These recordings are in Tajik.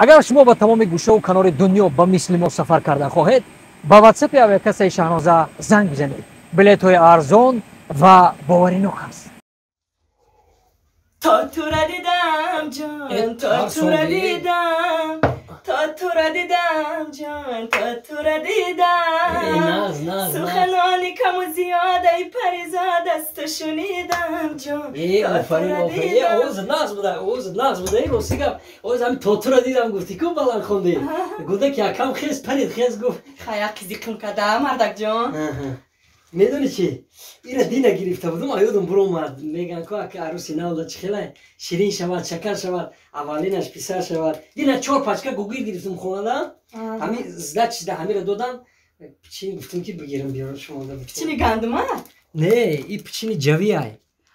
Агар шумо ба тамоми гӯшаву канори дунё ба мисли мо сафар кардан хоҳед, ба ватсапи авиакассаи Шаҳноза занг бизанед. Билетҳои арзон ва боваринок аст. То тура дидам, ҷон, то тура дидам, то тура дидам, ҷон, то тура дидам, суханони каму зиёдаи паризод аз ту шунидам, ҷон. Оз нағз буда, оз нағз буда. Рости гап, оз ҳами то тура дидам гуфти ку, баланд хонди. Гуда ки акам хез парид, хез гуфт. Хая қизиқим када, мардакҷон. Медони чи, ира дина гирифта будум, аёдум буромад. Меган ку, ака аруси навда чи хела ширин шавад, шакар шавад, аввалинаш писар шавад. Дина чор пачка гугир гирифтум хонада, ҳами сдачида ҳамира додам. Пичини гуфтум ки бигирам, биёрам шумо. Пичини гандума? Не, и пичини ҷавиай.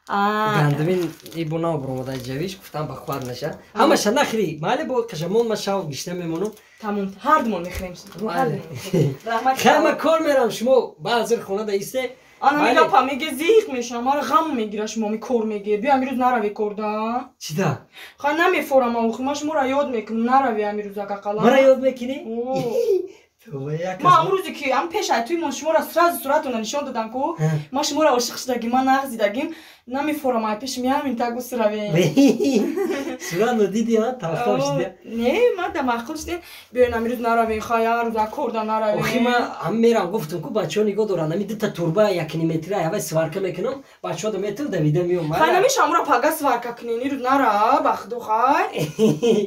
Гандумин и бо нав буромада ҷавиш, гуфтам ба хуад наша. Ҳамаша нахри, майли, бо қашамон ма шав гишта мемонам. Тамом, ҳардумон мехӯрем. Хай, ма кор мерам, шумо баъзир хонада исте. Ана мегапа меге, зиқ мешам, мара ғам мегира, шумо ми кор меге. Биё, амирӯз нарави корда. Чида? Хай, намефорам, охи ма шуморо ёд мекунам, нарави амирӯз акақала. Мара ёд мекунӣ? Ма амрӯзе ки ам пеш ай туи мон шуморо сразу суратона нишон додам ку, ма шуморо ошиқ шудагим, ма нағз дидагим, намефорам ай пеши миамин так гусравем. Суратно диди, а тарафдор шуди? Не, ма да маъқул шудем. Биёен, амирӯз наравем, хай, ҳар рӯз корда наравем. Охи ма ҳам мерам, гуфтам ку, бачаҳо нигоҳ доранд, ами дута турба якниметра ҳавай сварка мекунам, бачаҳо да метр давида меом. Хай, намешам амра пага сварка кунен, ирӯз нара, ба худо, хай.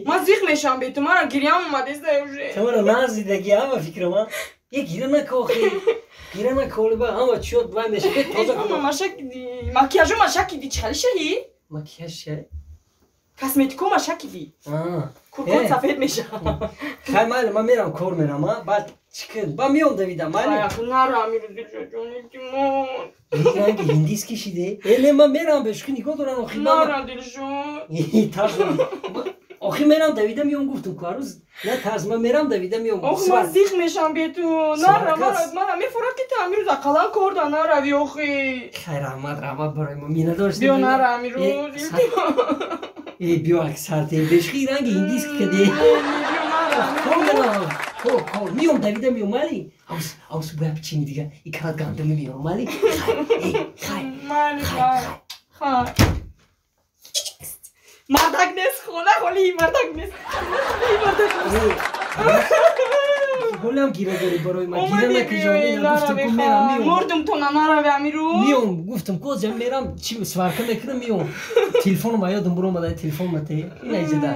Ма зиқ мешам бе ту, мара гирьям омадеста уже. Тумара нағз дидаги, ама фикрам, а е гира нако, охи гира нако, ба ҳама чиёт вай меша тоза. Макияжо машакиди, чӣ хали шаҳи? Макияж шаҳи? Косметико машакиди, куркот сафед мешавад. Хай, майли, ман мерам, кор мерам, а баъд чӣ кун, ба меом давида, майли. Нара амирӯз, дилшоҷон, илтимос. Ранги ҳиндис кишиде. Э, не, ман мерам, бешухи нигоҳ дорам, охи. Нара, дилшод. Охи мерам, давида меом, гуфтум ку, арӯз на тарс, ман мерам, давида меом. Охи ман зиқ мешам бе ту, нара, мара мефорад ки ту амирӯз ақаллан кор да нарави, охи. Хай, раҳмат, раҳмат барои мо, миннатдор. Биё, нара амирӯз, илтимос. Э, биё, аксарте бешухи ранги ҳиндис каде. Кор мерам, кор, кор меом, давида меом, майли. Аус, аус, боя пичини дига и карат гандуми меорам, майли. Хай, хай, хай, хай. Мардак нест хона, холи мардак нест, мардак нест. Ҳолам гира дорӣ барои ман, гира накиҷон, гуфтам ку мерам, меом. Мурдум то нанарави амирӯз. Меом, гуфтам ку, озам мерам, чи сварка мекунам, меом. Телефоном аёдам буромада, телефон мате ина иҷода.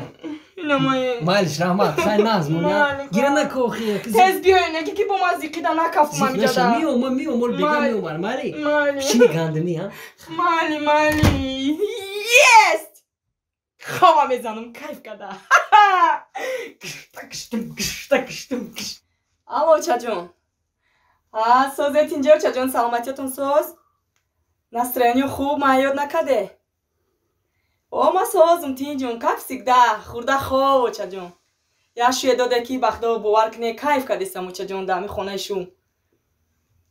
Майлиш, раҳмат, хай, нағз моня, гира нако, охи. Тез биёен, яке ки бо ман зиқида накафтум амиҷода. Меом, ман меом, ол бега меом, майли. Пичини гандумӣ, а? Майли, майли. Есть, хова мезанам, кайф када. Алло, очаҷон, созед инҷа, очаҷон, саломатиятон соз, настроение хуб, ман ёд накаде? О, ма созум, тинҷун, как всегда, хурда хов, очаҷон. Як шӯе доде ки бахдо бовар куне, кайф кадестам, очаҷон, дар ҳами хонаи шум.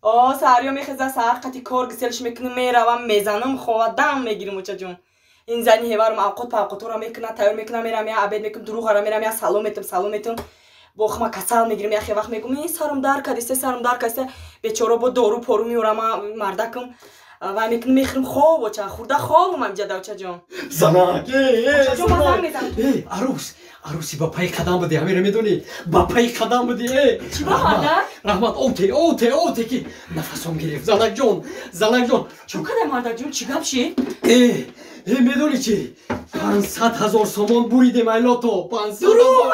О, саҳариё мехеза, саҳар қати кор гиселш мекунам, меравам, мезанам, хова дам мегирам, очаҷон. Ин зани ҳеварам авқот павқотора мекунад, тайёр мекунам, мерам, я обед мекунам, дуруғара мерам, я салом метам, салом метам, бо хма касал мегирам, яхе вақт мегум, ин сарам дар кадисте, сарам дар кадисте, бечора бо дору пору меорам, мардакам вай мекунам, мехӯрам, хоб, оча, хурда хобам амҷада, очаҷон. Занак. Очаҷон, ман занг мезанам. Арӯс, арӯси ба пайи қадам будӣ, ҳамеро медонӣ, ба пайи қадам будӣ. Чӣ ба, мардак? Раҳмат, оте, оте, оте ки нафасом гирифт, занакҷон, занакҷон. Чӣ кадай, мардакҷон, чӣ гап шид? Э, медонӣ чи, 500 000 сомон буридем ай лото, 500 000.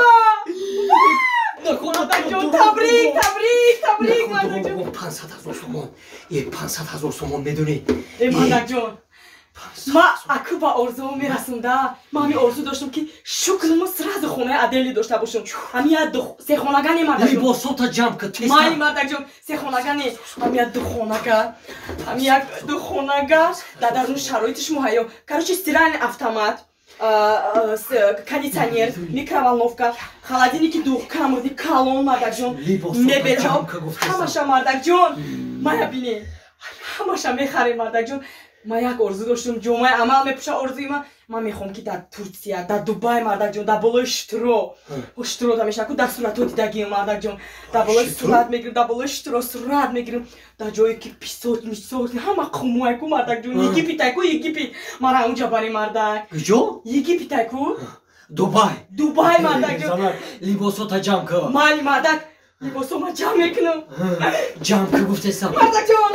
Мардакҷон, табрик, табрик, табрик, мардакҷон. 500 000 сомон, е, 500 000 сомон, медонӣ? Э, мардакҷон, ма аку ба орзуо мерасам да. Ма ҳами орзу доштам ки шукрмо сразу хонаи отдельный дошта бошам, ҳами як сехонага не, мардакҷон. Либосота ҷамъ кун. Майли, мардакҷон, сехонага не, ҳами як духонага, ҳами як духонага дар даруни шароитиш муҳайё. Короче, стиральный автомат, кондиционер, микроволновка, холодильники двухкамерный, калон, мардакҷон, мебелҳо ҳамаша, мардакҷон, мая бине, ҳамаша мехарем, мардакҷон. Ман як орзу доштам, ҷомаи амал мепӯша орзуи ман. Ман мехоҳам ки дар Турсия, дар Дубай, мардакҷон, дар болои шутуро. Шутуро да мешаку дар суратҳо дидагием, мардакҷон. Дар болои сурат мегирам, дар болои шутуро сурат мегирам. Дар ҷое ки писот, мисот, ҳама қумуайку, мардакҷон. Египетайку, Египет. Мара унҷа бари, мардак. Куҷо? Египетайку. Дубай. Дубай, мардакҷон. Либосота ҷамъ кун. Майли, мардак. Либосо ма ҷамъ мекунам. Ҷамъ ку гуфтесам. Мардакҷон,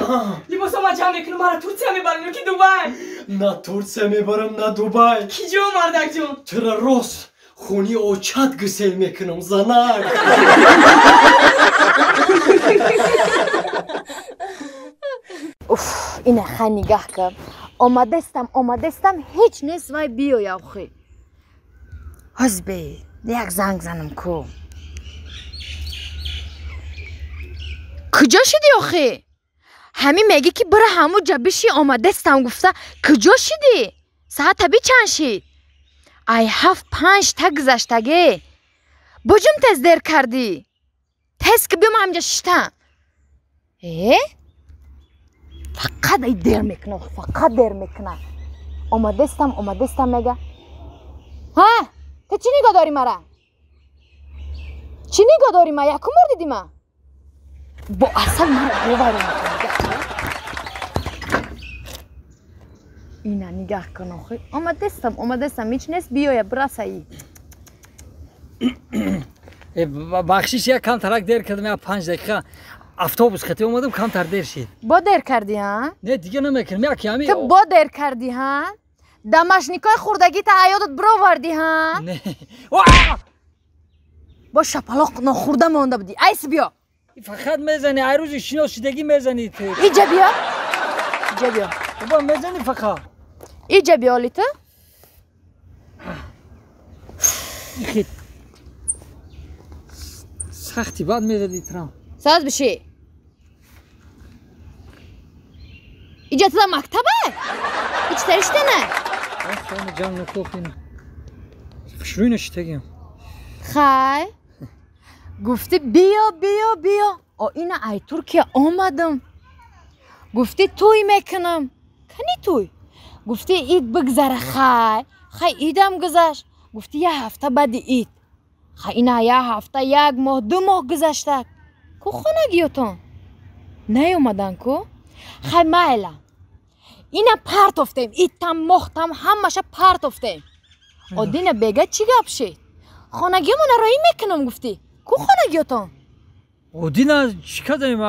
либосо ма ҷамъ мекунам, мара Турсия мебарам ё ки Дубай? На Турсия мебарам, на Дубай. Ки ҷо, мардакҷон? Тура рост хуни очат гусел мекунам, занак. Уф, ина хай нигаҳ кар. Омадестам, омадестам, ҳеҷ нест вай биёя охи. Ҳозбе, як занг занам ку. Куҷо шидӣ охи? Ҳамин мегӣ ки бира ҳамуҷа биши, омадестам гуфта, куҷо шидӣ? Саата бичанд шид? Ай 7:05 та гузаштаге. Буҷум тез дер кардӣ. Тез ки биём ҳамҷа шиштам. Э? Фақат ай дер мекуна, фақат дер мекуна. Омадестам, омадестам мега. Ҳа? Ту чӣ нигоҳ дорӣ мара? Чӣ нигоҳ дорӣ ма? Якум бор дидӣ ма? Бо асал мара боварӣ мекунӣ. Ина нигаҳ кун охи. Омадестам, омадестам, ҳеҷ нест биёя, бирасаи. Бахшиш, як камтарак дер кардам, як 5 дақиқа автобус хати омадам, камтар дер шид. Бо дер кардӣ, ҳа? Не, дига намекунам, як ҳами. Ту бо дер кардӣ, ҳа? Дамашникои хурдагита аёдат бировардӣ, ҳа? Не. Бо шапалоқ нохӯрда монда будӣ. Айс биё. Фақат мезанӣ, ай рӯзи шиносшидагӣ мезанӣ ту. Иҷа биё. Иҷа биё. Бо мезанӣ фақат. Иҷа биё оли ту. Сахти бад мезадӣ трам. Саз биши. Иҷа туда мактаба? Ич тариштана? Хона ҷамъ накохин. Хушрӯй нашитагиам. Хай. Гуфтӣ биё, биё, биё. О ина ай Туркия омадам. Гуфтӣ тӯй мекунам. Кани тӯй? Гуфтӣ ид бигзара, хай. Хай идам гузашт. Гуфтӣ як ҳафта баъди ид. Хай ина як ҳафта, як моҳ, 2 моҳ гузашта. Ку хонагиётон? Наёмадан ку? Хай майла. Ина партофтем, идтам, моҳтам, ҳамаша партофтем. Одина бега чӣ гап шид? Хонагиёмона роӣ мекунам гуфтӣ. Ку хонагиётон? Одина чӣ кардем?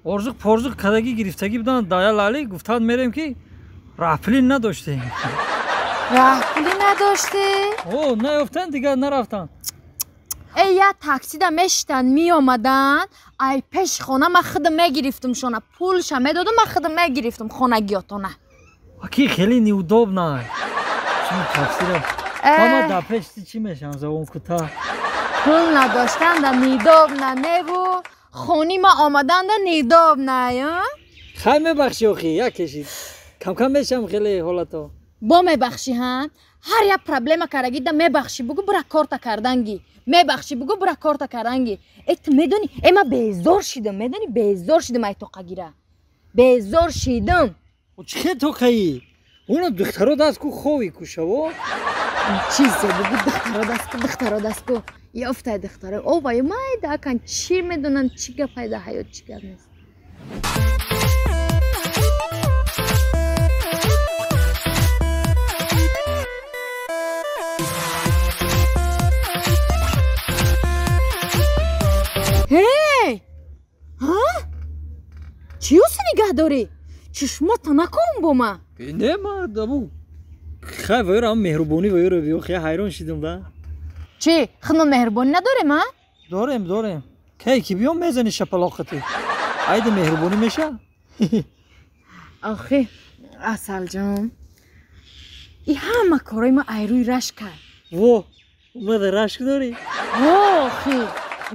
Орзуқ порзуқ кадагӣ гирифтагӣ буданд, дая лали гуфтанд мерем ки раҳпулӣ надоштем. Раҳпулӣ надоштӣ? О, наёфтанд, дигар нарафтанд. Эй, як таксида мешитанд, меомаданд, ай пеши хона ман худам мегирифтумшона, пулша медодум, ман худам мегирифтум хонагиётона. Аки хеле неудобно. Чун таксида ама дар пеши чӣ мешавам забон кӯтоҳ? Пул надоштанда неудобно неву, хони ма омаданда неудобно, а? Хай мебахшӣ охи, як кешид. Камкам мешавам хеле ҳолато. Бо мебахшӣ, ҳа? Ҳар як проблема карагида мебахшӣ, бугу бура корта карданги. Мебахшӣ, бугу бура корта карданги. Э, ту медонӣ, э ман безор шидам, медонӣ, безор шидам ай тоқагира. Безор шидам. Чӣ хел тоқаӣ? Уна духтаро даст ку хови кушаво? Чизе бугу духтаро даст ку, духтаро даст ку. Ёфтай духтаро. О, вай майда акан чӣ медонанд, чӣ гап пайда ҳаёт, чӣ гап нест. Ҳей! Ҳа? Чӣ ёси нигаҳ дорӣ? Чишмота накун бо ман. Не, ман абу хай вайро меҳрубонӣ вайро биё, хай ҳайрон шидам да. Чӣ, худмон меҳрубонӣ надорем, а? Дорем, дорем. Кай ки биём мезанӣ шапалоқати. Айда меҳрубонӣ меша? Охи, Асалҷон, и ҳама корои ма айрӯи рашк кард. Во, омада рашк дорӣ? Охи,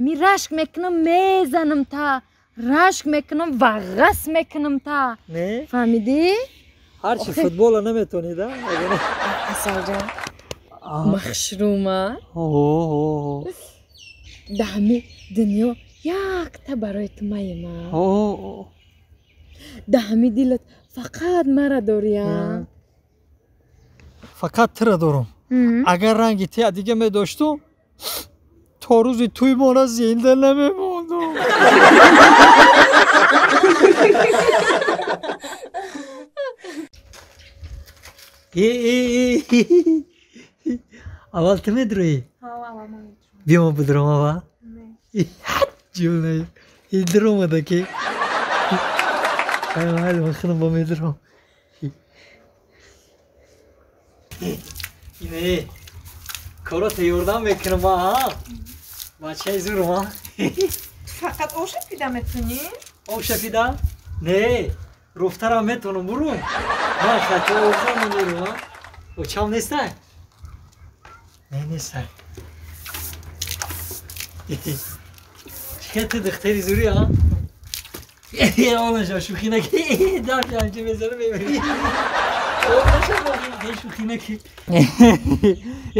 ми рашк мекунам, мезанам та, рашк мекунам, вағғас мекунам та. Не? Фаҳмидӣ? Ҳарчи футбола наметонӣ, да? Асалҷон, махшрума. Дар ҳами дунё якта барои ту маема. Да ҳами дилат фақат мара дорӣ, а? Фақат тира дорам. Агар ранги тия дига медоштум, то рӯзи тӯй мона зинда намемондум. Аввал ту медроӣ? Биё ма бидром аввал. Ҷуна, идромада ки. Ай, ман худам бо медром. Ине, корота ёрдам мекунам, а? Бачаи зурам, а? Фақат оша пида метунӣ? Оша пида? Не, руфтарам метонам, бурум. Ман хато обзам мерум, а? Очам нестай? Не, нестай. Чӣ ту духтари зурӣ, а? Онаша шӯхӣ накӣ, дафи ҳамчи мезанам мебарӣ. Шӯхӣ накӣ.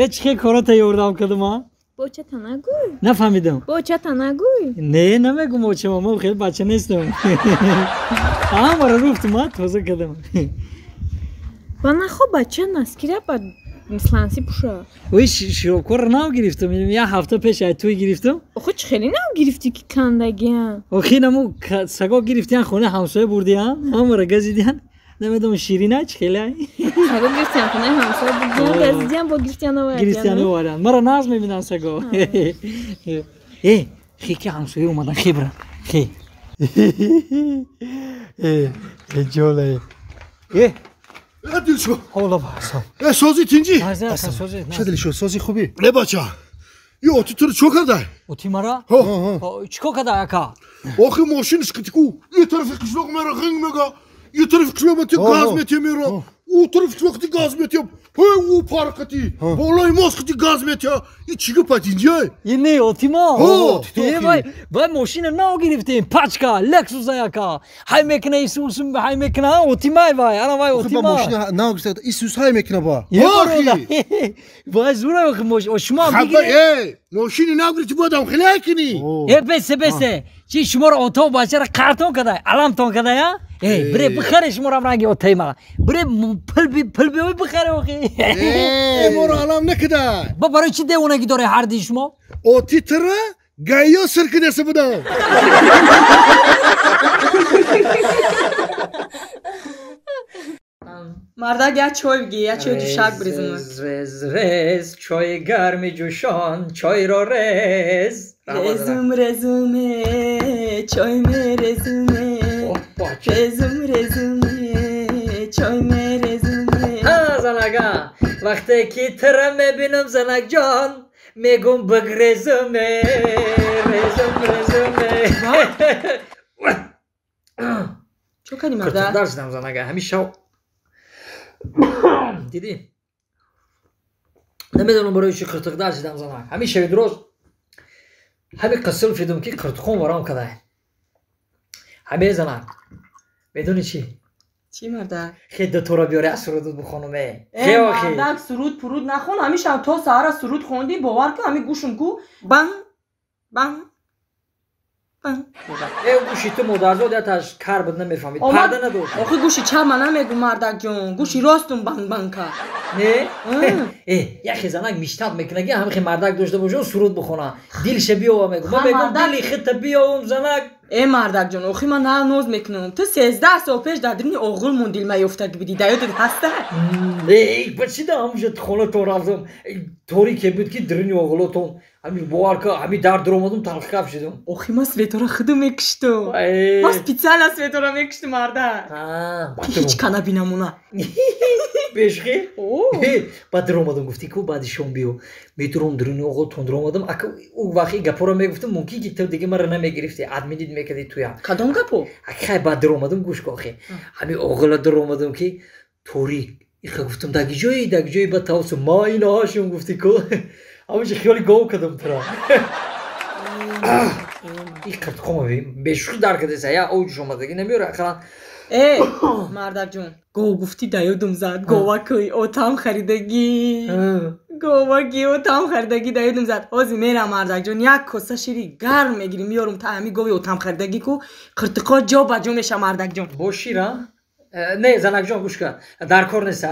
Е чӣ хел корота ёрдам кардам, а? Бочата нагӯй. Нафаҳмидам. Бочата нагӯй. Не, намегӯм очама, ман хеле бача нестам. Ҳамаро руфтум, а, тоза кардам. Ба нахо бача наскира ба мисланси пуша. Ой, широбкорро нав гирифтам, як ҳафта пеш ай туй гирифтам. Охо чӣ хеле нав гирифтӣ ки кандагиам? Охи наму саго гирифтиян, хонаи ҳамсоя бурдиян, ҳамаро газидиян. Намедонам ширина чӣ хеле. Саго гирифтиян, хонаи ҳамсоя бурдиян, газидиян, бо гирифтиян овардиян. Гирифтиян овардиян. Маро нағз мебинанд саго. Э, хе ки ҳамсоя омадан, хе бира. Хе. Э, ҷоле. Э, дилшо. Ҳола баҳсам. Э, сози тинҷӣ? Сози. Ча дилшо, сози хубӣ? Не бача. И оти туро чо кардай? Оти мара? Чӣ кор кардай ака? Охи мошинаш қитику, и тарафи қишлоқ мера ғинг мега, и тарафи қишлоқ мети газ мети мера, у тарафи қишлоқ ти газ мети, ҳей у парқати, болои мост қити газ мети, и чӣ гапа тинҷӣ? И не, оти ма. Э, вай, вай мошина нав гирифтем, пачка, Lexus ака. Ҳай мекуна Исус, ҳай мекуна, оти май вай, ана вай оти ма. Мошина нав гирифта, Исус ҳай мекуна ба. Вай зура охи мошина, шумо бигиред. Э, мошини нав гирифти бодам хеле ҳай кунӣ. Э, бесе, бесе. Чи шуморо ото бачара қартон кадай, аламтон кадай, а? Э, бире бихаре шуморо ранги отаи ма. Бире пул биёй бихаре охи. Э, моро алам накидай. Ба барои чи девонагӣ доред ҳарди шумо? Оти тира гайё сир кидаса будам. Мардак як чой бигӣ, як чой ҷӯшак бирезам. Рез, рез, рез, чойи гарми ҷӯшон, чойро рез. Резум, резуме, чой мерезуме. Резум, резуме, чой мерезуме. Ҳа, занага, вақте ки тира мебинам, занакҷон, мегум бигрезуме, резум, резуме. Чо кардӣ, мардак? Киртиқдар шудам, занага, ҳамин шав дидӣ? Намедонам барои чӣ қиртиқдар шудам, занак. Ҳамин шаби дуроз ҳамин қисл фидум ки қиртиқон варом кадай. Ҳаме занак, медонӣ чӣ? Чӣ, мардак? Хе дутора биёре аз сурудут бихонуме. Э, мардак, суруд пуруд нахон, ҳамин шаб то саҳара суруд хондӣ, бовар кун, ҳамин гӯшум ку банг, банг, банг. Э, гӯши ту модарзод яташ кар буд, намефаҳмид. Парда надошт. Охи гӯши чап ман намегӯм, мардакҷон, гӯши ростум банг банг кард. Не? Э, яхе занак миштаб мекунад, ки ҳамихе мардак дошта бошад, суруд бихона. Дилша биёва мегӯм. Ман мегӯм дили хита биёвум, занак. Э, мардакҷон, охи ман на ноз мекунам. Ту 13 сол пеш дар димни оғул мондил ёфтагӣ будӣ, да ёдат ҳаста? Э, ба чӣ да ҳамуша хонатон рафтам. Торике буд ки дирини оғулотон. Ҳамин бовар кун, ҳамин дар дуромадум, талхикаф шудум. Охи ман светора худум мекуштум. Ман специально светора мекуштум, мардак. Ҳеҷ ка набинамона. Бешхи? Баъд дуромадум, гуфтӣ ку баъди шом биё. Медуром дирини оғултон дуромадум. Ака ӯ вақти гапоро мегуфтум, мумкин ки ту дига маро намегирифтӣ, админит мекардӣ туя. Кадом гапо? Хай баъд дуромадум, гӯш кун охи. Ҳамин оғула дуромадум ки торик. Иха гуфтум даги ҷои, даги ҷои ба тавсу. Ма инаҳашум гуфтӣ ку. Ҳамаша хиёли гов кардам тура. И қиртқома бешӯхӣ дар кардеса, я оҷуш омадагӣ намеёра, ақаллан Э, мардакҷон, гов гуфтӣ да ёдум зад, говакӯи отам харидагӣ. Говаки отам харидагӣ да ёдум зад. Ҳозир мерам, мардакҷон, як коса шири гарм мегирим, меёрум та ҳами гови отам харидагӣ ку қиртиқо ҷо ба ҷо меша, мардакҷон. Бо шира? Не, занакҷон, гӯш кун, дар кор нест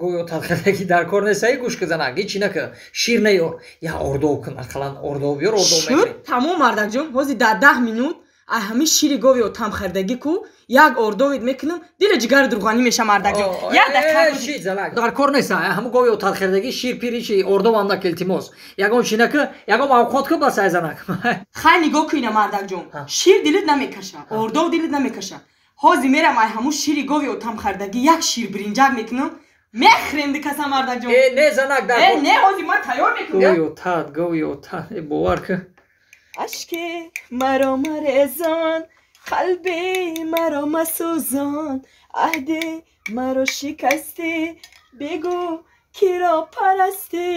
гови отам харидагӣ, дар кор нест. Гӯш кун, занак, ҳечи нака, шир наёр, я ордов кун, ақаллан ордов биёр, ордов мегирем. Тамом, мардакҷон, ҳозир дар 10 минут ай ҳамин шири гови отам харидагӣ ку як ордовид мекунам, дили ҷигари дурғанӣ меша, мардакҷон. Як дақиқа. Дар кор нест ҳамун гови отам харидагӣ, шир пири чи ордовам нака, илтимос, ягон чи нака, ягон авқот ку, бас, ай занак. Хай, нигоҳ куина, мардакҷон, шир дилит намекаша, ордов дилит намекаша. Ҳозир мерам, ай ҳамун шири гови отам харидагӣ як шир биринҷак мекунам, мехӯрем дикаса, мардакҷон. Э, не, занак, дар э, не, ҳозир ман тайёр мекунам. Гови отат, гови отат, э, бовар кун. Ашки маро марезон, қалби маро масӯзон, аҳди маро шикастӣ, бигӯ киро парастӣ,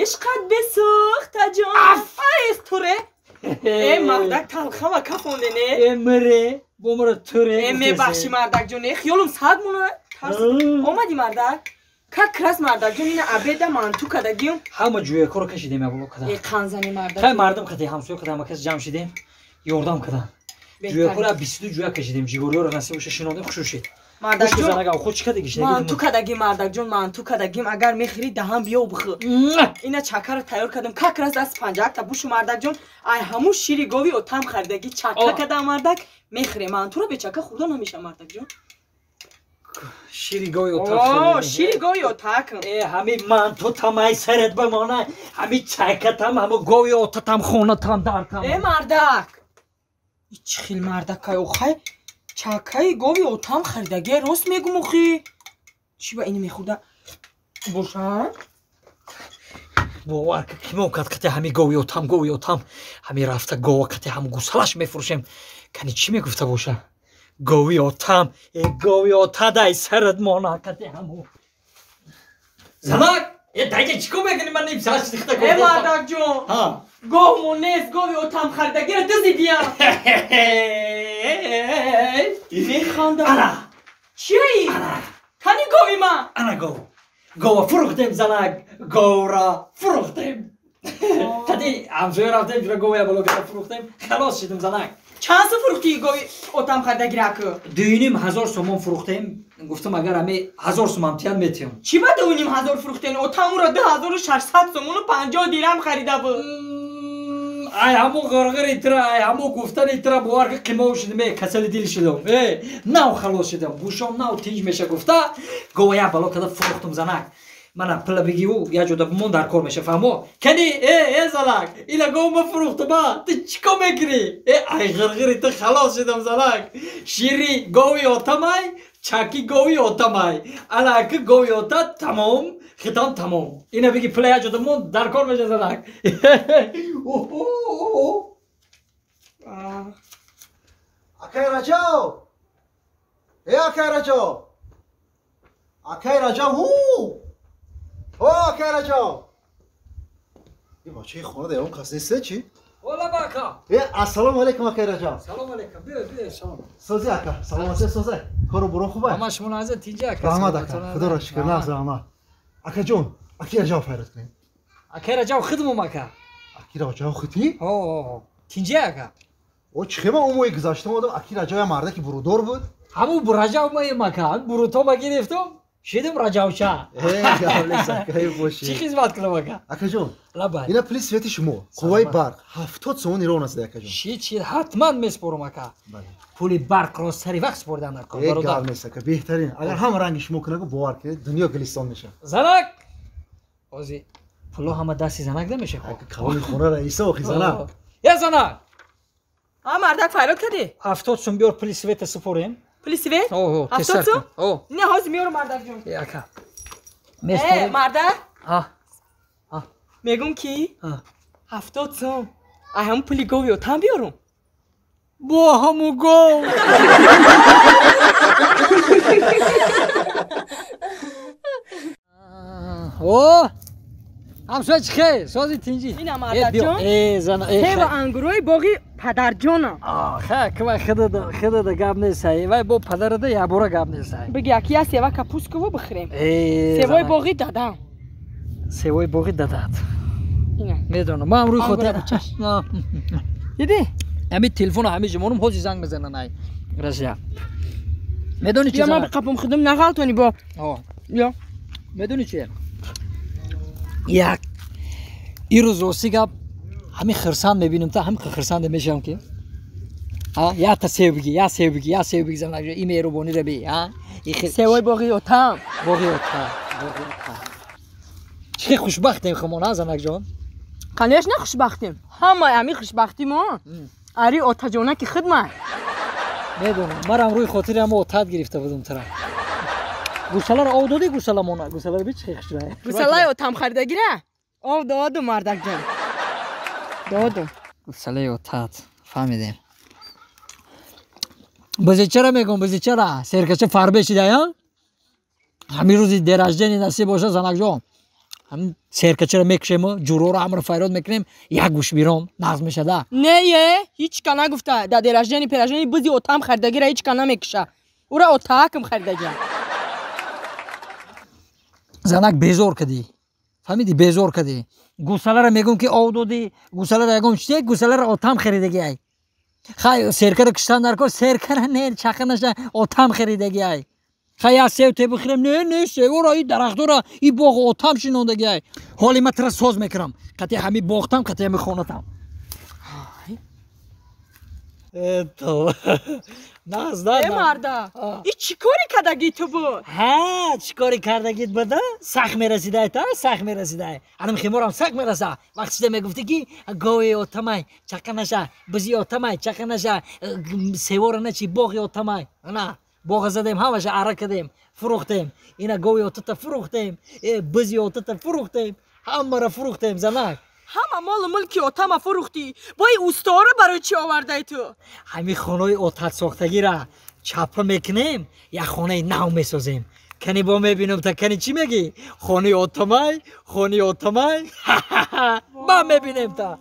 ишқат бисӯхта ҷон. Афайз туре, э, мардак, талхава кафонде, не? Э, мире бо мара туре. Э, мебахшӣ, мардакҷон, э, хиёлум сад мона омадӣ, мардак. Как раз, мардакҷон, ина обеда манту кадагиюм. Ҳама ҷӯякоро кашидем, яболо када. Э, қанзани, мардак. Хай, мардум кади, ҳамсоя када, ҳама кас ҷамъ шидем, ёрдам кадан. Ҷӯякоро 22 ҷӯя кашидем, ҷигориёро насиб боша шинодем, хушу шид. Мардакҷон, худ чӣ кадагиш? Манту кадагим, мардакҷон, манту кадагим, агар мехӯрӣ, даҳан биё, бихӯр. Ина чакаро тайёр кардам, как раз аз панҷакта бушу, мардакҷон, ай ҳамун шири гови отам харидагӣ чака кадам, мардак, мехӯрем. Мантуро бечака хӯрда намеша, мардакҷон. Шири гови отак. Шири гови отак. Э, ҳами мантутам ай сарат бимона, ҳами чакатам, ҳами гови отатам, хонатам, дартам. Э, мардак, чӣ хел мардакай, охай, чакаи гови отам харидагӣ, рост мегум, охи, чӣ ба ини мехӯрда бошад? Бовар ки мокад кати ҳами гови отам, гови отам, ҳами рафта гова кати ҳам гусалаш мефурӯшем. Кани чӣ мегуфта боша? Гови отам, э, гови отадай сарат мона кати ҳаму. Занак, э, дайҷа чӣ кор мекунӣ? Ман ним соат шихта. Э, мардакҷон, говмо нест, гови отам харидагиро дузидиям. Механдам. Ана. Чияи? Кани гови ман? Ана гов. Гова фурӯхтем, занак, говра фурӯхтем. Кати ҳамсоя рафтем, ҷура гова ябало ката фурӯхтем, халос шидем, занак. Чанд сум фурӯхтӣ гови отам харидагираку? 2500 сомон фурӯхтем. Гуфтам, агар ҳами 1000 сумам тиян, метиҳам. Чӣ ба 2500 фурӯхтен? Отам ӯро 2600 сомону 50 дирам харида буд. Ай ҳаму ғирғири тира, ай ҳаму гуфтани тира, бовар ки қимов шудем, э, касали дил шудам, э, нав халос шудам, гӯшом нав тинҷ меша гуфта, гова як бало када фурӯхтум, занак. Мана пила бигиву як ҷода бимон, дар кор меша, фаҳмо? Кани, э, э, занак, ила гов ма фурӯхтума, ту чӣ кор мекунӣ? Э, ай ғирғири ту халос шудам, занак. Шири гови отамай, чаки гови отамай, ана ки гови ота тамом, хитом тамом. Ина биги, пила як ҷода бимон, дар кор меша, занак. Акай Раҷаб, э, акай Раҷаб, акай Раҷаб, ҳу, о, акай Раҷаб, э, бачаи хона дар он кас нест, чӣ? Ола, бака. Э, ассалому алайкум, акай Раҷаб. Салом алайкум, биё, биё, салом. Сози, ака, саломатӣ, созай, кору бурон хубай? Ҳама шумо наза тинҷа, ака? Раҳмат, ака, худоро шукр, нағз, раҳмат, акаҷон. Аки Раҷаб файрат кунем. Акай Раҷаб хидмум, ака. Аки Раҷаб хитӣ? О, тинҷа, ака. О, чӣ хема умои гузашта омадам, аки Раҷаб я мардаки бурудор буд. Ҳамун Раҷаб маем, ака, бурутома гирифтум, шидум Раҷавча. Чӣ хизмат кунам, ака? Акаҷон. Лабай. Ина пули свети шумо, қувваи барқ 70 сомон ирон аст, акаҷон. Шид, шид, ҳатман меспорам, ака. Пули барқро сари вақт споридан дар кор. Э, гап нест, ака, беҳтарин. Агар ҳама ранги шумо кунаку, бовар кунед, дунё гулистон мешавад. Занак, ҳозир пуло ҳама дасти занак намеша. Калони хона раиса, охи, занак. Е, занак. А, мардак, файрод кардӣ? 70 сум биёр, пули света супорем. Пули свет? 70 сум? Не, ҳозир меёрам, мардакҷон. Э, ака. Э, мардак, мегум ки 70 сум ай ҳамун пули гови отам биёрум. Бо ҳаму гов. О. ҳамсоя чӣ хел? Сози тинҷӣ. Ина мардакҷон. Э, зана, э. Сева ангурои боғи падарҷонам. Ха, квай хидада гап несай. Вай бо падарада ябора гап несай. Биги аки я сева капусково бихӯрем. Севои боғи дадам. Севои боғи дадат. Медонам. Ман рӯи хотир. Диди? Ҳамин телефоно ҳамин ҷимонум ҳозир занг мезананд ай Россия. Медони чи? Я ман қапум худум нағалтони бо. Ё. Медони чи? Як ирӯз рости гап ҳамин хирсанд мебинем та ҳамин хирсанде мешавам ки я та сев биги, я сев биги, я сев биги занак и меҳрубонира би, а? Севои боғи отам. Боғи отам, боғи отам. Чӣ хушбахтем хумон, а занакҷон? Конечно хушбахтем. Ҳамаи ҳамин хушбахти мо ари отаҷонаки хидмат. Медонам, марам рӯи хотири ҳама отат гирифта будум тара. Гусаларо ов додӣ гусаламона? Гусаларо би чӣ хушрай? Гусалаи отам харидагира? Ов додум мардакҷон. Додум. Гусалаи отат, фаҳмидем. Бизичара мегӯм, бизичара, серкача фарбе шидая? Ҳамин рӯзи день рождения насиб боша занакҷон. Ҳамин серкачаро мекушему, ҷуроро ҳамаро файрод мекунем, як гӯш биром, нағз мешада. Не, е, ҳеҷ ка нагуфта. Дар день рождения пераждения бизи отам харидагира ҳеҷ ка намекуша. Ура отаакам харидагия. Занак безор кардӣ. Фаҳмидӣ, безор кардӣ. Гусаларо мегӯм ки ов додӣ, гусаларо ягон чизе, гусаларо отам харидагиай. Хай серкаро куштан дар кор, серкара не, чақа наша, отам харидагиай. Хай я сев те бихӯрем, не, не, севора, и дарахтора, и боғ отам шинондагиай. Ҳоли ман тира соз мекунам. Қати ҳами боғтам, қати ҳами хонатам. Это наз да. Э марда, и чӣ кори кардагӣ ту буд? Ҳа, чӣ кори кардагит буда? Сах мерасидай та, сах мерасидай. Анам химорам сах мераса. Вақт шида мегуфтӣ ки гови отамай, чақа наша, бизи отамай, чақа наша, севора начи, боғи отамай. Ана, боға задем, ҳамаша ара кардем, фурӯхтем. Ина гови отата фурӯхтем, бизи отата фурӯхтем, ҳамаро фурӯхтем, занак. Ҳама молу мулки отама фурӯхтӣ. Бо ин усторо барои чӣ овардаи ту? Ҳамин хонаи отатсохтагира чапа мекунем, як хонаи нав месозем. Кани бо мебинам та кани чӣ мегӣ? Хонаи отамай, хонаи отамай. Ман мебинем та.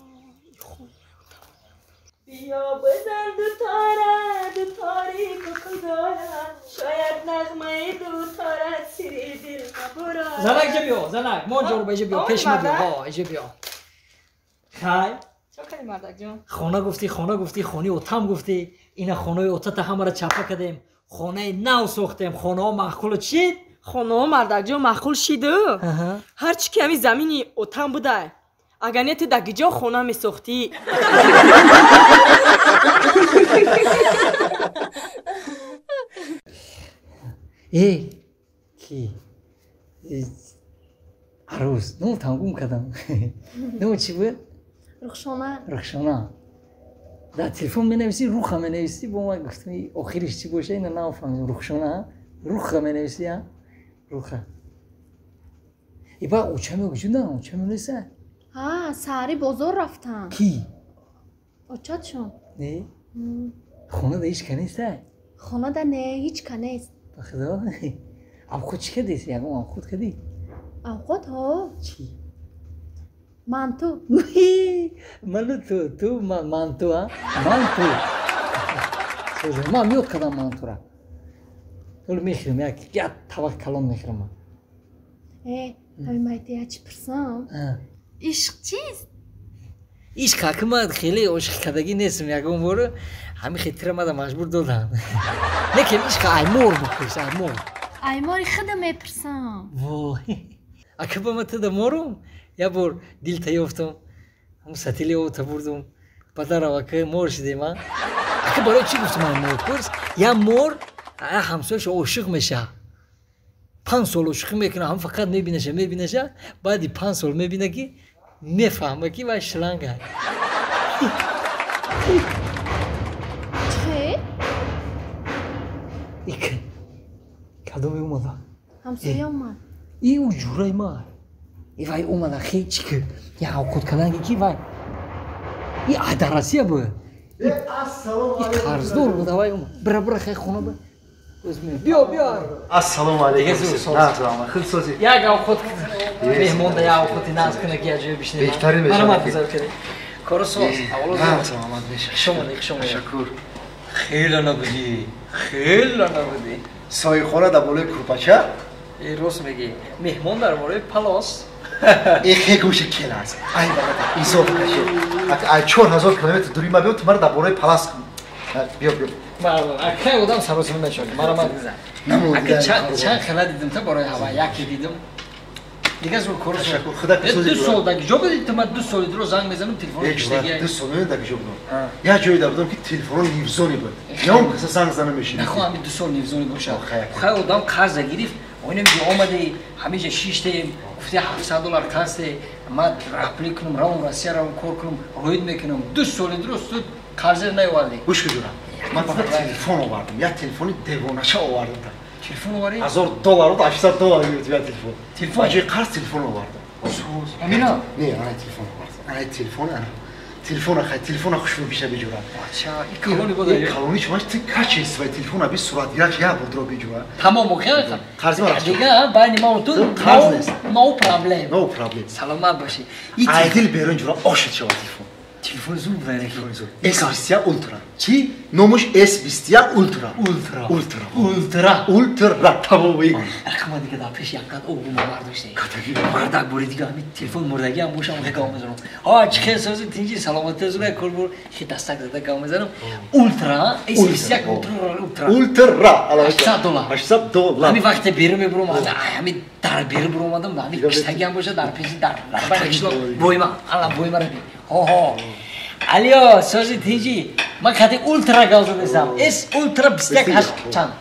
Биё бизан дутора, дутори кукудора, шояд нағмаи дутора сири дил набурад. Занак иҷа биё, занак, мо ҷоруба иҷа биё, пеш ма биё, ҳо, иҷа биё. Хай? Чо кардӣ мардакҷон? Хона гуфтӣ, хона гуфтӣ, хонаи отам гуфтӣ. Ина хонаи отата ҳамаро чапа кардем, хонаи нав сохтем, хонаҳо маъқул чид? Хонаҳо мардакҷон маъқул шиду. Ҳарчи ки ҳамин замини отам буда, агар не ту дар гиҷо хона месохтӣ. Э, ки? Арӯз, номатам гум кардам. Номи чӣ буд? Рухшона. Рухшона. Дар телефон менависӣ, Руха менависӣ, бо ман гуфтам охириш чӣ боша, ина нафаҳмидам. Рухшона, Руха менависӣ, а? Руха. И ба очаме куҷуда? Очаме неста? Ҳа, саҳари бозор рафтам. Ки? Очатшон. Не? Хонада ҳеҷ ка неста? Хонада не, ҳеҷ ка нест. Ба худо? Авқот чӣ кардӣ? Ягон авқот кардӣ? Авқот ҳо. Чӣ? Манту. Ману ту, ту манту, а? Манту. Ман ёд кардам мантура. Ҳоло мехӯрам, як табақ калон мехӯрам ман. Э, ҳамин майте я чӣ пурсам? Ишқ чист? Ишқ ҳаки ман хеле ошиқ кардагӣ нестам ягон бор, ҳамин хитира мада маҷбур додам. Лекин ишқ аймор бипурс, аймор. Аймори худа мепурсам. Вой. Ака ба ман туда морум, як бор дилта ёфтам, ҳамун сатили обта бурдум, падарам ака мор шидем, а? Ака барои чӣ гуфтам аймор пурс? Як мор ҳамсояш ошиқ мешавад. 5 сол ошиқӣ мекунад, ҳам фақат мебинаша, мебинаша, баъди 5 сол мебина ки мефаҳма ки вай шланга. Чӣ? Ик кадоме омада? Ҳамсоя омад. И ӯ ҷураи ман. И вай омада хе чӣ ки як авқот карданги ки вай. И дар Россия буд. И қарздор буд, вай омад. Бира бира хе хона ба. Биё биё. Ассалому алайкум. Як авқот. Меҳмон да як овқати наз кунад ки як ҷое бишинем. Беҳтарин мешавад. Марамат гузар кунед. Кору соз. Аввало саломат бошед. Хуш омадед, хуш омадед. Ташаккур. Хеле набудӣ. Хеле набудӣ. Соҳибхона дар болои курпача? Э, рост мегӣ. Меҳмон дар бораи палос. Э, хе гӯша кел аст. Ай бародар, инсоф кашед. Ай 4000 километр дури ма биё, ту мара дар бораи палас. Биё, биё. Мардум, акай одам саросима мешавад. Марамат гузар. Ака чанд хела дидим та бораи ҳава, яке дидим. Дигар зур кору Ташаккур. Худо писози. 2 сол дар ҷо будӣ ту, ман 2 соли дуро занг мезанам, телефон киштагӣ. 2 сол дар ҷо будам. Як ҷое дар будам ки телефон нивзони буд. Ям каса занг зана мешид. Нахоҳам 2 сол нивзони бошад. Хай одам қарза гирифт, оинам ҷо омади, ҳамеша шиштем, гуфти $700 қарзе, ман раҳпулӣ кунам, равам Россия равам кор кунам, роид мекунам. 2 соли дуруст ту қарза наовардӣ. Гӯш кун ҷурам. Ман телефон овардам, як телефони девонаша овардам. Телефон оварӣ? $1000 $800 гирифтам як телефон. Телефон? Ба ҷои қарз телефон овардам. Амина? Не, ана телефон овардам. Ана телефон, ана. Телефона хай, телефона хушбу биша биҷура. Бача, и калони бода. И калони чумаш ти качествои телефона би суратгираш як бурдро биҷура. Тамом охир. Қарзи мара. Дига байни ма ту қарз нест. No problem. No problem. Саломат бошӣ. Ай дил берун ҷура ошид шава телефон. Телефон зуд буд. Телефон зуд. S21 Ultra. Чӣ? Номаш S21 Ultra. Ultra. Ultra. Ultra. Ultra. Тамом. Рақама дига дар пеш якқад обу мавардоште. Мардак бори дига ҳами телефон мурдагӣ ҳам бошам хе гав мезанам. Ҳа, чӣ хел сози тинҷи саломатӣ зура кор бур хе дастак зада гав мезанам. Ultra S21 Ultra. Ultra. $800. $800. Ҳами вақте берун мебурам, ҳами дар берун буромадам, ҳами киштагӣ ҳам боша дар пеши дар раҳбари қишлоқ бойма, ала бойма раби. Ҳо. Алё, сози тинҷи. Ман қати Ultra гав задастам. S Ultra 21 чанд?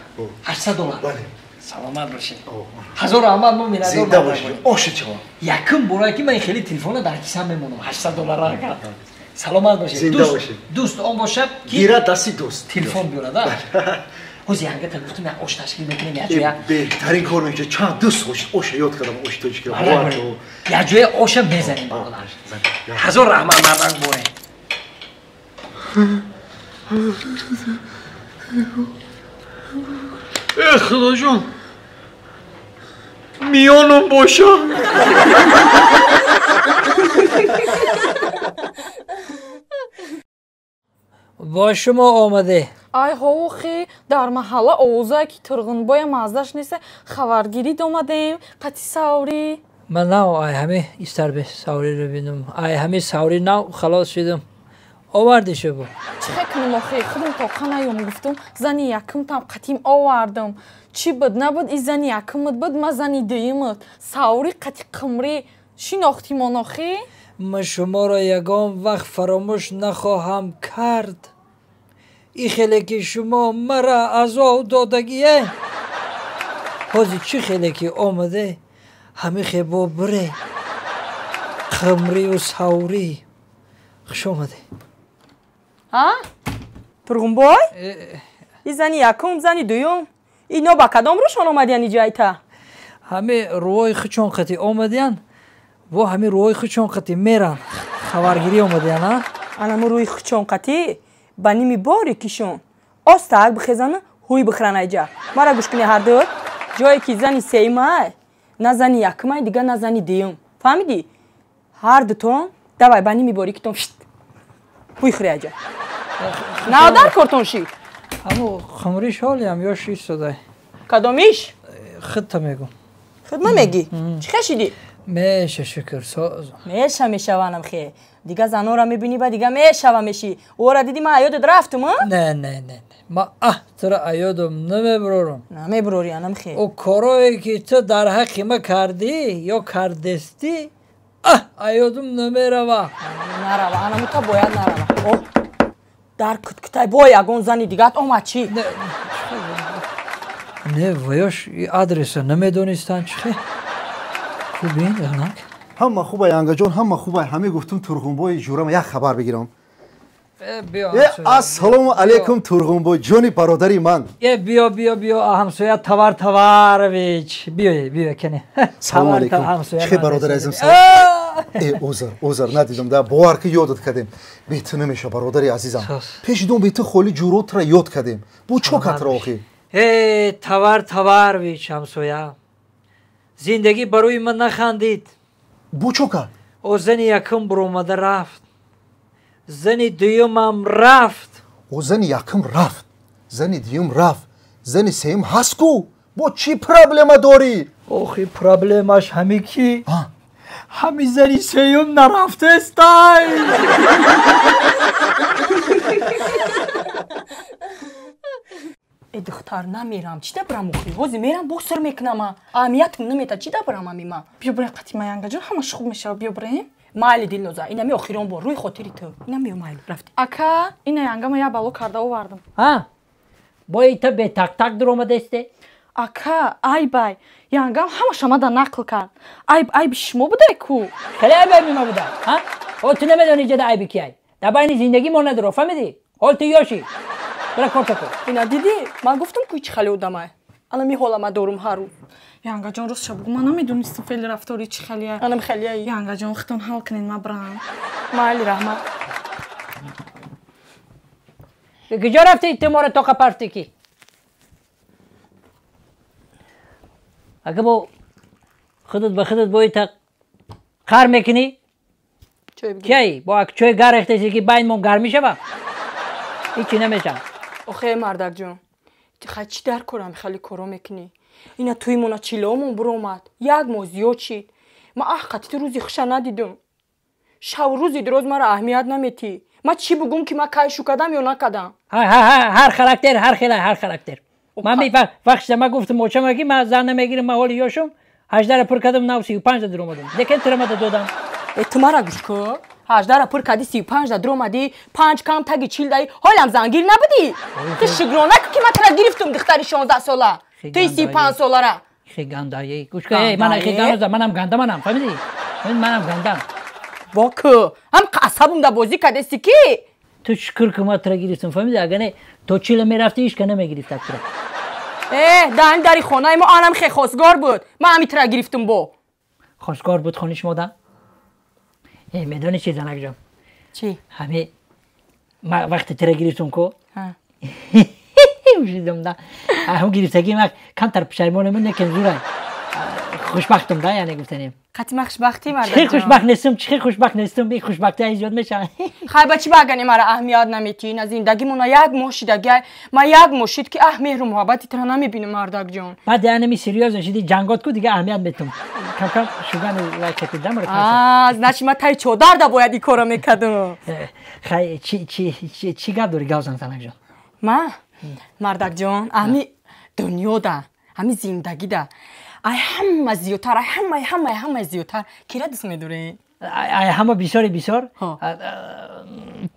$800. Бале. Саломат бошед. Ҳазор раҳмат, мо миннатдор. Зинда бошед. Ошид шава. Якум бора ки ман хеле телефонро дар кисам мемонам. $800 ка. Саломат бошед. Зинда бошед. Дӯст он бошад ки гира дасти дӯст. Телефон биёрад, а? Ҳози янгата гуфтам як ош ташкил мекунем як ҷоя. Беҳтарин кор мекунед. Чанд дӯст бошед. Оша ёд кардам, оши тоҷикиро. Як ҷоя оша мезанем бародар. Ҳазор раҳмат мардак боре. Э, Худоҷон, миёнам боша. Бо шумо омаде. Ай ҳовухи, дар маҳалла овозае ки Турғунбоя маздаш нест, хабаргирид омадем, қати саврӣ. Ман нав ай ҳами истарбе савриро бинам. Ай ҳами саври нав халос шудам. Оварди шубу. Чӣ хе кунам охи, худам тоқа наём гуфтум, зани якумтам қатим овардам. Чӣ буд набуд, и зани якумат буд, ма зани дуюмат. Саври қати қимрӣ шинохтимон охи? Ман шуморо ягон вақт фаромӯш нахоҳам кард. И хеле ки шумо мара азоб додагие. Ҳозир чӣ хеле ки омаде, ҳами хебо бире. Қимрию саврӣ. Хуш омаде. Ҳа? Турғунбой? И зани якум, зани дуюм. Ино ба кадом рӯшон омадиян иҷайта? Ҳами рӯҳои хучон қати омадиян, бо ҳами рӯҳои хучон қати меран. Хабаргирӣ омадиян, а? Анамо рӯи хучон қати ба ними бори кишон. Остаак бихезана, ҳуй бихӯран айҷа. Мара гӯш кунӣ ҳарду. Ҷое ки зани сеюмай, на зани якумай, дига на зани дуюм. Фаҳмидӣ? Ҳар дутон давай ба ними бори китон шит. Ҳуй хӯри айҷа. Наодар кортон шид. Ҳаму хумриш ҳолиам ё шистодай. Кадомиш? Худта мегум. Худ ма мегӣ? Чӣ хе шидӣ? Меша шукр соз. Меша мешаванам хе. Дига занора мебинӣ ба дига мешава мешӣ. Ора дидӣ ман аёдат рафтум, а? Не, не, не. Ма тура аёдам намебурорам. Намебурорӣ анам хе. О корое ки ту дар ҳаққи ма кардӣ ё кардестӣ, аёдам намерава. Нарава, анаму та бояд нарава. О, дар куткутай бо ягон зани дигат омад чӣ? Не, ваёш адреса намедонистанд чӣ хе? Хубин, янак? Ҳама хубай, ангаҷон, ҳама хубай. Ҳаме гуфтум Турғунбои ҷурама як хабар бигирам. Ассалому алайкум Турғунбой, ҷони бародари ман. Биё, биё, биё, ҳамсоя Тавар Таварович. Биё, биё, кене. Салому алайкум. Чӣ хел бародари азизам? Узр, узр, надидам, да, бовар ки ёдат кардем. Бе ту намеша, бародари азизам. Пеши дом бе ту холи ҷуротра ёд кардем. Бо чо катра охи? Тавар Таварович, ҳамсоя. Зиндагӣ барои ман нахандид. Бо чо кард? О зани якум буромада рафт. Зани дуюмам рафт. О зани якум рафт. Зани дуюм рафт. Зани сеюм ҳаст ку? Бо чӣ проблема дорӣ? Охи проблемаш ҳами ки? Ҳами зани сеюм нарафтестай. Э духтар намерам, чӣ дабарам охи? Ҳозир мерам боз сир мекунама. Аҳамиятам намета, чӣ дабарам ами ма? Биё бирем қати Маянгаҷон, ҳамаш хуб мешава, биё бирем. Майли Дилноза, инами охирон бор, рӯи хотири ту. Инам ё майли, рафтем. Ака, ина янгама я бало карда овардам. Ҳа? Бо ита бетактак дуромадесте? Ака, айбай, янгам ҳамаша мада нақл кард. Айб айби шумо будай ку? Хеле айб айби ма буда, ҳа? Ҳол ту намедонӣ ҷада айби кияй. Дар байни зиндагӣ мо надоро, фаҳмидӣ? Ҳол ту ёшӣ. Бира корта кун. Ина дидӣ? Ман гуфтам ку чӣ хеле одамай. Ана меҳола ма дорум ҳар рӯз. Янгаҷон, ростша бугу, ман намедонистам феъли рафтори чӣ хелия. Анам хелияи. Янгаҷон, хитон ҳал кунед, ман бирам. Майли, раҳмат. Куҷо рафтӣ ту моро тоқа партӣ ки? Ака бо худат ба худат бо ита қар мекунӣ? Кияй? Бо ак чой гар рехтаси ки байнмон гармӣ шава? Ҳичи намешава. Охе мардакҷон, хай чӣ дар корам хеле коро мекунӣ? Ина туймона чиломон буромад, як моҳ зиёд шид. Ман аҳ қати ту рӯзи хуша надидум. Шаву рӯзи дироз маро аҳамият наметӣ. Ман чӣ бугум ки ман кай шу кардам ё накардам? Ҳар характер, ҳар хела, ҳар характер. Ман вақтша ман гуфтам очама ки ман зан намегирам, ман ҳоли ёшум, 18-ра пур кардам, нав 35-да дуромадам. Лекин тура додам. Э ту мара гӯш кун. 18-ра пур кардӣ, 35-да дуромадӣ, 5 кам таги 40 даи, ҳолам зангир набудӣ. Ту шукрона кун ки ман тура гирифтум духтари 16 сола. Ту 35 солара. Хе гандае. Гӯш кун, эй, ман хе ганда, манам ганда манам, фаҳмидӣ? Манам гандам. Бо ку, ҳам асабумда бозӣ кардеси ки? Ту шукр ки ман тура гирифтум, фаҳмидӣ? Агар не то чила мерафтӣ, ҳеч ка намегирифтак тура. Э, даҳани дари хонаи мо анам хе хосгор буд. Ман ҳами тура гирифтум бо. Хосгор буд хони шумо да? Э, медонӣ чи занакҷон? Чӣ? Ҳами ман вақте тура гирифтум ку? Ушидам да. Ҳам гирифтагӣ ман камтар пушаймонам, лекин зурай. Хушбахтум да, яъне гуфтанем. Қати ман хушбахтӣ мардакҷон. Чӣ хушбахт нестум, чӣ хушбахт нестум, ин хушбахтӣ зиёд мешавад. Хай ба чӣ багане мара аҳамият наметӣ? На зиндагимона як моҳ шидагай, ман як моҳ шид ки аҳ меҳру муҳаббати тура намебинам мардакҷон. Баъд яъне серьёзно шиди ҷангот ку дига аҳамият метум. Кам-кам шугану лайк кардам мара. Аа, значит ман таи чодарда бояд ин корро мекардам. Хай чӣ чӣ чӣ гап дорӣ гавзан занакҷон? Ман мардакҷон, ҳами дунёда, ҳами зиндагида ай ҳама зиёдтар, ай ҳама ҳама ҳама зиёдтар кира дӯст медорӣ? Ай ҳама бисёри бисёр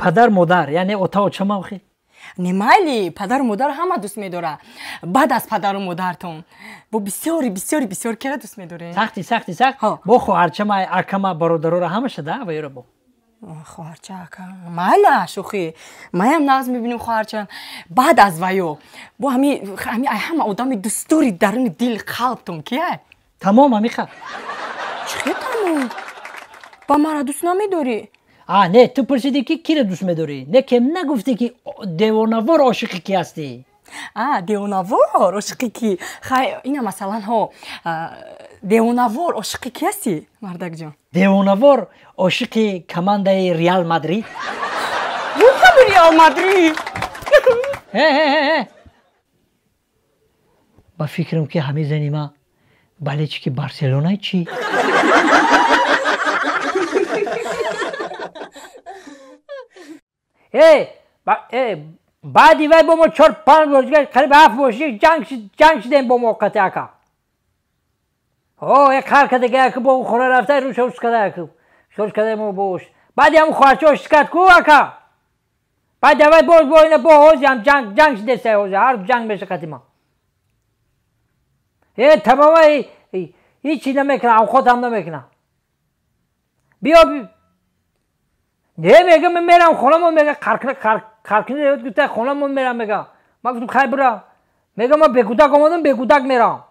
падар модар, яъне ота очама охи. Не майли, падару модар ҳама дӯст медора. Баъд аз падару модартон бо бисёри бисёри бисёр кира дӯст медорӣ? Сахти сахти сахт бо хоҳарчама, акама, бародарора ҳамаша да ва ёра бо. Хоҳарча, ака, майла шӯхӣ. Маям нағз мебинем хоҳарча. Баъд аз ваё бо ҳами ҳами ай ҳама одами дӯстдори даруни дил қалбтон кияй? Тамом ҳамиха. Чӣ хел тамом? Ба мара дӯст намедорӣ? А, не, ту пурсидӣ ки киро дӯст медорӣ? Не, кем нагуфтӣ ки девонавор ошиқи ки ҳастӣ? А, девонавор ошиқи ки? Хай, ина масалан ҳо, девонавор ошиқи ки ҳастӣ, мардакҷон? Девонавор ошиқи командаи Реал Мадрид. Ҳами Реал Мадрид. Ба фикрам ки ҳами зани ма болельщики Барселонай чӣ? Э, баъди вай бо мо 4-5 бозигар, қариб 7 бозӣ ҷанг шидем бо мо қати ака. О, як ҳар када ки бо хона рафта рӯша ус када ака. Шош када мо бош. Баъди ҳам хоҳарча ошти кард ку ака. Баъди вай боз бо ина бо ҳози ҳам ҷанг шидеста ҳози ҳар ҷанг меша қати ма. Э, тамома ҳичи намекунам, авқот ҳам намекунам. Биё не мега ман мерам хонамон мега қаркина гуфта хонамон мерам мега. Ман гуфтам хай бира. Мега ман бекӯдак омадам, бекӯдак мерам.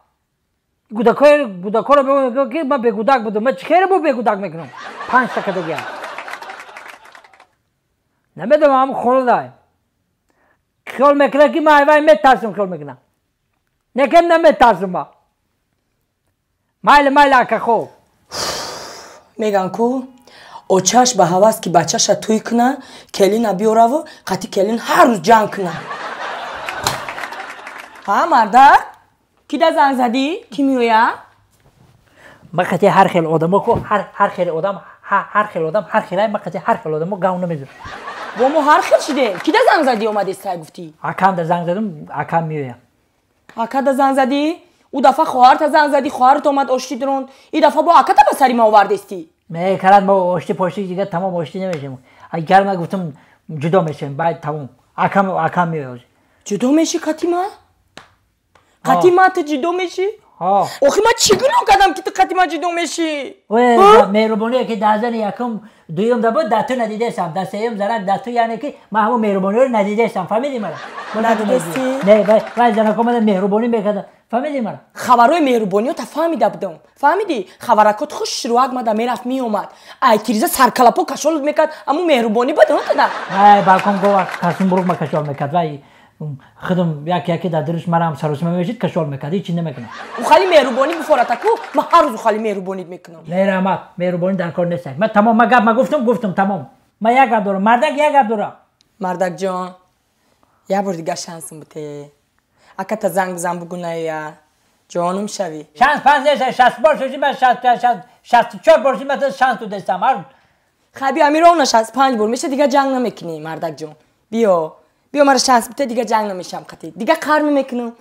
Гудакҳоро мега ки ман бекӯдак будам. Ман чӣ хеле бо бекӯдак мекунам? 5 та кадагиам. Намедонам ҳам хона дай. Хиёл мекунад ки ман айвай метарсам, хиёл мекунам. Некем наметарсам ман. Майли, майли, ака, хоб. Меган ку очаш ба ҳавас ки бачаша тӯй куна, келина биёраву қати келин ҳар рӯз ҷанг куна. Ҳа, мардак, ки да занг задӣ? Ки меоя? Ма қати ҳар хел одамо ку, ҳар хел одам, ҳар хел одам, ҳар хелай, ма қати ҳар хел одамо гав намезанам. Бо мо ҳар хел шидем. Ки да занг задӣ омадестай гуфтӣ? Акам да занг задам, акам меоя. Ака да занг задӣ? Ӯ дафъа хоҳарта занг задӣ, хоҳарат омад оштӣ дронд. И дафъа бо аката ба сари ма овардестӣ. Мекарад, мо оштӣ поштӣ дига тамом оштӣ намешем. Агар ма гуфтам ҷудо мешем, баъд тамом. Акам меоя. Ҷудо мешӣ қати ма? Қати ма ту ҷудо мешӣ? Охи ма чӣ гуноҳ кардам ки ту қати ма ҷудо мешӣ? Меҳрубоние ки дар зани якум дуюм да буд, дар ту надидесам, дар сеюм занак дар ту, яъне ки ман ҳамон меҳрубониро надидесам, фаҳмидӣ мара? Надидестӣ? Не, вай занако мада меҳрубонӣ мекарда, фаҳмидӣ мара? Хабарҳои меҳрубониёта фаҳмида будам, фаҳмидӣ? Хабаракот хушрӯак мада мерафт меомад, ай тиреза саркалапо кашолут мекард, аммо меҳрубонӣ буд он тада. Вай балкон гова касум бурук ма кашол мекард, вай худам як яке дар дурус марам саросима мешид, кашол мекард, ҳеҷ намекунам. Ухали меҳрубонӣ бифоратаку, ман ҳар рӯз ухали меҳрубонит мекунам. Не, раҳмат, меҳрубонӣ дар кор нест. Ман тамом, ман гап ма гуфтам, гуфтам, тамом. Ман як гап дорам, мардак як гап дорам. Мардакҷон, як бор дигар шансм бите. Аката занг бизан бугу наоя. Ҷонум шавӣ. Шанс панҷ нест, 60 бор шудӣ, ман 64 бор шудӣ, ман шанс додастам. Хай биё, ҳамин ровно 65 бор меша, дигар ҷанг намекунӣ, мардакҷон. Биё. Биё мара шанс бите, дига ҷанг намешам қатӣ. Дига қар намекунам.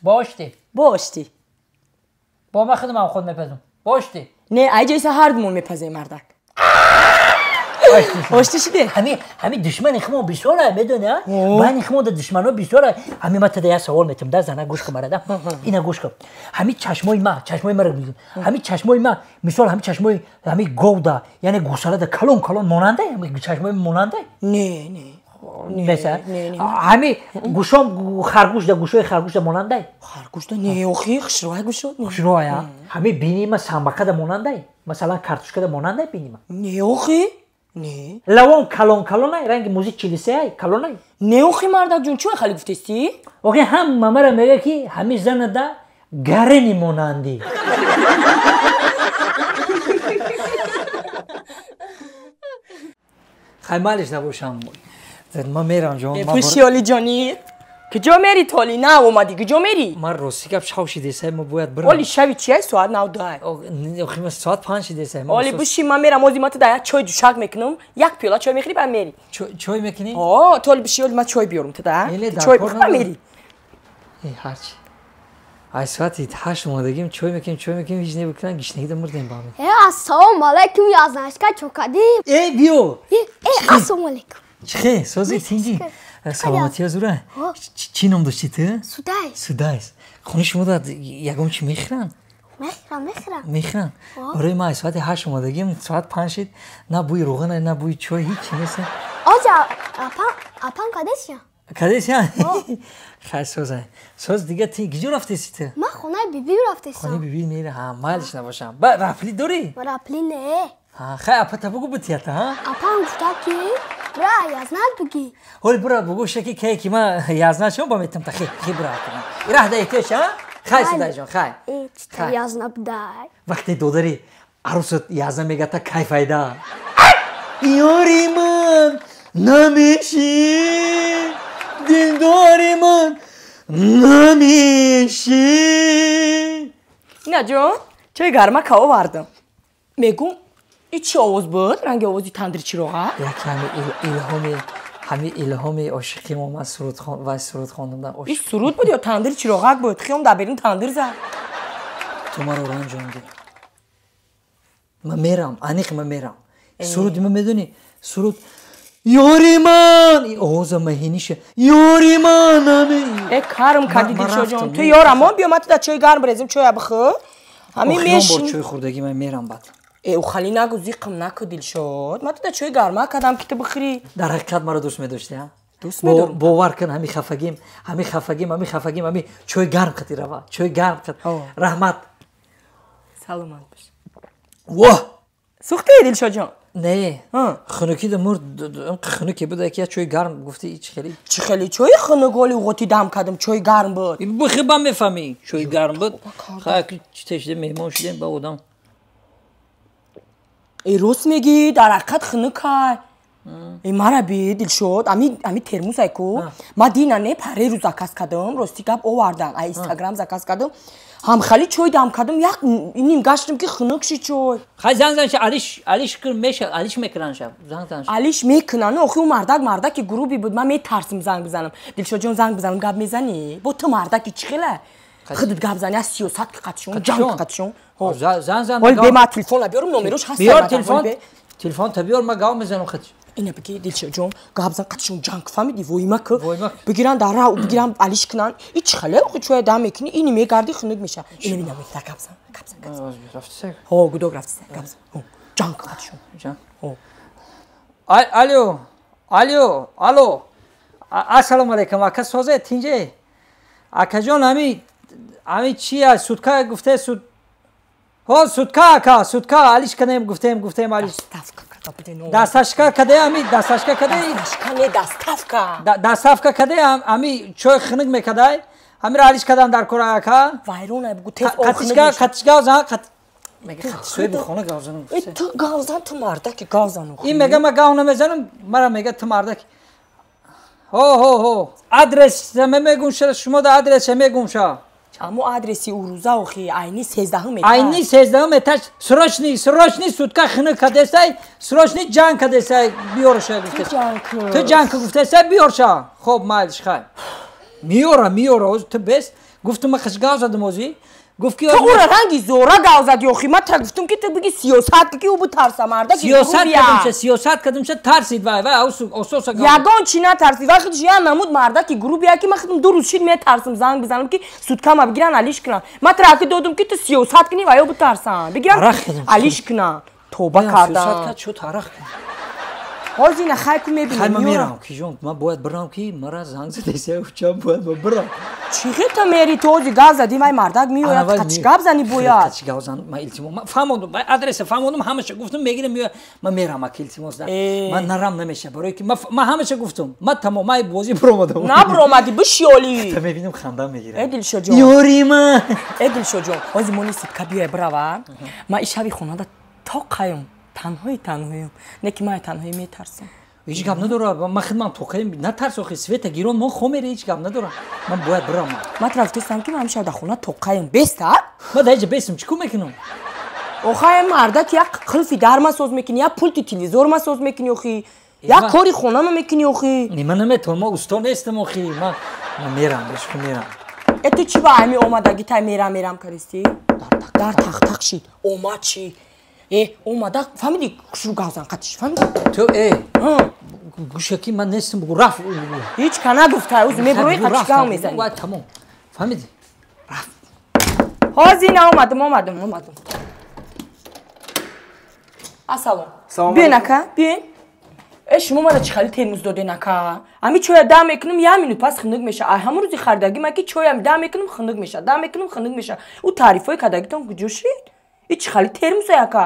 Бошти. Бошти. Бо ма худам худ мепазам. Бошти. Не, ай ҷойса ҳар думон мепазем, мардак. Ошти шиде? Ҳами душмани хумо бисёра, медони, а? Байни хумо да душмано бисёра. Ҳами ма тада як савол метам, да зана гӯш кун мара, да? Ина гӯш кун. Ҳами чашмои ма, чашмои мара бигӯ. Ҳами чашмои ма, мисол ҳами чашмои ҳами говда, яъне гӯсала да калон калон монанда, ҳами чашмои монанда? Не, не. Неса? Ҳами гӯшом харгӯш да гӯшои харгӯш да монандай? Харгӯш да не, охи, хушрӯай гӯшо. Хушрӯай, а? Ҳами бини ма самбақа да монандай? Масалан картошка да монандай бини ма? Не, охи. Не. Лавон калон калонай, ранги музи чилисеай, калонай? Не, охи, мардакҷон, чӣ хали гуфтестӣ? Охи, ҳама мара мега ки ҳами зана да гарени монандӣ. Хай малиш набошам. Ман мерам ҷон. Пуши оли ҷонӣ. Куҷо мери толи? На омадӣ, куҷо мери? Ман рости гап шав шидесай, ма бояд бирам. Оли шави чиай? Соат 9. Охи ма соат 5 шидесай. Оли буши, ман мерам, ози ма ту да як чой ҷӯшак мекунам, як пиёла чой мехӯри, баъд мери. Чой мекунӣ? О, толи буши, оли ман чой биёрам ту да. Чой бихӯр мери. Э, ҳарчи. Ай соати 8 омадагим, чой мекунем, чой мекунем, ҳеҷ небикунам, гишнагида мурдем ба ҳам. Э, ассалому алайкум, язнашка чокадӣ. Э, биё. Э, ассалому алайкум. Чихе, сози тинҷи. Саломатия зура. Чӣ ном доштӣ ту? Судайс. Судайс. Хони шумо да ягон чӣ мехӯранд? Мехӯрам, мехӯрам. Мехӯранд. Барои ман соати 8 омадагим, соат 5 шид, на бӯи равған, на бӯи чой, ҳеҷ чӣ нест. Оҷа, апам кадесия? Кадесия? Хай соза. Соз дига ти куҷо рафтеси ту? Ман хонаи биби рафтесам. Хонаи биби мера, ҳа, майлиш набошам. Ба рафли дорӣ? Рафли не. Ҳа, хай апата бугу битията, ҳа? Апам гуфта ки бра язнат буги. Ҳоли бра бугу шаки ке ки ма язнат шом ба метам та хе, хе бра. Раҳ да эҳтиёҷ, ҳа? Хай судаҷон, хай. Э, чита язна будай. Вақте додари арусат язна мега та кай файда. Ёри ман намеши, дилдори ман намеши. Ина ҷон, чой гарма ка овардам. Мегум, и чӣ овоз буд? Ранги овози тандири чироға? Яке ҳами илҳоми ошиқим омад, суруд вай суруд хондам. И суруд буд ё тандири чироғак буд? Хиём дар берун тандир зад. Ту маро ранҷондӣ. Ман мерам, аниқ ман мерам. Суруди ман медонӣ? Суруд ёри ман, овоза маҳиниша. Ёри ман ами. Э, карм кардӣ Дилшодҷон. Ту ёрамон, биё ман ту дар чой гарм резим, чоя бихӯр. Ҳамин мешин. Бор чой хӯрдагӣ ман мерам баъд. Э, ухали нагу, зиқм наку Дилшод. Ман ту дар чой гарма кардам ки ту бихӯрӣ. Дар ҳақиқат маро дӯст медоштӣ, ҳа? Дӯст медорам. Бовар кун, ҳами хафагим, ҳами хафагим, ҳами хафагим, ҳами чой гарм қати рава, чой гарм қат. Раҳмат. Саломат бош. Воҳ! Сӯхтӣ Дилшодҷон? Не, хунукӣ да мурд, хунуке буда ки чой гарм гуфти, чӣ хеле? Чӣ хеле чои хунук оли уғоти дам кардам, чой гарм буд. Бихи ба мефаҳмӣ, чой гарм буд. Хай чите шудем, меҳмон шудем ба одам. Э рост мегӣ, дар ҳақиқат хунукай. Э мара би Дилшод, ами термусай ку. Ма дина не паре рӯз заказ кардам, рости гап овардан, ай Инстаграм заказ кардам. Ҳам хали чой дам кардам, як ним гаштам ки хунук ши чой. Хай занг зан ша, алиш алиш кун меша, алиш мекунан ша. Занг зан ша. Алиш мекунан, охи ӯ мардак мардаки грубый буд, ман метарсим занг бизанам. Дилшод ҷон занг бизанам, гап мезанӣ? Бо ту мардаки чӣ хела? Худат гап зани, аз сиёсат ки қатшон, ҷанг қатшон. Занг зан. Ҳол бе ма телефон биёрам, номерош ҳаст. Биёр телефон. Телефон та биёр, ма гап мезанам худаш. Ина бигӣ Дилшод ҷон, гап зан қатшон ҷанг фаҳмидӣ, войма ку. Бигиран дар раҳ, бигиран алиш кунан. И чӣ хеле охи чоя дам мекунӣ, ини мегарди хунук меша. Ина бинам гап зан, гап зан, гап зан. Ҳо, гудок рафтиса, гап зан. Ҳо, ҷанг қатшон. Ҷанг. Ҳо. Алло, алло, алло. Ассалому алайкум, ака созе тинҷе. Акаҷон, ами чи аст? Сутка гуфте суд. Ҳо, сутка ака, сутка алиш кардем, гуфтем алиш. Дасташка каде ами, дасташка каде? Дасташка не, доставка. Доставка каде ами чой хунук мекадай? Амира алиш кадан дар кора ака? Вайрон ай бугу тез об хунук мешад. Қатишка зан қат мега қатишои бухона гав занам. Э ту гав зан, ту мардаки гав зан. Ин мега ма гав намезанам, мара мега ту мардаки. Ҳо ҳо ҳо. Адрес мегум шумо да адрес мегум ша. Аммо адреси урӯза охи айни 13 этаж. Айни 13 этаж. Срочный, срочный сутка хунук кадесай, срочный ҷанг кадесай, биёрша гуфтесай. Ту ҷанг. Ту ҷанг гуфтесай, биёрша. Хоб майлиш хай. Миёра, миёра, оз ту бес. Гуфтум ма хиш гав задам ози. Гуфт ки ту ура ранги зора гав зади охи. Ма та гуфтум ки ту биги сиёсат ки ӯ бутарса марда ки сиёсат кадумша, сиёсат кадумша тарсид вай, вай ососа гав. Ягон чи натарсид. Вай худш я намуд марда ки грубия ки ма худам ду рӯз шид метарсам занг бизанам ки суткама бигиран алиш кунан. Ма траки додум ки ту сиёсат кунӣ вай ӯ бутарсан. Бигиран алиш кунан. Тоба кардам. Сиёсат кард, чӯ тарақ кунам. Ҳозир ина хай ку мебинем. Хай ма мерам ки ҷон, ма бояд бирам ки мара занг задеса, учам бояд ма бирам. Чӣ хета мери ту ҳозир гап задӣ, вай мардак меояд, қач гап занӣ бояд. Қач гап зан, ма илтимос, ма фаҳмондум, вай адреса фаҳмондум, ҳамаша гуфтум, мегирам меояд, ма мерам ака илтимос да. Ма нарам намеша, барои ки ма ҳамаша гуфтум, ма тамом, май бозӣ биромадам. На биромадӣ, бишёлӣ. Та мебинам хандам мегирад. Э Дилшод ҷон. Ёри ма. Э Дилшод ҷон, ҳозир мони сутка биёя бирава. Ма ишави хонада то қаюм. Танҳои танҳоюм. Не ки ман танҳоӣ метарсам. Ҳеҷ гап надорам. Ман худман тоқаем. Натарс охи, света гирон мо хомере, ҳеҷ гап надорам. Ман бояд бирам. Ман тра гуфтам ки ман ҳамеша дар хона тоқаем. Беста? Ман дар ҳеҷ бестам, чӣ кор мекунам? Охай мардак як қилфи дар ма соз мекунӣ, як пулти телевизор ма соз мекунӣ охи. Як кори хона ма мекунӣ охи. Не, ман наметавонам, ман усто нестам охи. Ман мерам, бешку мерам. Э ту чӣ ба ҳами омадагӣ тай мерам мерам кардистӣ? Дар тақ-тақ шид. Омад чӣ? Э, омада, фаҳмидӣ, хушрӯ гав зан қатиш, фаҳмидӣ? Ту, э, гӯшаки ман нестам, бугу рафт. Ҳеҷ ка нагуфта, ӯз мебурои қатиш гав мезанӣ. Вай, тамом. Фаҳмидӣ? Рафт. Ҳозир на омадам, омадам, омадам. Ассалом. Биён ака, биён. Э, шумо мара чӣ хали термуз доден ака? Ами чоя дам мекунам, як минут пас хунук меша. Ай ҳамон рӯзи харидагӣ ман ки чоям дам мекунам, хунук меша, дам мекунам, хунук меша. Ӯ таърифҳои кардагитон куҷо шид? И чӣ хали термуз ака?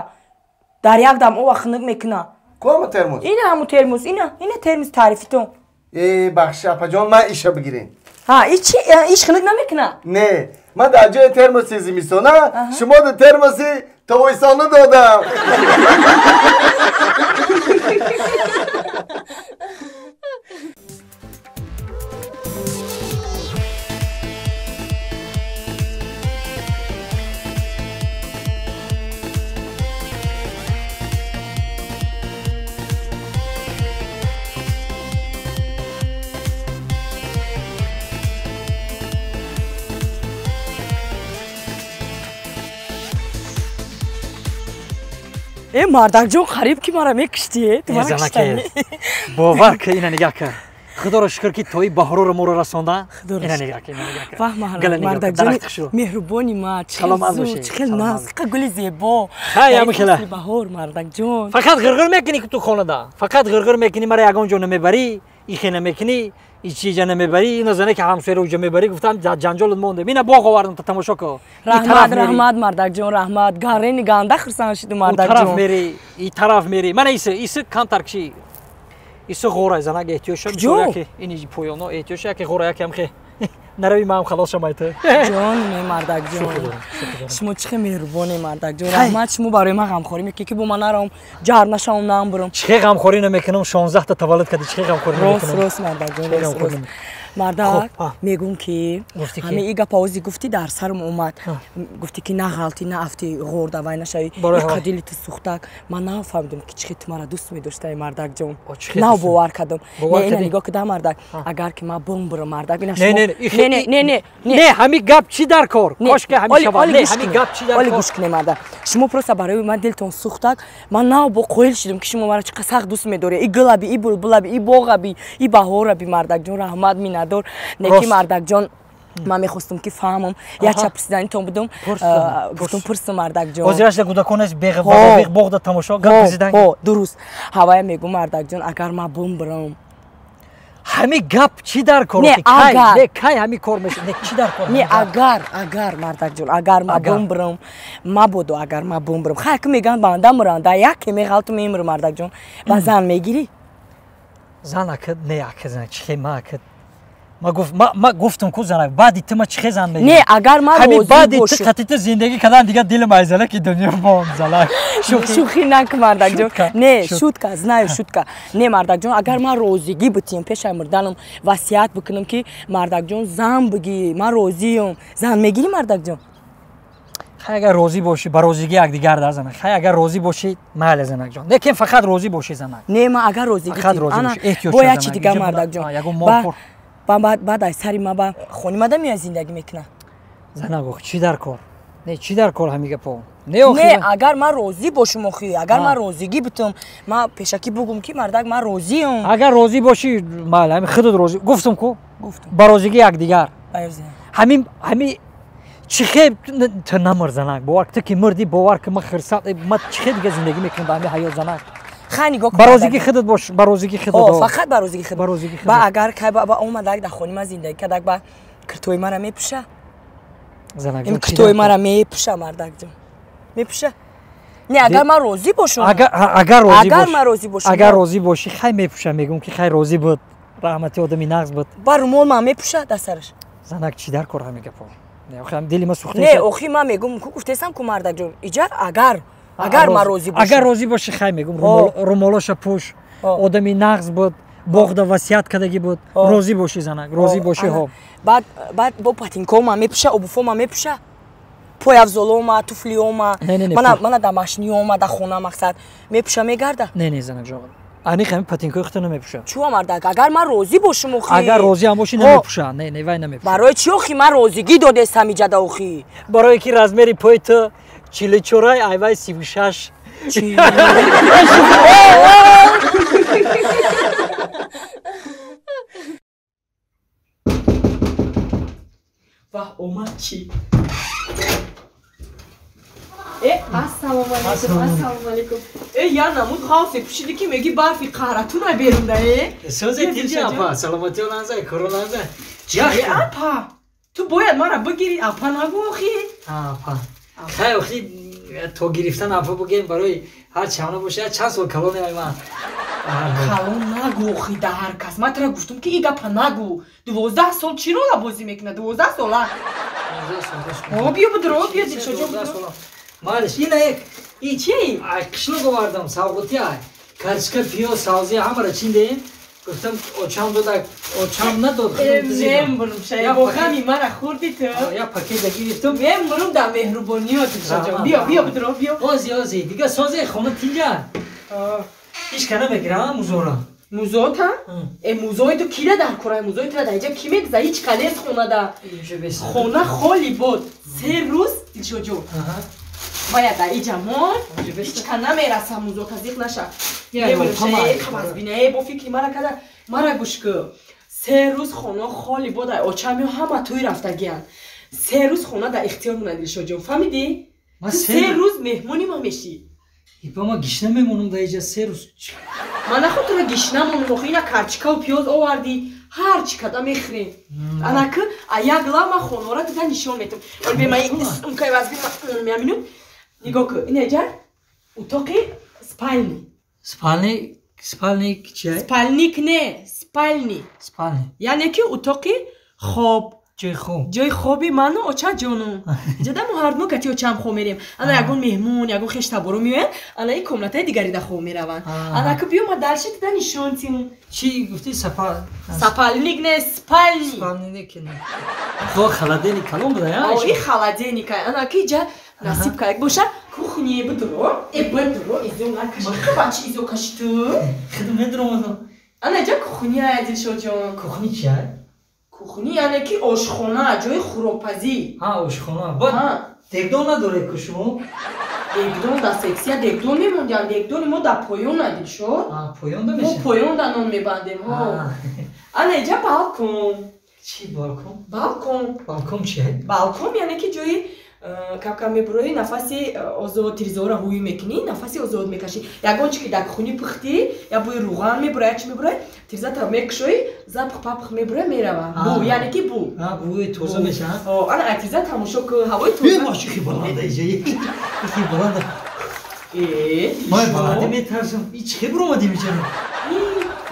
Дар як дам ова хунук мекуна. Кому термуз? Ина ҳамун термуз, ина, ина термуз таърифитон. Э, бахши апаҷон, ман иша бигирем. Ҳа, и чи иш хунук намекуна? Не, ман дар ҷои термоси зимистона шумо дар термоси тобистона додам. Э мардакҷон, қариб ки мара мекуштӣ, ту мара куштанӣ. Бовар ки ина нигаҳ кар. Худоро шукр ки тои баҳороро моро расонда. Ина нигаҳ кар, ина нигаҳ кар. Ваҳ мардакҷон, меҳрубони ма, чӣ зуд, чӣ хел наз, чӣ гули зебо. Хай, ҳамин хела. Баҳор мардакҷон. Фақат ғирғир мекунӣ ки ту хонада. Фақат ғирғир мекунӣ, мара ягон ҷо намебарӣ, ихе намекунӣ. ичи ҷа намебарӣ, ина зане ки ҳамсояро уҷа мебарӣ, гуфтам ҷанҷолат мондем. Ина боғ овардам та тамошо кун. Раҳмат, раҳмат, мардакҷон, раҳмат. Гарени ганда хурсанд шудум, мардакҷон. У тараф мери, и тараф мери. Мана иси, иси камтар киши. Иси ғора занак эҳтиёҷ шам. Куҷо? Ини поёно эҳтиёҷ яке ғора яке ҳам хе. Нарави маам халос шам айта. Ҷон, не мардакҷон. Шумо чӣ хел меҳрубоне, мардакҷон. Раҳмат, шумо барои ман ғамхорӣ мекунед ки бо ман нарам, ҷар нашавам, намбурам. Чӣ хел ғамхорӣ намекунам? 16 та таваллуд кардӣ, чӣ хел ғамхорӣ намекунам? Рост, рост, мардакҷон, рост, рост. Мардак, мегӯм ки ҳамин и гапа ози гуфтӣ дар сарам омад. Гуфтӣ ки на ғалтӣ, на афтӣ, ғор давай нашавӣ. Иқа дили ту сӯхтак. Ман нафаҳмидам ки чӣ хел ту мара дӯст медоштаи, мардакҷон. Нав бовар кардам. Не, ина нигоҳ куда, мардак. Агар ки ман бумбурам, мардак, ина шумо не, не, не, не, не, ҳамин гап чӣ дар кор? Кошки ҳамин шавад. Не, ҳамин гап чӣ дар кор? Оли гӯш кунед, мардак. Шумо просто барои ман дилтон сӯхтак. Ман нав бо қоил шудам ки шумо мара чӣ қадр сахт дӯст медоред. И гулаби, и булбулаби, и боғаби, и баҳораби, мардакҷон, раҳмат, миннатдор. Неки, мардакҷон, ман мехостам ки фаҳмам, як ча пурсиданитон будам, гуфтам пурсам, мардакҷон. Ҳозирашда кӯдакон аст, беғ боғда тамошо гап пурсидан. Ҳо, дуруст. Ҳавая мегӯм, мардакҷон, агар ман бумбурам. Ҳамин гап чӣ дар кор? Не, агар. Не, кай ҳамин кор мешавад? Не, чӣ дар кор? Не, агар, агар, мардакҷон, агар ман бумбурам, мабодо агар ман бумбурам. Хай, ки мегӯянд банда муранда, яке меғалту мемурам, мардакҷон. Ба зан мегирӣ? Зан ака, не, ака, зан чӣ хел ма ака? Ма гуфтам ку занак, баъди ту ма чӣ хел зан мегирам? Не, агар ман розӣ баъди ту қатъи ту зиндагӣ кардан дигар дилам ай занак ки дунё монд, занак. Шӯхӣ накун, мардакҷон. Не, шутка, знаю, шутка. Не, мардакҷон, агар ман розигӣ бутиям, пешай мурданам васият бикунам ки мардакҷон зан бигӣ, ман розиам. Зан мегирӣ, мардакҷон? Хай, агар розӣ бошӣ, ба розигӣ якдигар да, занак. Хай, агар розӣ бошӣ, майли, занакҷон. Лекин фақат розӣ бошӣ, занак. Не, ман агар розигӣ фақат розӣ бошӣ. Эҳтиёҷ бояд чи дигар, мардакҷон. Ягон мол баъд аз сари ма ба хонимада меояд, зиндагӣ мекунад. Занак, ох, чӣ дар кор? Не, чӣ дар кор ҳамин гапо? Не, не, агар ман розӣ бошам, охи, агар ман розигӣ бутам, ман пешакӣ бугум ки мардак, ман розиам. Агар розӣ бошӣ, майли, ҳамин худат розӣ. Гуфтам ку? Ба розигӣ якдигар. Ҳамин ҳамин чӣ хел ту намур, занак, бовар ту ки мурдӣ, бовар ки ман хирсат, ман чӣ хел дига зиндагӣ мекунам ба ҳамин ҳаёт, занак? Хай, нигоҳ. Ба розигӣ худат бош, ба розигӣ худат. Фақат ба розигӣ худат. Ба розигӣ худат. Ба агар кай ба омадак дар хони ман зиндагӣ кардак, ба киртои мара мепӯша? Занак, ин киртои мара мепӯша, мардакҷон, мепӯша? Не, агар ман розӣ бошам. Агар розӣ агар ман розӣ бошам. Агар розӣ бошӣ, хай, мепӯша. Мегӯм ки хай, розӣ буд, раҳмати одами нағз буд. Ба румол ман мепӯша дар сараш? Занак, чӣ дар кор ҳамин гапо? Дили ма сӯхта. Не, охи, ман мегӯм ку, гуфтесам ку, мардакҷон, иҷа агар агар ман розӣ бошам. Агар розӣ бошӣ, хай, мегӯм, румолоша пӯш, одами нағз буд, боғда васият кардагӣ буд. Розӣ бошӣ, занак, розӣ бошӣ, ҳо. Баъд баъд бо патинкома мепӯша, обуфома мепӯша, пойафзолома, туфлиома, мана домашниёма, дар хона мақсад мепӯша, мегарда? Не, не, занакҷон, аниқ ҳамин патинкои худто намепӯша. Чӯ, мардак, агар ман розӣ бошам, охи. Агар розӣ ҳам бошӣ, намепӯша. Не, не, вай намепӯша. Барои чӣ, охи? Ман розигӣ додестам иҷада, охи. Барое ки размери пои ту 44-ай, айвай 36. Ваҳ, омад чӣ? Ассалому алайкум, ассалому алайкум. Э, я намуд ғавсе пӯшиди ки меги барфи қаҳратуна берунда, э. Созе тинҷи, апа, саломатиё ланза, коро ланза. Э, апа, ту бояд мара бигирӣ, апа нагӯ, охи. Апа, хай, охи, то гирифтан апа бугем, барои ҳар чанд боша, чанд сол калоне ай ман. Калон нагӯ, охи, да ҳар кас. Ман тара гуфтум ки и гапа нагӯ. 12 сол чӣ рола бозӣ мекунад, 12 сола? О, биё, будро, биё, дилшоҷон, будро. Малиш, ина як и чи? Ай қишлоқ овардам, савғоти ай. Карчка, пиёз, савзи ҳамаро чиндем. Гуфтам очам додак, очам надод. Мембурум, шай, бо ғами мара хӯрди ту. Я пакет гирифтам. Мембурум дар меҳрубониё, дилшоҷон. Биё, биё, будро, биё. Ози, ози, дига созе, хона тинҷа. Ҳеч ка намегирам музора. Музота? Э, музои ту кида дар кораи? Музои тура дар иҷа ки мегза? Ҳеч ка нест хонада. Хона холӣ буд. 3 рӯз, дилшоҷон. Бояд дар иҷа мон, ҳеч ка намераса, музота зиқ наша. Қавазбинае бо фикри мара када, мара гӯш кӯ. 3 рӯз хона холӣ буд, ай очамё ҳама тӯй рафтагиянд. 3 рӯз хона дар ихтиёр монад, дилшоҷон, фаҳмидӣ? 3 рӯз меҳмони ма мешӣ. Ипа, ма гишна мемонам дар иҷа 3 рӯз. Ман наход тура гишнамонум охи, ина карчикаву пиёз овардӣ, ҳар чӣ када мехӯрем. Анаки а як лав ман хонора туда нишон метам. Бе ма сумкаи вазби миаминут. Нигоҳ кун, инаҷа утоқи спальни. Спальни, спальник чия? Спальник не, спальни. Спальни. Яъне ки утоқи хоб. Ҷои хоб. Ҷои хоби ману очаҷону. Иҷода мо ҳардумо кати очаам хоб мерем. Ана ягон меҳмон, ягон хештаборо меоянд, ана ин комнатаи дигарида хоб мераванд. Анаки биё ма дальше туда нишон тим. Чӣ гуфтӣ? Сапальник не, спальни. Спальник не. Хо холодильник калон буда, я? О, и холодильник. Анаки иҷа насиб каяк боша. Кухне бидро, бидро, изо накаши. Бачи изо каши ту. Худам медромадам. Ана иҷа кухня, Дилшодҷон. Кухни чия? Кухни яъне ки ошхона, ҷои хӯрокпазӣ. Ҳа, ошхона. Бад дегдон надоред ку шумо? Дегдон дар сексия дегдон мемондиам. Дегдони мо дар поён, Дилшод. Поён да мешавад? Мо поён да нон мебандем. Ана иҷа балкон. Чӣ балкон? Балкон. Балкон чия? Балкон яъне ки ҷои кам-кам мебуроӣ, нафаси озод, тирезаҳоро ҳӯй мекунӣ, нафаси озод мекашӣ. Ягон чи ки дар кухни пухтӣ, я бӯи руған мебурояд, чи мебурояд, тирезата мекушоӣ, запах папах мебурояд, мерава. Бу, яъне ки бу. Бӯи тоза мешавад. Ана ай тиреза тамошо кун, ҳавои тоза. Бемаши хи баланда иҷа, хи баланда. Ман баланди метарсам. И чӣ буромадим иҷа?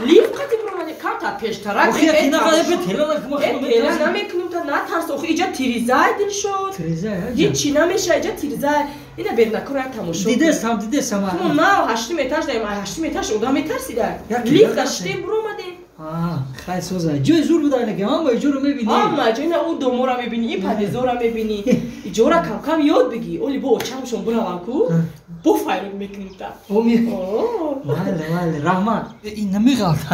Лифт қати буромадим, камтар пештарак. Охи, яки нақадар тела накунам. Тела намекунем, та натарс. Охи, иҷа тирезай, Дилшод. Тирезай, ҳичи намеша, иҷа тирезай. Ина бернакора як тамошо. Дидестам, дидестам. Мо нав ҳаштум этаж даем, ҳаштум этаж одам метарсида. Лифт даштем буромадем. Хай соза. Ҷои зур буда ина ки ҳама иҷоро мебинӣ. Ҳама ҷо ина ӯ домора мебинӣ, ин подъездора мебинӣ. Иҷора кам-кам ёд бигӣ. Оли бо очамшон буравам ку, бо файрод мекунем та. Майли, майли, раҳмат. Ин намеғалта.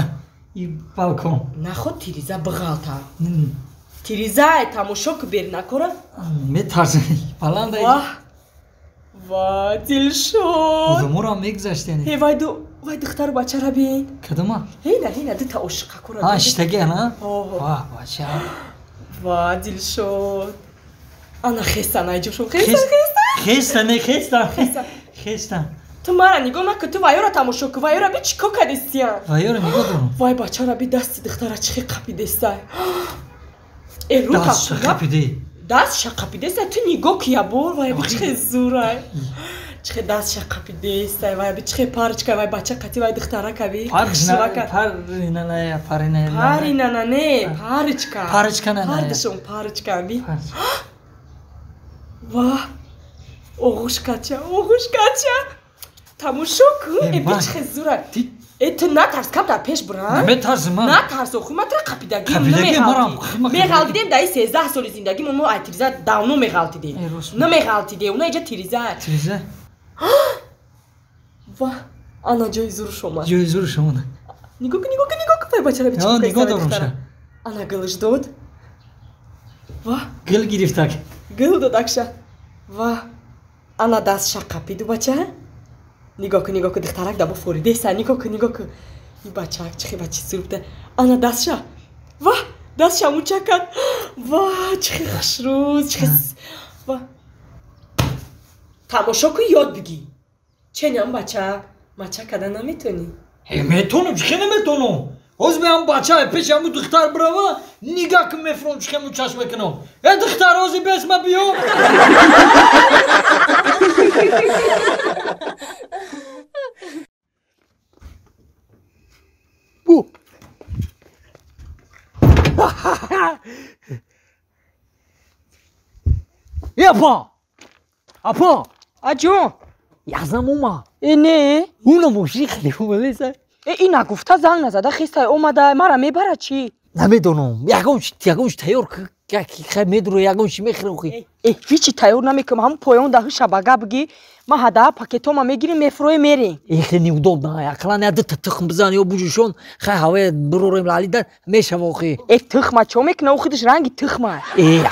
Ин балкон. Наход тиреза биғалта. Тирезай тамошо ку бернакора. Метарсам. Баланда. Ваҳ. Ва, Дилшод. Одаморо мегузаштен. Э, вай ду, вай духтару бачара бин. Кадома? Ҳина, ҳина, дута ошиқакора. А, шитаги, ана? Ва, бача. Ва, Дилшод. Ана хеста, найҷошон хеста, хеста. Хеста, не хеста. Хеста. Ту мара нигоҳ накун, ту вайёра тамошо кун, вайёра би чӣ кор кардистиян? Вайёра нигоҳ дорам. Вай бачара би дасти духтара чӣ хел қапидестай. Э, рӯ Даст қапиди. Даст шақапидестай, ту нигоҳ ки ябор, вай би чӣ хел зурай. Чӣ хел даст шақапидестай, вай би чӣ хел парочка, вай бача қати вай духтара каби. Паринана, паринана. Паринана не, парочка. Парочка на. Ҳардушон парочка би. Ва, оғӯшкача, оғӯшкача. Тамошо кун, э би чӣ хел зурай. Э, ту натарс, камтар пеш буран. Наметарсам ман. Натарс, охи, ман тура қапидагим намеғалтидем. Дар ин 13 соли зиндагимон мо ай тиреза давно меғалтидем. Намеғалтидем, уна иҷа тиреза. Тиреза? Ва, ана ҷои зурш омад. Ҷои зурш омад. Нигоҳ кун, нигоҳ кун, нигоҳ кун, вай бачара би чӣ кор Нигоҳ дорам ша. Ана гилш дод. Ва. Гил гирифтак. Гил дод акша. Ва, ана дастша қапиду бача. Нигоҳ кун, нигоҳ кун, духтарак да бо форидеса, нигоҳ кун, нигоҳ кун. Ин бачаак чӣ хел бачи зур буда. Ана дастша. Ва, дастша муча кард. Ва, чӣ хел хушрӯз, чӣ хел ва. Тамошо кун, ёд бигӣ. Ченам бачаак, мача карда наметонӣ? Э, метонам, чӣ хел наметонам? Ҳозир меам бача пеши ҳамун духтар бирава, нигаҳ кун мефурам, чӣ хел мучаш мекунам. Э, духтар, ҳозир бес ма биё. Бу. Э, апа! Апа! Аҷон! Язам омад. Э, не? Уна мошини халифа омадеса. Э, ин нагуфта занг назада хестай омада, мара мебара чӣ? Намедонам. Ягон чи тайёр хай медуро, ягон чи мехӯрам хи. Э, ҳичи тайёр намекунам, ҳамун поён да ҳуша ба гап бигӣ, ман ҳадаҳа пакетома мегирим, мефурӯем, мерем. Э, хеле неудобно, ақаллан я дута тухм бизан ё буҷушон, хай ҳавоя бурорем лалида мешава охи. Э, тухма чо мекуна, ӯ худаш ранги тухма. Э,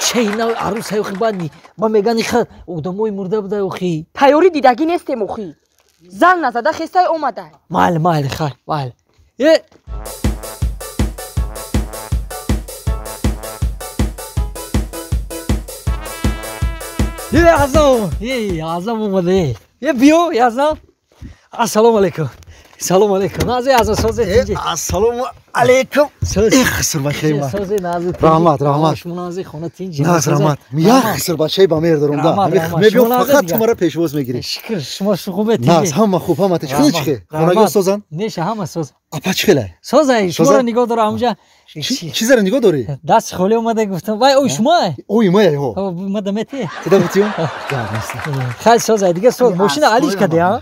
чейна арӯсай охи баъд ба меган иха одамои мурда буда охи. Тайёрӣ дидагӣ нестем охи. Занг назада хестай омада. Майли, майли, хай, майли. Э, Азам, Азам омада. Э, биё, Азам. Ассалому алайкум. Салом алейкум. Нази аз созе тинҷи. Ассалому алейкум. Эх, сирбачаи ман. Созе нази. Раҳмат, раҳмат. Шумо нази хона тинҷи. Наз раҳмат. Як сирбачаи ба меҳр дорум да. Мебиём фақат ту мара пешвоз мегирӣ. Шукр, шумо хубе тинҷи. Наз, ҳама хуб, ҳама тинҷ. Худо чихе? Хонагиҳо созанд? Неша, ҳама соз. Апа чӣ хелай? Созай, шуморо нигоҳ дора ҳамҷа. Чизаро нигоҳ дорӣ? Даст холӣ омада гуфтам. Вай, ой шумо? Ой май, ҳо. Ма дамете? Ту даметиё? Хай созай, дига соз. Мошина алиш каде, а?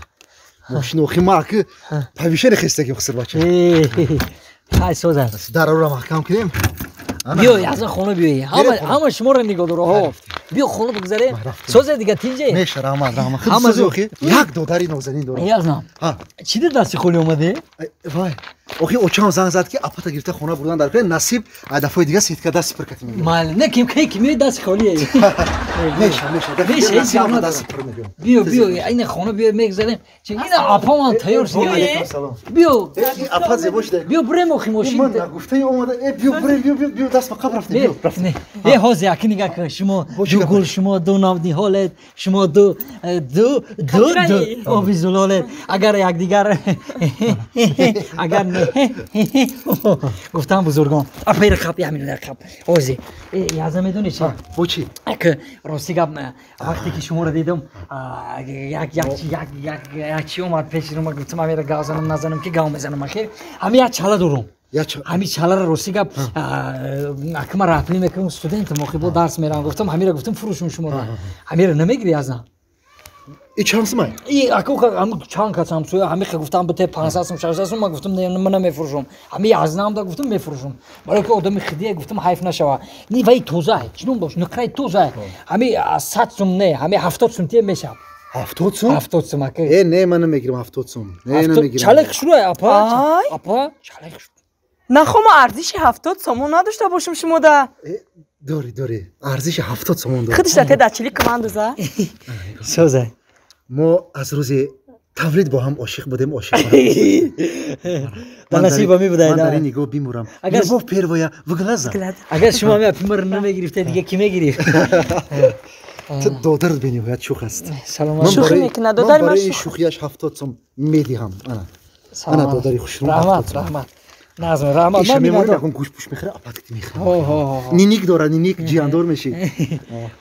Мошина охи ма ки повишени хестагим хисирбача. Хай созай. Дарро маҳкам кунем. Биё, аз хона биёй. Ҳама шуморо нигоҳ дора. Ҳо. Биё хона бигзарем. Созе дига тинҷе? Меша, раҳмат, раҳмат. Ҳама созе охи як додари нозанин дорам. Язнам. Чӣ дид дасти холӣ омаде? Вай. Охи очам занг зад ки апата гирифта хона бурдан дар кунем, насиб дафъаи дига сетка даст пур кати мегирам. Майли, не ким ки ки меои дасти холӣ. Меша, меша. Меша, даст пур мегирам. Биё, биё, ина хона биё мегзарем. Чи ина апа ман тайёр шуд. Биё. Апа зебо шуда. Биё бурем охи мошин. Ман нагуфтаи омада. Э, биё бурем, биё, биё, биё даст ба қабр рафтем. Биё, рафтем. Э, ҳозир яки нигаҳ кун. Шумо ду гул, шумо ду навниҳолед, шумо ду ду ду ду оби зулолед. Агар якдигар агар гуфтам бузургон, апайра қаб, як минут қаб. Ҳозир. Яза медонӣ чи? Бо чи? Ак рости гап, вақте ки шуморо дидам, як як як як як чи омад пеши ма, гуфтам амира гав занам назанам ки гав мезанам ахир. Ҳами як чала дорум. Ҳами чаларо рости гап, акма раҳпулӣ мекунам, студентам, охи бо дарс мерам, гуфтам ҳамира гуфтам фурӯшум шуморо. Ҳамира намегирӣ яза? И чанд сумай? И аку ҳам чанд кас ҳамсоя ҳамиха гуфтам бите 500 сум, 600 сум, ман гуфтам не, ман намефурӯшам. Ҳами язнам да гуфтам мефурӯшам. Барои ки одами хидия гуфтам ҳайф нашава. Ни вай тоза, чӣ ном дошт? Нуқраи тоза. Ҳами 100 сум не, ҳами 70 сум тия мешавад. 70 сум? 70 сум ака. Э, не, ман намегирам 70 сум. Не, намегирам. Чале хушрӯй апа? Апа, чале хушрӯй. Нахома арзиши 70 сомон надошта бошам шумо да. Дори, дори. Арзиши 70 сомон дори. Худиш да те чили командуза. Созай. Мо аз рӯзи тавлид бо ҳам ошиқ будем, ошиқ. Да насиба мебудай. Ман дар ин нигоҳ бимурам. Любовь первая в глаза. Агар шумо ҳами апимаро намегирифте, дига ки мегирифт? Ту додарат бениҳоят шух аст. Саломат. Шӯхӣ мекунад додари ман. Барои шӯхиаш 70 сом медиҳам. Ана. Ана додари хушрӯ. Раҳмат, раҳмат. Назм, раҳмат. Ман мемонам якон гӯшпӯш мехӯра, апат мехӯра. Ниник дора, ниник ҷияндор мешӣ.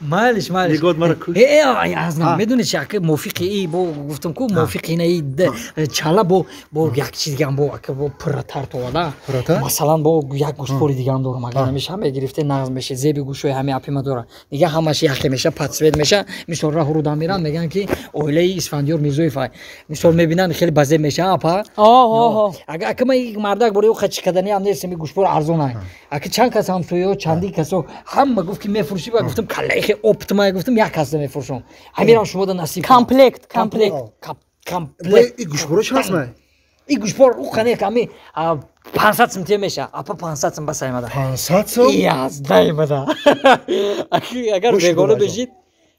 Майлиш, майлиш. Нигоҳ мара куш. Э, азнам, медонӣ чи ака мувофиқи и бо гуфтам ку мувофиқи ина и чала бо як чиз дигам бо ака бо пурратар товада. Масалан бо як гӯшпори дигам дорам, агар намеша мегирифте нағз меши, зеби гӯшҳои ҳами апима дора. Дига ҳамаш яхе меша, подсвет меша. Мисол раҳу руда меран, мегӯянд ки оилаи Исфандиёр Мирзоев ай. Мисол мебинанд хеле базеб меша апа. Агар ака ман мардак бори чӣ кардани ҳам нест, ми гӯшпор арзон ай. Аки чанд кас ҳамсояҳо, чанди касо ҳама гуфт ки мефурӯшӣ, ба гуфтам каллаи оптима, гуфтам як кас мефурӯшам. Ҳамирам шумо да насиб. Комплект, комплект. Комплект. И гӯшпоро чанд сум? И гӯшпор у қане ами 500 сум тия меша. Апа 500 сум бас аймада. 500 сум? Язда аймада. Аки агар бегона бешид.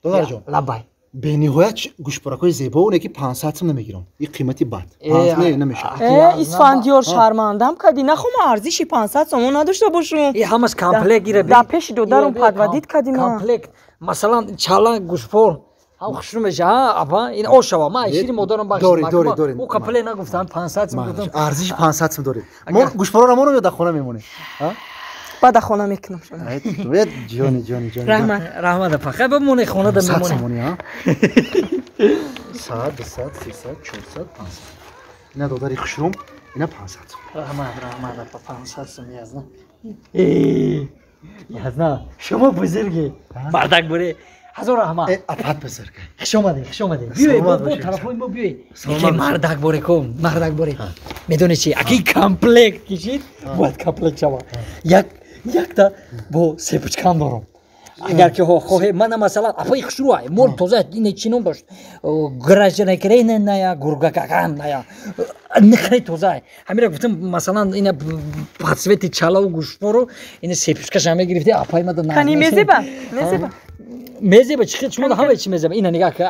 Додарҷон. Лабай. Бениҳоят гӯшпоракҳои зебо, оне ки 500 сум намегирам. И қимати бад. Не, намешавад. Э, Исфандиёр, шармандам кардӣ. Нахома арзиши 500 сомон надошта бошум. И ҳамаш комплект гира. Дар пеши додарум подводить кардӣ ман. Комплект. Масалан, чала гӯшпор. Ҳам хушрӯ меша, ҳа, апа? Ин ошава. Ман шири модарам бахшидам. Дори, дори, дори. Ӯ комплект нагуфтам, 500 сум гуфтам. Арзиши 500 сум дори. Мо гӯшпорро монем ё дар хона мемонем? Баъд дар хона мекунам шумо. Ҷони, ҷони, ҷони. Раҳмат. Раҳмат апа. Хай бимоне хона да мемонем. 100 сомонӣ, ҳа? 100, 200, 300, 400, 500. Ина додари хушрӯм, ина 500 сум. Раҳмат, раҳмат апа, 500 сум язна. Язна, шумо бузургӣ. Мардак буре. Ҳазор раҳмат. Апат бузургӣ. Хуш омадед, хуш омадед. Биёед, бо тарафҳои мо биёед. Ки мардак боре кун, мардак боре. Медонӣ чи? Аки комплект кишид, бояд комплект шавад. Як якта бо сепучкам дорам. Агар ки хоҳе, мана масалан, апаи хушрӯай, мол тоза, ин чӣ ном дошт? Гражданакрена ная, гургакакан ная. Нихраи тоза. Ҳамира гуфтам, масалан, ина подсвети чалаву гӯшпору, ина сепучкаша мегирифти, апаи мада нағз. Кани мезеба? Мезеба. Мезеба чӣ хел шумо ҳамаи чӣ мезеба? Ина нигаҳ ка,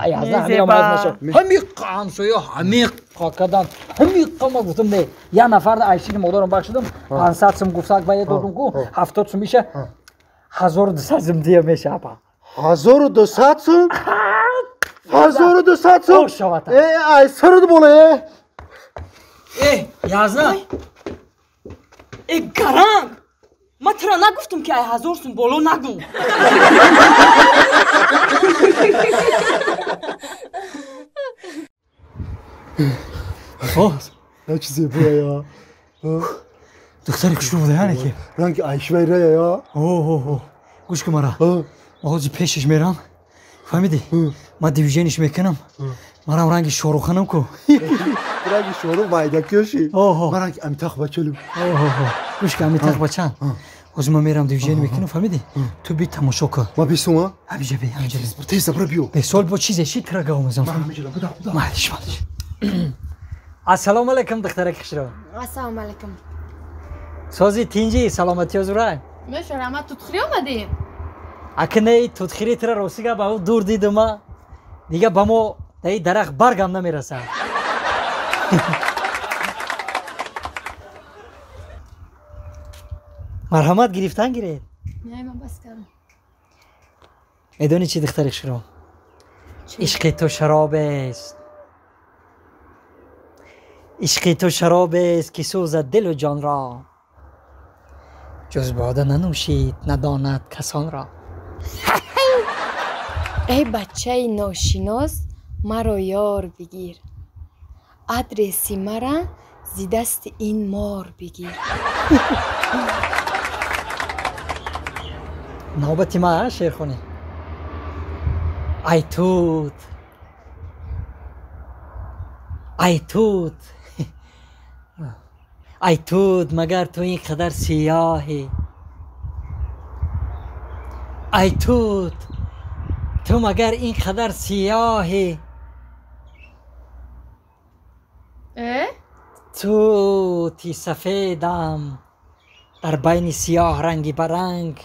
язда ҳамира маз нашав. Ҳами ҳамсоя, ҳами қакадан, ҳами қама гуфтам не. Я нафар айшини модарам бахшидам, 500 сум гуфтак ба я додум ку, 70 сум иша 1200 сум дия меша апа. 1200 сум? 1200 сум? Ошавата. Э, ай сард боло, э. Э, язна. Э, гаранг! Ман тура нагуфтам ки ай 1000 сум боло нагу. На чизе буя. Духтари хушрӯ буда яъне ки? Ранги айшвайрая я. О, гӯш кун мара. Ман ҳозир пешаш мерам. Фаҳмидӣ? Ман движениш мекунам. Манам ранги шоруханам ку. Ранги шорух майдакёши. Ман ранги Амитах бачалим. Гӯш кун, Амитах бачан. Ҳозир ман мерам движени мекунам, фаҳмидӣ? Ту би тамошо кун. Ман бисум, а? Ҳамиҷа би, ҳамиҷа би. Тез забра биё. Бесол бо чизе ши тира гав мезанам. Ман ҳамиҷа буда, буда. Малиш, малиш. Ассалому алайкум, духтараки хушрӯ. Ассалому алайкум. Сози тинҷи, саломатиё зурай. Мешарама, тутхирӣ омадӣ? Ака не, тутхирӣ тира рости гап ба дур дидума. Дига ба мо даи дарахт баргам намерасад. Марҳамат, гирифтан гиред. Не, ман бас кардам. Медонӣ чӣ, духтари хушрӯ? Ишқи ту шаробест. Ишқи ту шаробест ки сӯзад дилу ҷонро. Ҷуз бода нанӯшид надонад касонро. Эй бачаи ношинос, маро ёр бигир. Адреси мара зи дасти ин мор бигир. Навбати ма, шерхонӣ. Ай тут. Ай тут. Ай тут, магар ту ин қадар сиёҳӣ. Ай тут, ту магар ин қадар сиёҳӣ. Э? Тути сафедам дар байни сиёҳ ранги баранг.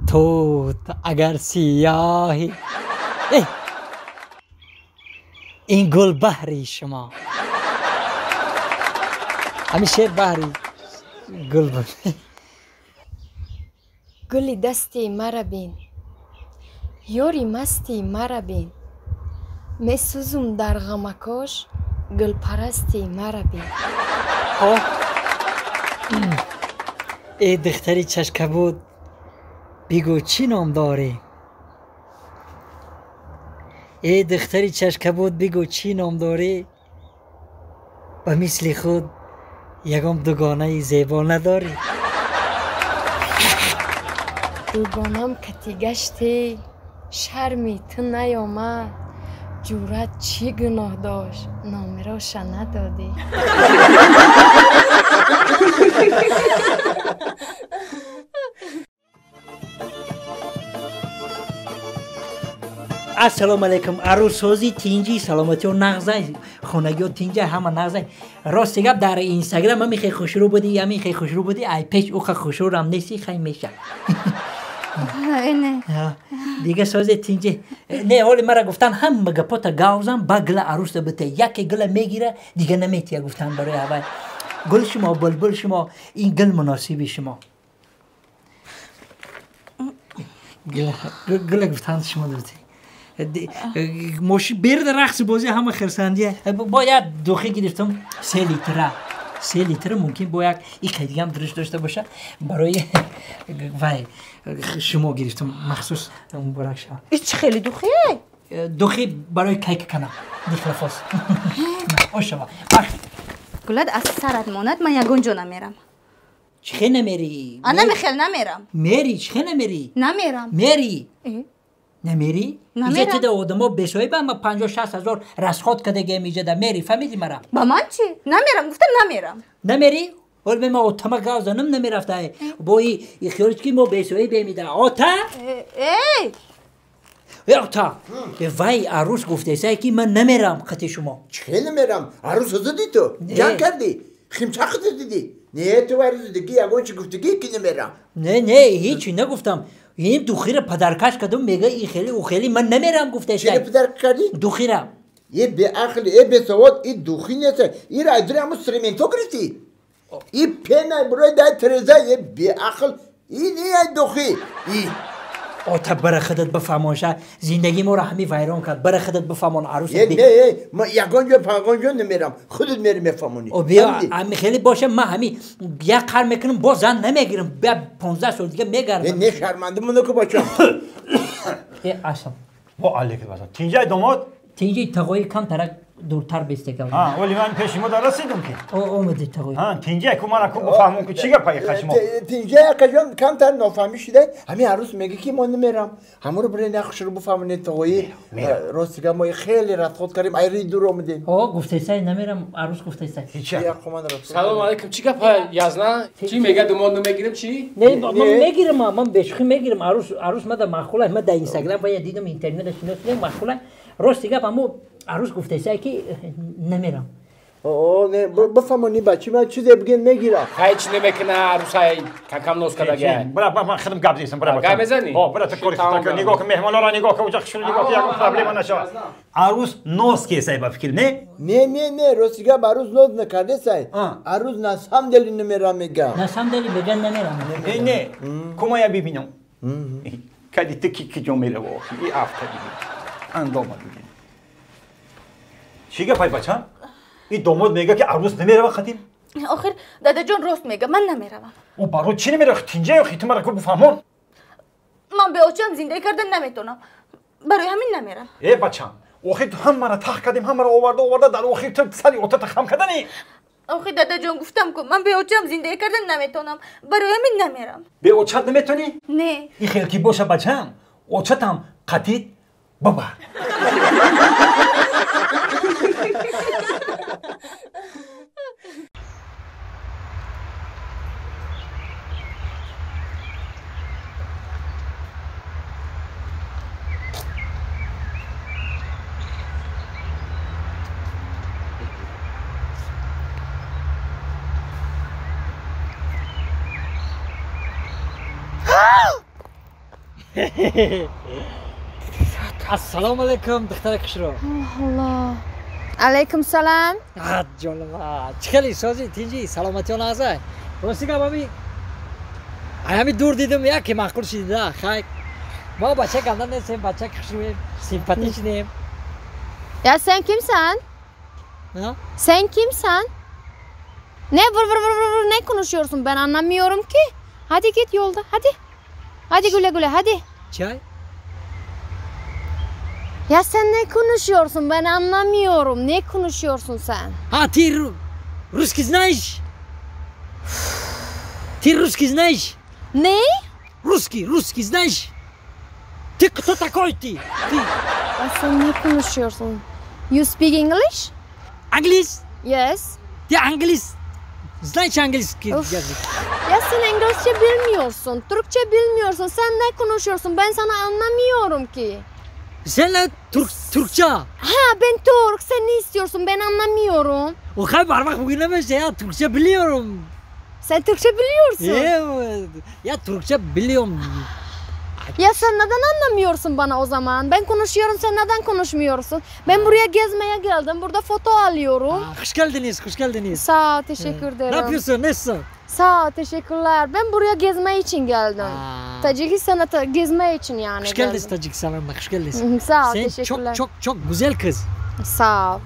Тут агар сиёҳӣ. Э! Ин гул баҳри шумо. Ҳамин шеър баҳри гул буд. Гули дасти мара бин, ёри масти мара бин, месӯзум дар ғамакош, гулпарасти мара бин. Э духтари чашкабуд, бигӯ чӣ ном дорӣ? Э духтари чашкабуд, бигӯ чӣ ном дорӣ? Ба мисли худ ягон дугонаи зебо надорӣ. Дугонам кати гаштӣ, шарми ту наёмад, ҷуръат чӣ гуноҳ дошт, номероша надодӣ. Ассалому алайкум, арӯссозӣ тинҷӣ, саломатиё нағзай, хонагиё тинҷай, ҳама нағзай. Рости гап, дар инстаграм ҳами хел хушрӯ будӣ, ҳами хел хушрӯ будӣ, ай пеш уха хушрӯрам нестӣ, хай меша. Дига созе тинҷӣ. Не, ҳоли мара гуфтан ҳама гапота гавзам, ба гила арӯста бите, яке гила мегира, дига наметия гуфтан барои ҳавай. Гул шумо, булбул шумо, ин гил муносиби шумо. Гила гуфтан шумо дибите. Мошин берда рақси бозӣ ҳама хирсандия. Бо як духӣ гирифтам 3 литра. 3 литра мумкин бо як иқай дигам дуриш дошта боша. Барои вай шумо гирифтам махсус, муборак шавад. Ин чӣ хеле духие? Духӣ барои кайк канам. Дихлафос. Ошава. Гулад аз сарат монад, ман ягон ҷо намерам. Чӣ хел намерӣ? А намехел намерам. Мери, чӣ хел намерӣ? Намерам. Мери. Намери? Иҷа тида одамо бесоҳиба, ма 50-60 ҳазор расход кардагиам иҷада. Мери, фаҳмидӣ мара? Ба ман чӣ? Намерам, гуфтам намерам. Намерӣ? Ҳол ма отама гав занам намерафта. Бо и хиёлиш ки мо бесоҳибем ида. Ота? Эй! Ота! Вай арӯс гуфтесай ки ман намерам қати шумо. Чӣ хел намерам? Арӯс дидӣ ту? Ҷанг кардӣ? Химчақи дидӣ? Не, ту арӯс дидӣ, ягон чӣ гуфтагӣ ки намерам. Не, не, ҳеҷ нагуфтам. Ин духира падаркаш кардам, мега и хеле, у хеле, ман намерам гуфтесай. Чиро падарка кардӣ? Духира. Е беақли, е бесавод, и духи нест. Ира айдури ҳамун стременто гирифтӣ. И пена барои дай тереза, е беақл, и не ай духи. И Ота бара худат бифаҳмон ша, зиндагии моро ҳами вайрон кард. Бара худат бифаҳмон арӯс. Не, не, ман ягон ҷо пагон ҷо намерам. Худат мери мефаҳмонӣ. О биё, ҳами хеле боша, ман ҳами як қар мекунам, боз зан намегирам. Бия 15 сол дига мегардам. Не, шарманда моно ку бачам. Э, асам. Ва алейкум ассалом. Тинҷай домод? Тинҷай тағои камтарак дуртар бистегам. Ҳа, вале ман пеши мо дар расидам ки. О, омади тағои. Ҳа, тинҷай ку мана ку бифаҳмон ку чӣ гапай хашмо. Тинҷай акаҷон камтар нофаҳмӣ шуда. Ҳамин арӯс мегӯ ки мо намерам. Ҳаморо бирен як хушро бифаҳмонед тағои. Рости гап мо хеле рафтход кардем, айри дур омадем. О, гуфтесай намерам, арӯс гуфтесай. Салом алейкум, чӣ гапай язна? Чӣ мега думод намегирам чӣ? Не, ман мегирам, ман бешухӣ мегирам. Арӯс, арӯс мада маъқул, ман дар Инстаграм вая дидам, интернет шиносидам, маъқул. Рости гап аммо арӯс гуфтесай ки намерам. О, не, бифаҳмонӣ бачи ман чизе бигӯен мегирам. Хай чӣ намекуна арӯсай какам нос кардага. Бира, ман худам гап зесам, бира. Гап мезанӣ? О, бира ту кори худат кун, нигоҳ кун меҳмонора нигоҳ кун, уҷа хушро нигоҳ кун, ягон проблема нашавад. Арӯс нос кесай ба фикр, не? Не, не, не, рости гап арӯс ноз накардесай. Арӯс на самом деле намерам мега. На самом деле меган намерам. Не, не, кума я бибинам. Кади ту ки киҷо мерава охи, и афта бибин. Андома бибин. Чӣ гапай бачам? И домод мега ки арӯс намерава қадим? Охир дадаҷон рост мега, ман намеравам. О, барои чӣ намерава? Тинҷа ё хитмара ку бифаҳмон. Ман бе очам зиндагӣ кардан наметонам. Барои ҳамин намерам. Э бачам, охир ту ҳаммара тах кардем, ҳаммара оварда оварда дар охир ту сари отата хам кардани. Охир дадаҷон гуфтам ку ман бе очам зиндагӣ кардан наметонам. Барои ҳамин намерам. Бе очат наметонӣ? Не. И хел ки боша бачам, очатам қатид бабар. Ассалому алайкум, духтари хушро. Аллоҳ. Алайкум салам. Ҷонам, чӣ хеле сози, тинҷи, саломатиён азай. Рости гап ҳами ҳами дур дидам, яке маъқул шидида. Хай, мо бача ганда нестем, бача хушрӯем, симпатичнем. Ya sen kimsen? Ha? Sen kimsen? Ne vır vır vır vır ne konuşuyorsun? Ben anlamıyorum ki. Hadi git yolda, hadi. Hadi güle güle, hadi. Çay? Ya sen ne konuşuyorsun? Ben anlamıyorum. Ne konuşuyorsun sen? Ha, ты русский знаешь? Ты русский знаешь? Ne? Русский, русский знаешь? Ты кто такой ты? Ты. Ya sen ne konuşuyorsun? You speak English? Англис? Yes. Ты англис? Знаешь английский язык? Ya sen İngilizce bilmiyorsun, Türkçe bilmiyorsun. Sen ne konuşuyorsun? Ben sana anlamıyorum ki. Sen ne Türkçe? Ha, ben Türk. Sen ne istiyorsun? Ben anlamıyorum. O kadar parmak bugün ya Türkçe biliyorum. Sen Türkçe biliyorsun. Evet. Ya Türkçe biliyorum. Ya sen neden anlamıyorsun bana o zaman? Ben konuşuyorum, sen neden konuşmuyorsun? Ben buraya gezmeye geldim. Burada foto alıyorum. Aa, hoş geldiniz, hoş geldiniz. Sağ ol, teşekkür ederim. Ne yapıyorsun, nasılsın? Sağ ol, teşekkürler. Ben buraya gezme için geldim. Tacikistan'a gezme için yani. Hoş geldiniz Tacikistan'a, hoş geldiniz. Sağ ol, sen teşekkürler. Çok çok çok güzel kız. Sağ ol.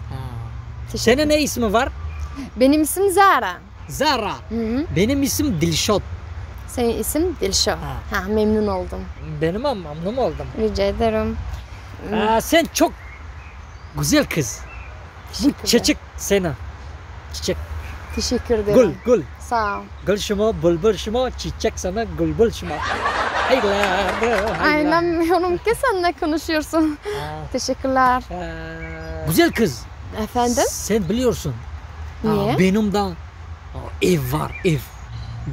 Senin ne ismi var? Benim isim Zara. Zara. Hı-hı. Benim isim Dilşot. Senin isim Dilşot. Ha, memnun oldum. Benim memnun oldum. Rica ederim. Aa, sen çok güzel kız. Bu çiçek sana. Çiçek. Teşekkür ederim. Gül, gül. Sağ ol. Gül şuma, bülbül şuma, çiçek sana, gülbül şuma. Haylar, Anlamıyorum ki sen ne konuşuyorsun. Teşekkürler. Güzel kız. Efendim? Sen biliyorsun. Niye? Benim de ev var, ev.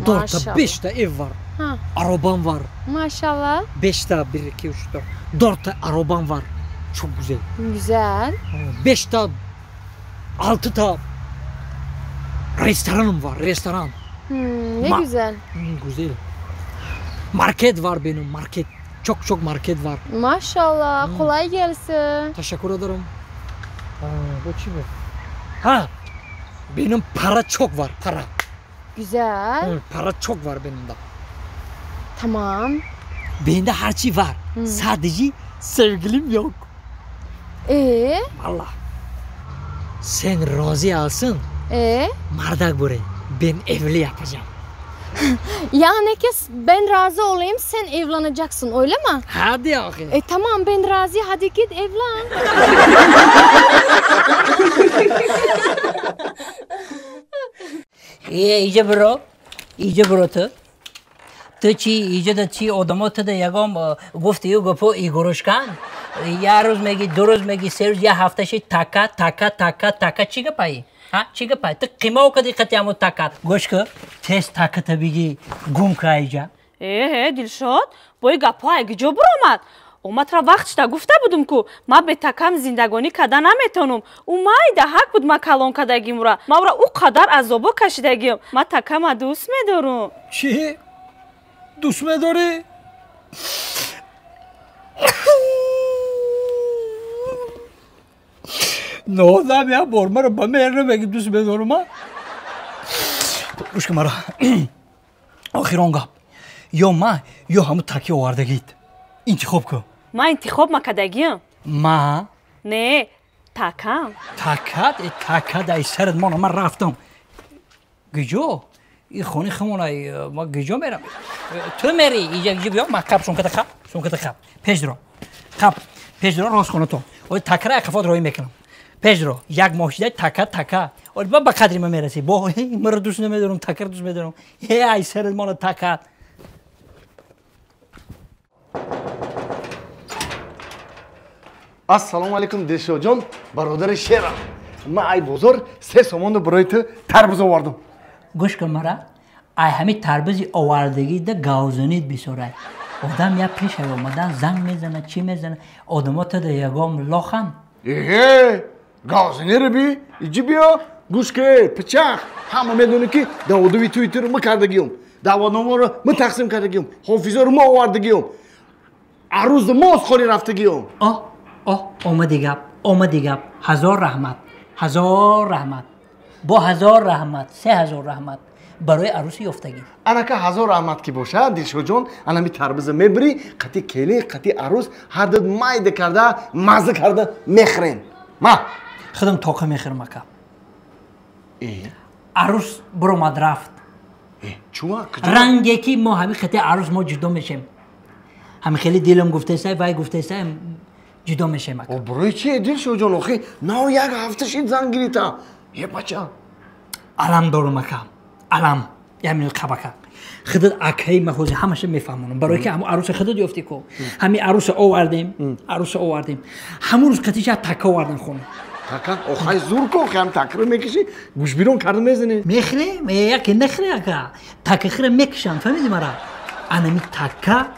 4'te 5'te ev var. Ha. Arabam var. Maşallah. 5'te 1, 2, 3, 4. 4'te arabam var. Çok güzel. Güzel. 5'te 6'ta restoranım var, restoran. Ne güzel. Güzel. Market var benim, market. Çok çok market var. Maşallah, kolay gelsin. Teşekkür ederim. Bu çi bu? Ha, benim para çok var, para. Güzel. Para çok var benim de. Tamam. Bende harçi var. Sadece sevgilim yok. Vallahi. Sen razı alsın. Mardak buraya. Ben evli yapacağım. Yani ki ben razı olayım, sen evleneceksin öyle mi? Hadi akı. Tamam ben razı, hadi git evlen. İyice bro, iyice bro tu. Tu çi, iyice de çi odamı tu da yagom gufti gupu igoruşkan. Ya roz megi, du roz megi, se roz ya hafta şey taka taka taka taka çi gapayı. Ha, çi gapayı. Tu kima o kadar katyamu takat. Goşku, tez taka tabii ki gum kayca. Dilşod, boy gapay gijo bromat. Омадра вақт шуда гуфта будум ку ма бетакам зиндагонӣ карда наметонум. Ӯ майда ҳак буд ма калон кардагимура. Ма ӯра ӯ қадар азобо кашидагим. Ма такама дӯст медорум. Чӣ? Дӯст медорӣ? Нодам я бор маро ба меҳр намегӣ дӯст медорум, а? Гӯш кун мара. Охирон гап. Ё ма, ё ҳамун таки овардагит. Интихоб кун. Ман интихоб макардагиам. Ма? Не, такам. Такат? Такат ай сарат мона, ман рафтам. Гиҷо? И хони хамон ай, ма гиҷо мерам. Ту мери, иҷа гиҷо биё, ма қаб, сумката қаб, сумката қаб. Пеш дро. Қаб, пеш дро рост хона то. Ой такра ай қафот роҳӣ мекунам. Пеш дро, як моҳ шида така така. Ой ба ба қадри ма мерасӣ. Бо маро дӯст намедорам, такра дӯст медорам. Е ай сарат мона такат. Ассалому алайкум Дилшодҷон, бародари шерам. Ман ай бозор 3 сомонро барои ту тарбуз овардам. Гӯш кун мара, ай ҳами тарбузи овардагида гавзанид бисорай. Одам я пеш ай омадан занг мезана, чӣ мезана, одамо тада ягом лохан. Эҳе, гавзаниро би, иҷи биё, гӯш ке, пичақ. Ҳама медонӣ ки даъводови туи туро ма кардагиём. Даъватномаро ма тақсим кардагиём. Ҳофизоро ма овардагиём. Арӯзро ма озхонӣ рафтагиём. Омади гап, омади гап. 1000 раҳмат, 1000 раҳмат, бо 1000 раҳмат, 3000 раҳмат барои арӯси ёфтагӣ. Анака 1000 раҳмат ки бошад, Дилшодҷон, анами тарбуза мебирӣ, қати келин, қати арӯс ҳар ду майда карда, мазза карда мехӯрем. Ма худам тоқа мехӯрам ака. Арӯс биромад рафт. Чуа? Ранге ки мо ҳами қати арӯс мо ҷудо мешем. Ҳами хеле дилам гуфтесай, вай гуфтесай, ҷудо мешем ака. Барои чи Дилшодҷон, охи нав як ҳафта шид занг гирита. Е бача. Алам дорум ака. Алам. Ямин қаб ака. Худат акаи ма ҳозир ҳамаша мефаҳмонам. Барои ки ҳамун арӯса худат ёфтӣ ку. Ҳами арӯса овардем, арӯса овардем. Ҳамун рӯз қатиша така овардан хона. Така? Охай зур ку, охи ҳам такро мекишӣ, гӯшбирон карда мезанӣ. Мехӯрем, яке нахӯре ака. Така хӯра мекишам, фаҳмидӣ мара? Анами така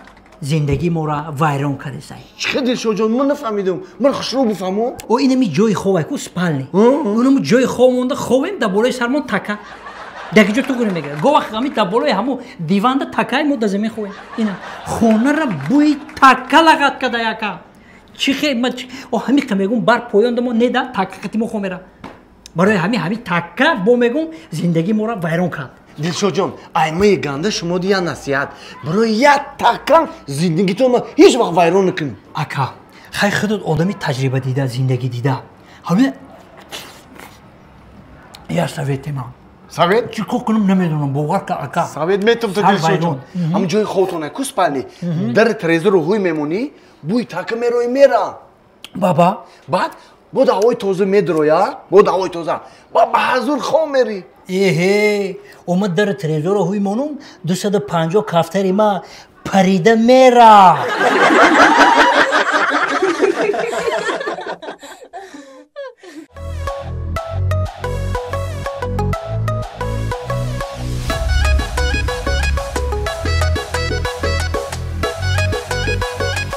зиндагии моро вайрон кардесай. Чӣ Дилшодҷон, ман нафаҳмидам. Ман хушрӯ бифаҳмам. О инами ҷои ховай ку спални. Унаму ҷои хов монда ховем, дар болои сармон така. Дар ҷо ту гуре мегирад. Го вақт ҳами дар болои ҳаму диванда такаи мо дар замин ховем. Ина хонара бӯи така лағат када яка. Чӣ хе ма о ҳами қа мегум бар поёнда мо неда така қати мо хо мера. Барои ҳами така бо мегум зиндагии моро вайрон кард. Дилшодҷон, аймаи ганда шумо ди я насиҳат. Барои як така зиндагитонро ҳеҷ вақт вайрон накунед. Ака, хай худат одами таҷриба дида, зиндагӣ дида. Ҳамин я совет ман. Совет? Чӣ кор кунам намедонам, бовар ка ака. Совет метам ту Дилшодҷон. Ҳамин ҷои хобтона ку спални. Дар трезорро ҳуй мемонӣ, бӯи така мерои мера. Баба. Баъд бо даъвои тоза медроя, бо даъвои тоза. Ба ҳазур хоб мерӣ. Эҳе, омад дар трезорро ҳуй монум, 250 кафтари ма парида мера.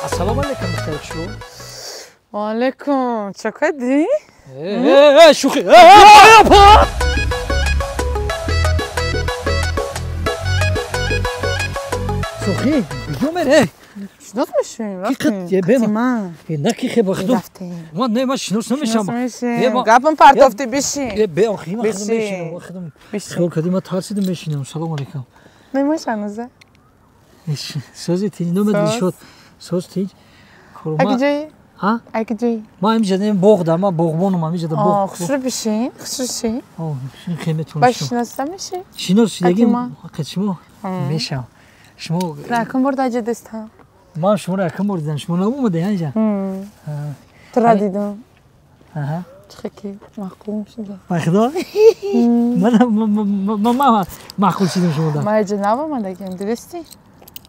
Ассалому алайкум, духтари хушрӯ. Ва алайкум. Чӣ кардӣ? Шӯхӣ. Шӯхӣ, куҷо мере? Шинос мешавем, рафтем. Ман. На ки хе бахтум. Ман не, ман шинос намешавам. Гапам партофтӣ, бишин. Бе, охи, ман худам мешинам, худам. Хиёл кардӣ, ман тарсидам мешинам. Салому алайкум. Мемош ҳанӯза? Сози тинҷ номед Дилшод. Соз тинҷ. Акиҷои? Ҳа? Акиҷои? Ма ҳамиҷа боғ да, ма боғбонум ҳамиҷа да боғ. Хушрӯ бишин, хушрӯ шин. Хеле Ба шиноста меши? Шинос шидагӣ ҳақиқат шумо мешавам. Шумо якум бор даҷа дистам. Ман шуморо якум бор дидам. Шумо наомаде ҳанҷа? Тура дидам. Аҳа. Чӣ ки маъқул шуда. Ба худо? Ман маъқул шудам шумо да. Ман иҷа нав омадагим, дидисти?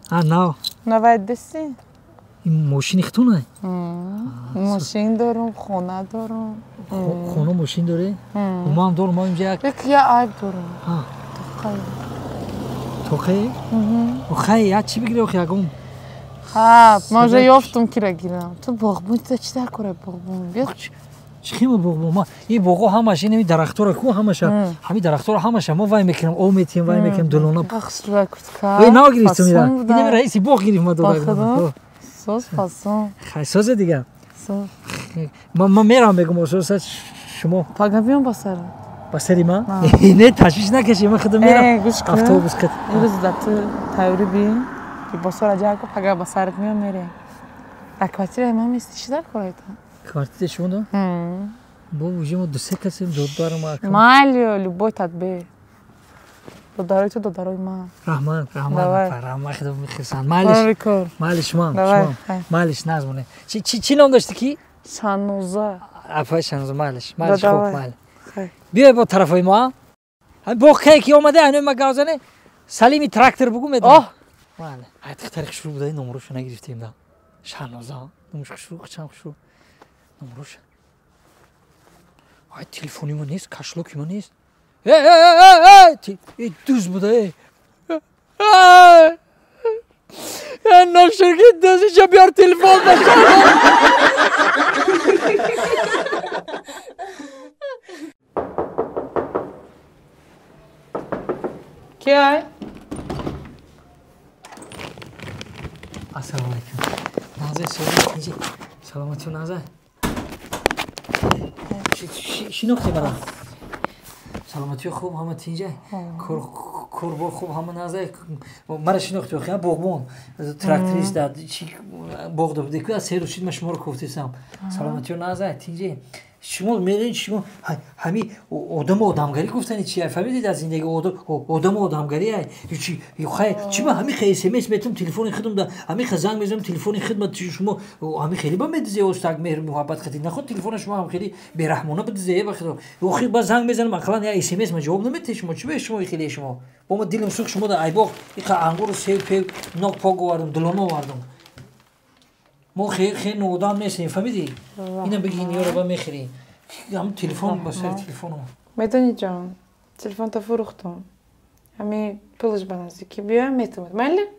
А, нав. Навай дидисти? Ин мошини хитона? Мошин дорум, хона дорум. Хона мошин дорӣ? Ман дорум, ман инҷа як я айб дорум. Тоқай. Тоқай? Охай, я чӣ бигирӣ охи ягон? Ха, ман уже ёфтум кира гирам. Ту боғбон, ту чӣ дар кора боғбон? Биё. Чӣ хима боғбон? Ма ин боғо ҳамаш ин дарахтора ку ҳамаша, ҳами дарахтора ҳамаша мо вай мекунем, об метиҳем, вай мекунем, дулона. Хушрӯ куртка. Ой, нав гирифтум ира. Ин раиси боғ гирифт ма додагам. Соз фасон. Хай созе дигар. Соз. Ман мерам мегум ососа шумо. Пага биём ба сарат. Ба сари ман? Не, ташвиш накаши, ман худам мерам. Автобус қит. Имрӯз да ту тайёрӣ би, либосҳоро ҷамъ кун, пага ба сарат меом мерем. Дар квартираи ман мести чӣ дар кора та? Квартираи шумо да? Бо уже мо ду се касем, додарам акам. Майли, любой тадбир. Додарои ту додарои ман. Раҳмат, раҳмат, раҳмат, худо мехирсанд. Майлиш, майлиш шумам, шумам. Майлиш назмоне. Чӣ ном дошти ки? Шаноза. Апай Шаноза, майлиш, майлиш хуб, майл. Биёй бо тарафои мо, а? Боғ кае ки омада, ҳанӯи ма гавзане, Салими трактор бугу медонам. Оҳ! Майли. Ай духтари хушрӯ буда, номроша нагирифтем да. Шаноза, номаш хушрӯ, хучам хушрӯ. Номроша. Ай телефони мо нест, кашлоки мо нест. Эй, дуз буда, эй. Эй, ноширки дуз, иҷа биёр телефон да Ки ай? Ассалому алайкум. Наза, сози, саломатӣ, Наза. Шинохти мара? Саломатӣ хуб, ҳама тинҷа? Корбор хуб, ҳама наза. Мара шинохти охи, боғбон, тракторист да, чи боғ да буде, ку аз се рӯз шид ман шуморо кофтесам. Саломатӣ наза, тинҷа. Шумо медонед шумо ҳами одаму одамгарӣ гуфтани чи ай? Фаҳмидед аз зиндагӣ одаму одамгарӣ ай? Хай, чи ман ҳами хе смс метам телефони худам да, ҳами хе занг мезанам телефони хидмат шумо ҳами хеле ба медизе остак меҳр муҳаббат хати. Наход телефона шумо ҳам хеле бераҳмона бидизе ба худо. Охир ба занг мезанам ақаллан я смс ма ҷавоб наметиҳед шумо. Чи бе шумо хеле шумо? Бо ма дилам сӯхт шумо да айбоғ иқа ангуру сев пев нок пок овардам, дулона овардам. Мо хе ноодам нестем, фаҳмидӣ? Инам бигӣ ниёро ба мехӯрӣ. Ҳам телефон ба сари телефоном. Медонӣ ҷон, телефонта фурӯхтум. Ҳами пулаш ба наздикӣ биёям метавонад. Майли?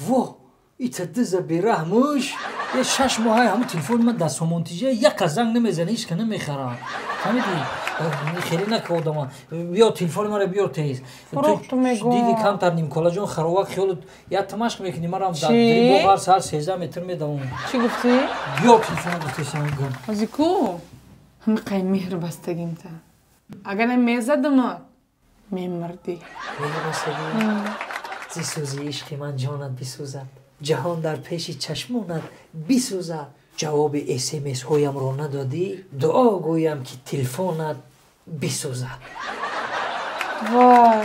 Во, ита диза бераҳмуш. Е 6 моҳ ҳамун телефони ман дар сомонтиҷа як аз занг намезана, ҳеч ка намехарам. Фаҳмидӣ? Хеле нака одама. Биё телефони маро биёр тез. Фурӯхтум мегӯм. Диди камтар нимколаҷон харовак хиёлу як тамашқ мекунӣ, марам дар боғ ҳар саҳар 13 метр медавам. Чӣ гуфтӣ? Биёр телефоно гуфтесам. Ҳози ку? Ҳами қай меҳр бастагимта. Агар мезадама, мемурдӣ. Меҳр бастагӣ? Зи сӯзи ишқи ман ҷонат бисӯзад, ҷаҳон дар пеши чашмонат бисӯзад. Ҷавоби смс-ҳоямро надодӣ, дуо гӯям ки телефонат бисӯзад. Вой,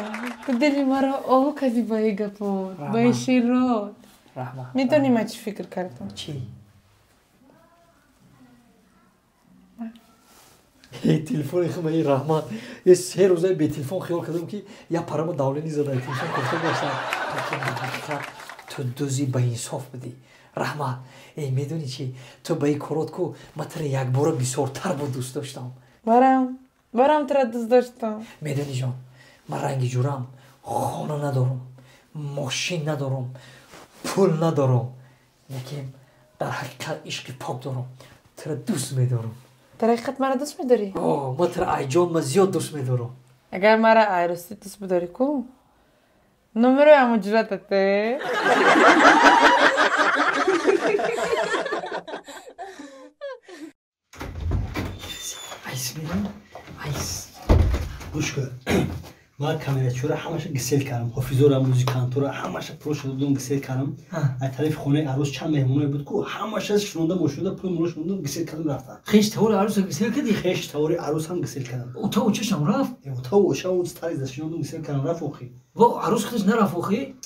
ту дили маро об кардӣ ба ин гапот, ба ин широт. Раҳмат. Медонӣ ман чӣ фикр кардам? Чӣ? Телефони худам эй раҳмат. Е 3 рӯза бе телефон хиёл кардам ки як парамо давлени зада телефон кофта гаштам. Ҳақиқат ту дузи ба инсоф будӣ. Раҳмат. Эй медонӣ чӣ? Ту ба ин корот ку ман туро якбора бисёртар бо дӯст доштам. Барам туро дӯст доштам. Медонӣ ҷон, ман ранги ҷурам, хона надорам, мошин надорам, пул надорам, лекин дар ҳақиқат ишқи пок дорам. Туро дӯст медорам. Дар ҳақиқат маро дӯст медорӣ? О, ман туро айҷон ма зиёд дӯст медорам. Агар маро айростӣ дӯст бидорӣ ку, номерои ҳамон ҷуратате. Айс мерам, айс. Гӯш кун. Ман камерачиро ҳамаша гисел кардам, ҳофизора, музикантора ҳамаша пулошо додум, гисел кардам. Аз тарафи хонаи арӯс чанд меҳмоное буд ку, ҳамаша шунонда мошинда пули муло шунонда гисел кардам, рафтам. Хеш тавори арӯса гисел кардӣ? Хеш тавори арӯс ҳам гисел кардам. Ута очашам рафт? Ута оча тари зашинондум, гисел кардам, рафт охи. Во арӯс худаш нарафт охи?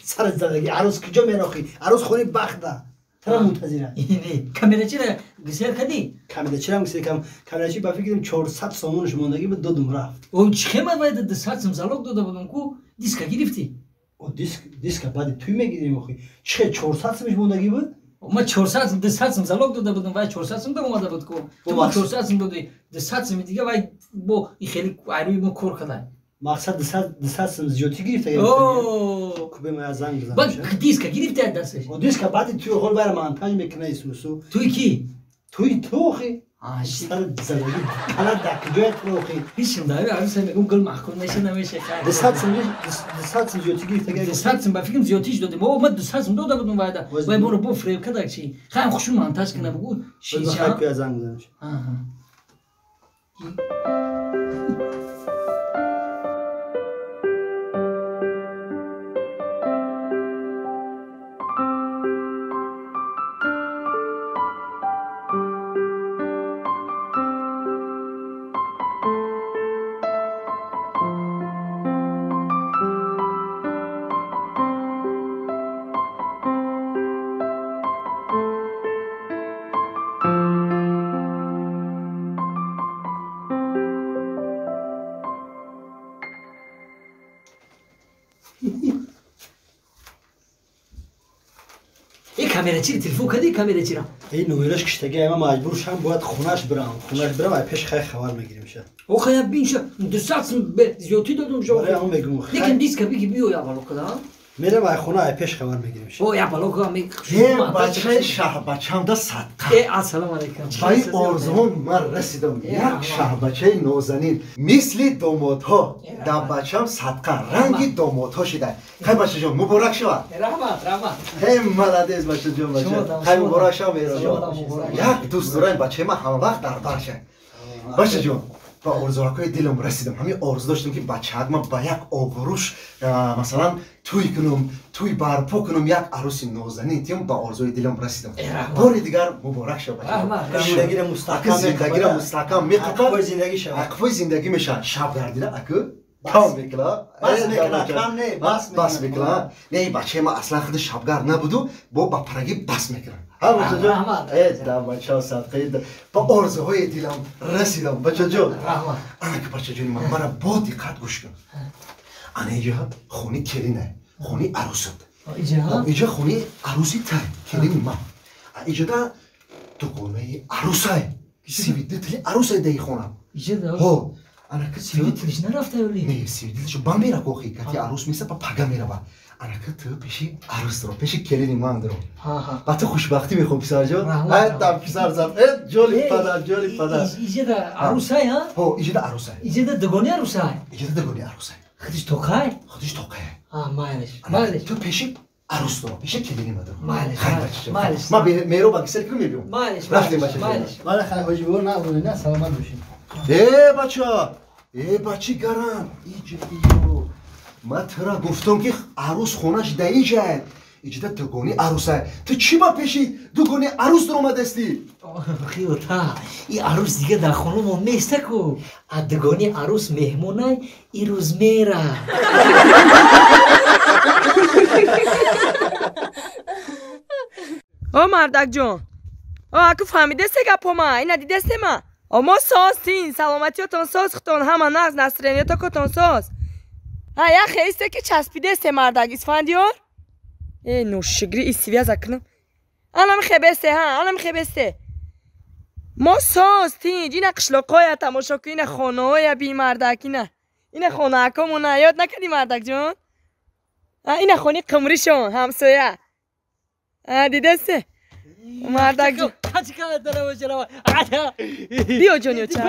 Сари задаги арӯс куҷо мерохӣ? Арӯс хонаи бахта. Тара мунтазира. Не, камерачиро гисел кардӣ? Камерачиро гисел кардам. Камерачи ба фикрам 400 сомонаш мондагӣ буд, додум, рафт. О, чӣ хема вай 200 сом залог дода будум ку, диска гирифтӣ? О, диска баъди туй мегирем охи. Чӣ 400 сомаш мондагӣ буд? Ма 400 сом, 200 сом залог дода будум, вай 400 сом даромада буд ку. Ту 400 сом додӣ, 200 соми дига вай бо и хеле айрӯи мо кор кадай. Мақсад 200 сом зиёдтӣ гирифта. Кубе ма занг бизанам. Баъд диска гирифта аз дасташ? О, диска баъди туй хол байра монтаж мекуна Исусу. Туй ки? Туй ту охи. Сар задаги кала дар куҷоя ту охи? Ҳичим дар арӯса мегум гул маҳкум неша намеша. 200 сом, 200 сом зиёдтӣ гирифта. 200 сом ба фикрам зиёдтиш додем. О, ма 200 сом дода будум вайда. Вай моро бо фиреб кардак чи. Хаем хушу монтаж кина бугу. Шиша. Куя занг бизанам. Аҳа. Камерачиро телефон кардӣ, камерачиро? Ин номераш киштаги, ама маҷбур шам, бояд хонаш бирам. Хонаш бирам, ай пеш хай хабар мегирем ша. Охе, я бинша, 200 сом зиёдтӣ додум ша. Оре, ам мегум. Лекин диска биги биё я бало када. Мерам ай хона, ай пеш хабар мегирем ша. О, я бало ка ме. Е, бачаи шаҳбачамда садқа. Э, ассалому алайкум. Ба ин орзуҳом ман расидам. Як шаҳбачаи нозанин, мисли домодҳо, дар бачам садқа, ранги домодҳо шида. Хай бачаҷон, муборак шавад. Раҳмат, раҳмат. Ҳей, молодец бачаҷон, бача. Хай муборак шавад, меҳроҷон. Як дӯст дорам, бачаи ман ҳама вақт дар барша. Бачаҷон, ба орзуҳои дилам расидам. Ҳамин орзу доштам ки бачаак ман ба як обрӯш, масалан, туй кунам, туй барпо кунам, як арӯси нозанин тиём, ба орзуи дилам расидам. Бори дигар муборак шавад. Зиндагиро мустаҳкам, зиндагиро мустаҳкам мекунад, зиндагӣ шавад. Ақфои зиндагӣ мешавад. Шаб гардида аку кам мекунад. Бас мекунад, кам не, бас бас мекунад. Не, ин бачаи ман аслан худи шабгард набуду, бо ба парагӣ бас мекунад. Ҳа, бачаҷон? Э, да бача садқаи ба орзуҳои дилам расидам, бачаҷон. Ана ки бачаҷони ман, мара бо диққат гӯш кун. Ана иҷа хони келина, хони арӯсат. Иҷа хони арӯси тай, келини ман. Иҷада дугонаи арӯсай. Сивидитли арӯсай даи хонам. Ҳо, анака сивидитлиш нарафта ёли? Не, сивидитлиш ба мера охи, кати арӯс меса ба пага мерава. Анака ту пеши арӯс дорам, пеши келини ман дорам. Ба ту хушбахтӣ мехоҳам, писарҷон. Ай, писар зад. Э, ҷоли падар, ҷоли падар. Иҷада арӯсай, ҳа? Ҳо, иҷада арӯсай. Иҷада дугони арӯсай? Иҷада дугони арӯсай. Худиш тоқай? Худиш тоқай. А, майлиш, майлиш. Ту пеши арӯс дорам, пеши келини ман дорам. Майлиш, майлиш. Ман меро ба гисел кунам мебиём. Майлиш, рафтем, бачаҷон. Майлиш. Вале хай ҳоҷибор набуд, на, саломат бошед. Э, бача! Э, бачи гарам! Иҷа биё. Ман тура гуфтам ки арӯс хонаш да иҷа. Иҷада дугони арӯса. Ту чӣ ба пеши дугони арӯс дуромадастӣ? Хиёта, и арӯс дига дар хонамон неста ку. А дугони арӯс меҳмонай, и рӯз мера. О, мардакҷон. О, аку фаҳмидесте гапома, ина дидесте ма? О, мо соз тин, саломатиётон соз, хутон ҳама нағз, настроениётокотон соз. Ҳа, як хеисте ки часпидесте мардак Исфандиёр? Э, ношигри и связа кунам. Анам хебесте, ҳа, анам хебесте. Мо соз тинҷ, ина қишлоқоя тамошо кун, ина хонаоя би мардак, ина. Ина хонаакомона ёд накардӣ мардакҷон? А, ина хони қумришон, ҳамсоя. А, дидесте? Мардакҷон. Биё ҷони оча.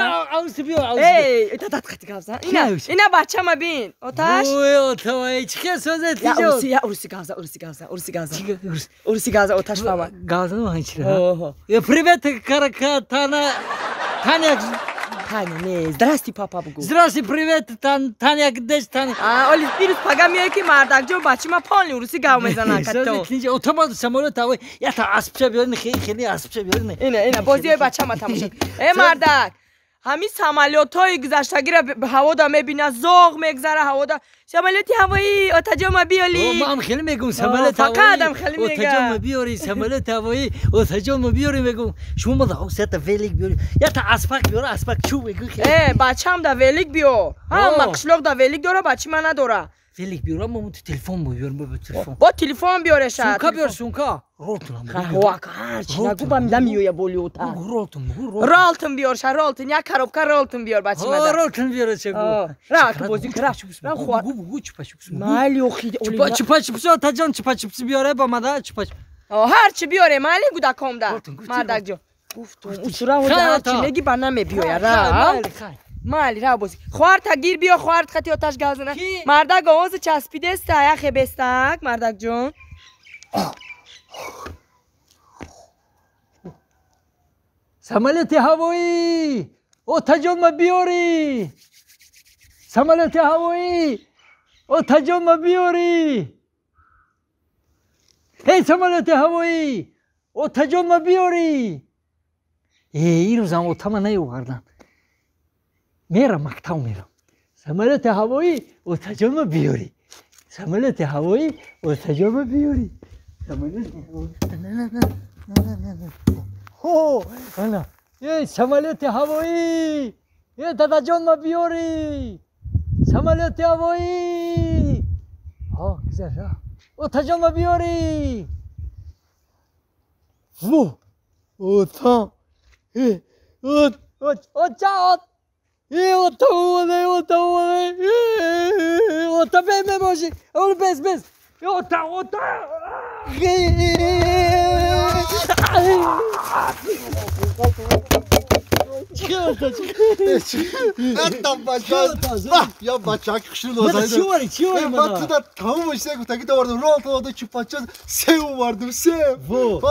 Эй, татат қати гап зан. Ина, ина бачама бин. Оташ. Ой, ота, чӣ хел созед тиҷо? Я уруси гап зан, уруси гап зан, уруси гап зан. Уруси гап зан, оташ фама. Гап зан ман чира? Привет, каракатана. Таня. Таня, не, здрасти, папа бугу. Здрасти, привет, Таня, где Таня? А, оли, дирӯз пага меояд ки мардакҷон бачи ма полни урусӣ гав мезанад катто. Отама самолёт ҳавои, ята аспча биёрин, хеле хеле аспча биёрин. Ина, ина, бозиҳои бачама тамошо. Э, мардак, ҳамин самолётҳои гузаштагиро ҳавода мебина, зоғ мегзара ҳавода. Самолёти ҳавоӣ, отаҷома биёли. Ман хеле мегум самолёт ҳавоӣ. Фақат ам хеле мега. Отаҷома биёри, самолёт ҳавоӣ, отаҷома биёри мегум. Шумо мада сета велик биёри. Ята аспак биёра, аспак чу мегум. Э, бачам да велик биё. Ҳама қишлоқ да велик дора, бачи ма надора. Велик биёра, мо ту телефон биёр, бо телефон. Бо телефон биёреша. Сумка биёр, сумка. Ролтон. Ха, ҳарчи нагу ба намеоя боли ота. Ролтон, ролтон биёрша, ролтон, як коробка ролтон биёр бачи мада. Ролтон биёреша гу. Ра, бозӣ кра. Ра, гу, гу, чупа чупс. Майли охи. Чупа чупа чупс, отаҷон чупа чупс биёре ба мада, чупа. Ҳарчи биёре, майли гудакомда. Мардакҷон. Гуфтум, усура ҳарчи меги ба намебиёя, ра. Майли, ра бозӣ. Хоҳарта гир биё, хоҳарт хати оташ гав зана. Мардак овози часпидеста, яхе бестак, мардакҷон. Самолёти ҳавоӣ, отаҷон ма биёрӣ. Самолёти ҳавоӣ, отаҷон ма биёрӣ. Эй, самолёти ҳавоӣ, отаҷон ма биёрӣ. Э, ирӯзам отама наёвардан. Мерам, мактаб мерам. Самолёти ҳавоӣ, отаҷон ма биёрӣ. Самолёти ҳавоӣ, отаҷон ма биёрӣ. Самолёти ҳавоӣ. Хо, ана, эй, самолёти ҳавоӣ, э, дадаҷон ма биёрӣ. Самолёти ҳавоӣ. Ҳо, гузашт, отаҷон ма биёрӣ. Во, ота, э, от, от, оча, от. Э, ота омада, ота омада, э, ота бе мебошӣ, ол бес, бес. Ота, ота. Я бачак хушрӯ. Чӣ вари, чӣ вари? Ман туда тамом чиза гуфтагӣ овардам. Ролтон ода чупача сев овардум, сев.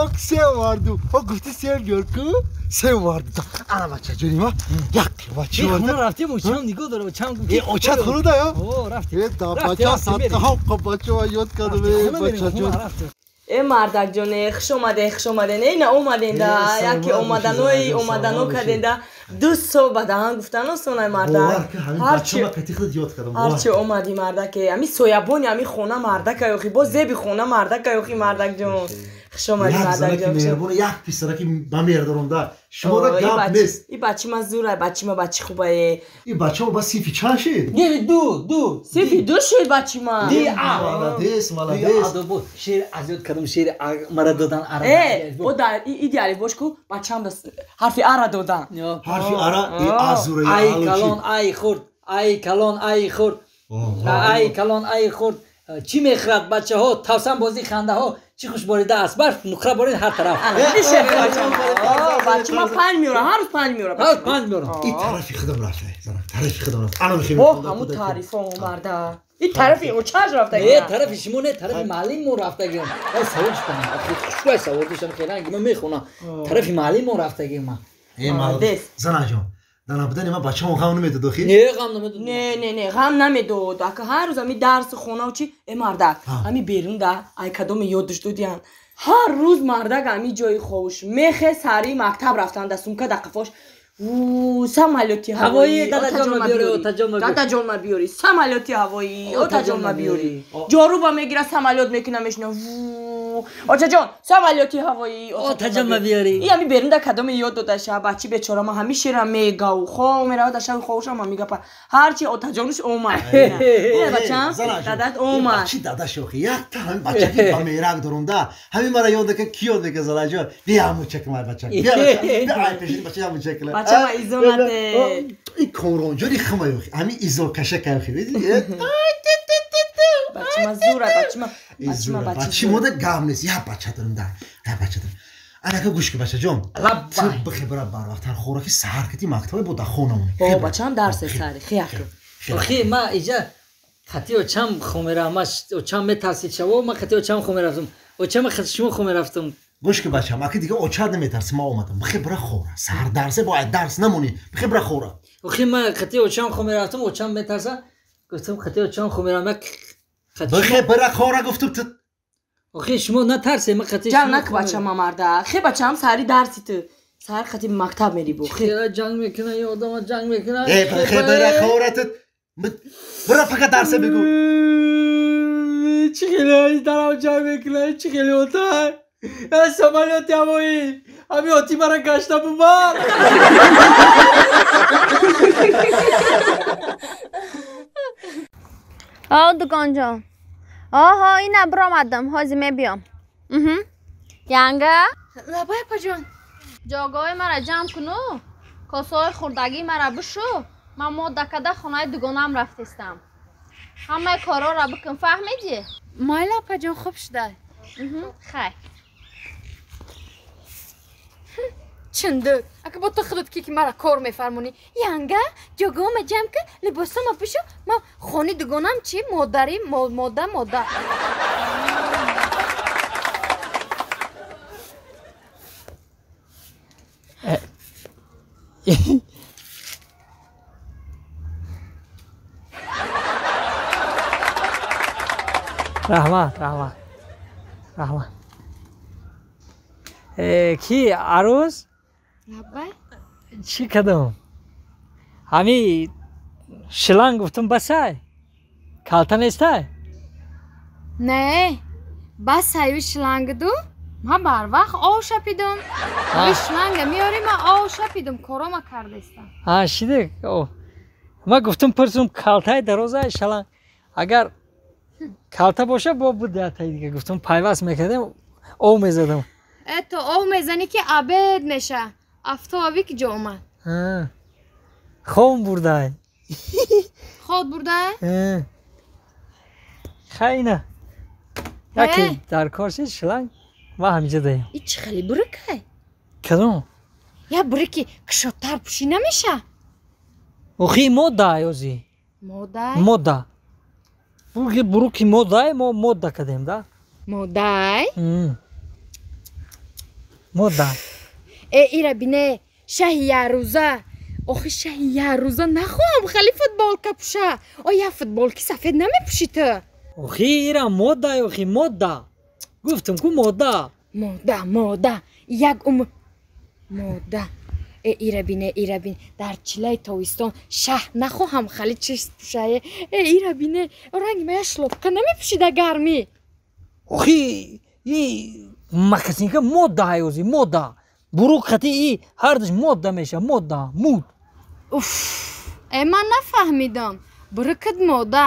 Ок, сев овардум. Ок, гуфти сев биёр ку? Сев овардум. Ана бача ҷони ма, як кило чӣ овардум. Хона рафтем, очам нигоҳ дора, очам гуфт. Э, очат хона я? О, рафтем. Э, да бача садқа ҳам бача ёд кардам, э, бача ҷон. Э, мардакҷон, хуш омаден, хуш омаден. Э, на омаденда, яке омаданои омадано карденда. 2 сол ба даҳан гуфтан осонай мардак. Ҳарчи омадӣ мардаке, ами соябони ами хона мардака ёхи, боз зеби хона мардака ёхи мардакҷон. Хуш омадӣ мардакҷон. Меҳрубон, як писараки ба меҳр доромда. Шуморо гап нест. И бачи ма зурай, бачи ма бачи хубае. И бачамо ба синфи чанд шид? Не, ду. Синфи 2 шид бачи ма. Ди а. Молодец, молодец. Шеър аз ёд кардам, шеър мара додан ара. Э, бо да идеали бош ку бачам да ҳарфи ара додан. Ҳарфи ара и азура. Ай калон, ай хурд, ай калон, ай хурд. Ай калон, ай хурд. Чӣ мехӯрад бачаҳо? Тавсан бозӣ хандаҳо. Чӣ хуш борида аст барф, нуқра борид ҳар тараф. Бачи ма 5 меёрам, ҳар рӯз 5 меёрам. Ҳар 5 меёрам. И тарафи худам рафта, занак, тарафи худам рафта. Ана мехоҳем. Бо ҳамун таърифо марда. И тарафи очаш рафтагӣ. Не, тарафи шумо не, тарафи муаллим мо рафтагӣ. Ай савол чӣ кунам? Охи хушрӯй савол доштам, хеле ранги ман мехонам. Тарафи муаллим мо рафтагӣ ман. Э, молодец. Занаҷон, дар набудани ман бачамо ғам намедод охи? Не, ғам намедод. Не, не, не, ғам намедод. Ака ҳар рӯз ами дарси хонау чи, э мардак, ами берун да, ай кадоме ёдаш додиян. Ҳар рӯз мардак ами ҷои ховуш мехе сари мактаб рафтан да сумка да қафош. Самолёти ҳавоӣ, дадаҷон ма биёри, отаҷон ма биёри. Дадаҷон ма биёри, самолёти ҳавоӣ, отаҷон ма биёри. Ҷоруба мегира, самолёт мекуна, мешина. Очаҷон, самолёти ҳавоӣ, отаҷон ма биёри. И ами берун да кадоме ёд додаша, бачи бечора ма ҳами шера мегав, хов мерава да шаби ховушам ами гапа. Ҳарчи отаҷонуш омад. Ина бачам, дадат омад. Бачи дадаш охи, якта ҳами бачаки ба мерак доромда. Ҳами мара ёд дека ки ёд дека занаҷон. Бия ҳамун чакмай бачак. Бия бачак. Бия ай пеши бача ҳамун чакла. Бачама изонате. И комронҷони хама ёхи, ҳами изоркаша кайохи. Бачима зура, бачима. Бачи мода гап нест. Я бача дорам да. Я бача дорам. Анака гӯш ки бачаҷон. Ту бихебра барвақттар хӯроки саҳар кити мактабе бо да хонамон. О, бачам дарсе сари, хияк. Охи, ма иҷа хати очам хо меравам, ма очам метарсид шаво, ма хати очам хо мерафтам. Очама хати шумо хо мерафтам. Гӯш ки бачам, аки дига очар наметарси, ма омадам. Бихебра хӯра. Саҳар дарсе бояд дарс намонӣ. Бихебра хӯра. Охи ман қати очам хо мерафтам, очам метарса. Гуфтам қати очам хо мерам, як бихе бира хора гуфтам ту. Охи шумо натарсе, ман қати ҷанг нак бачам марда. Хе бачам сари дарси ту. Сар қати мактаб мери бу. Хе ҷанг мекуна, ё одама ҷанг мекуна. Э бихе бира хора ту. Бира фақат дарса бигу. Чӣ хеле дарам ҷанг мекуна, чӣ хеле отай. Э самолёти ҳавоӣ. Ҳами оти мара гашта бубар. О, дуконҷон. Оҳо, ина биромадам, ҳозир мебиём. Янга? Лабай, апаҷон. Ҷойгоҳи мара ҷамъ куну, косаҳои хурдагии мара бишу, ман модда када хонаи дугонаам рафтестам. Ҳамаи корҳоро бикун, фаҳмидӣ? Майли, апаҷон, хуб шуда. Хай. Чындык. Ака бо ту худат ки мара кор мефармонӣ. Янга, ҷойгоҳама ҷамъ кун, либосама бишу, ман хони дугонам чи? Модари, мода, мода. Раҳмат, раҳмат. Раҳмат. Ки арӯз? Лабай. Чӣ кардам? Ҳами шланг гуфтам басай. Калта нестай? Не, басаю шлангду. Ман барвақт ов шапидам. Ҳами шланга меёри, ман ов шапидам, корома кардестам. А, шидик. Ман гуфтам пурсум калтаи дарозай шланг. Агар калта боша бо будатай дига гуфтам пайваст мекардем, ов мезадам. Э то ов мезанӣ ки абед меша. Афтоби ки ҷо омад. Хом бурдай. Хоб бурдай? Хайна. Яке дар кор шид шланг, ман ҳамиҷа даем. И чӣ хеле бурикай? Кадом? Я бурики кушодтар пӯшӣ намеша? Охи мода ози. Модай? Мода. Буруки модай, мо мода кардем, да? Модай? Мода. Э ира бине, шаҳи ярӯза. Охи шаҳи ярӯза нахоҳам хеле футболка пӯша. О я футболки сафед намепӯшӣ ту. Охи ира мода, охи мода. Гуфтам ку мода. Мода, мода. Як умр мода. Э ира бине, ира бин. Дар чилаи тобистон шаҳ нахоҳам хеле чиз пӯшае. Э ира бине, ранги ма я шлопка намепӯшӣ дар гармӣ. Охи и макасинка мода ҳайози, мода. Бурук қати и ҳардуш мода меша, мода, муд. Уф, э ман нафаҳмидам. Бурукат мода,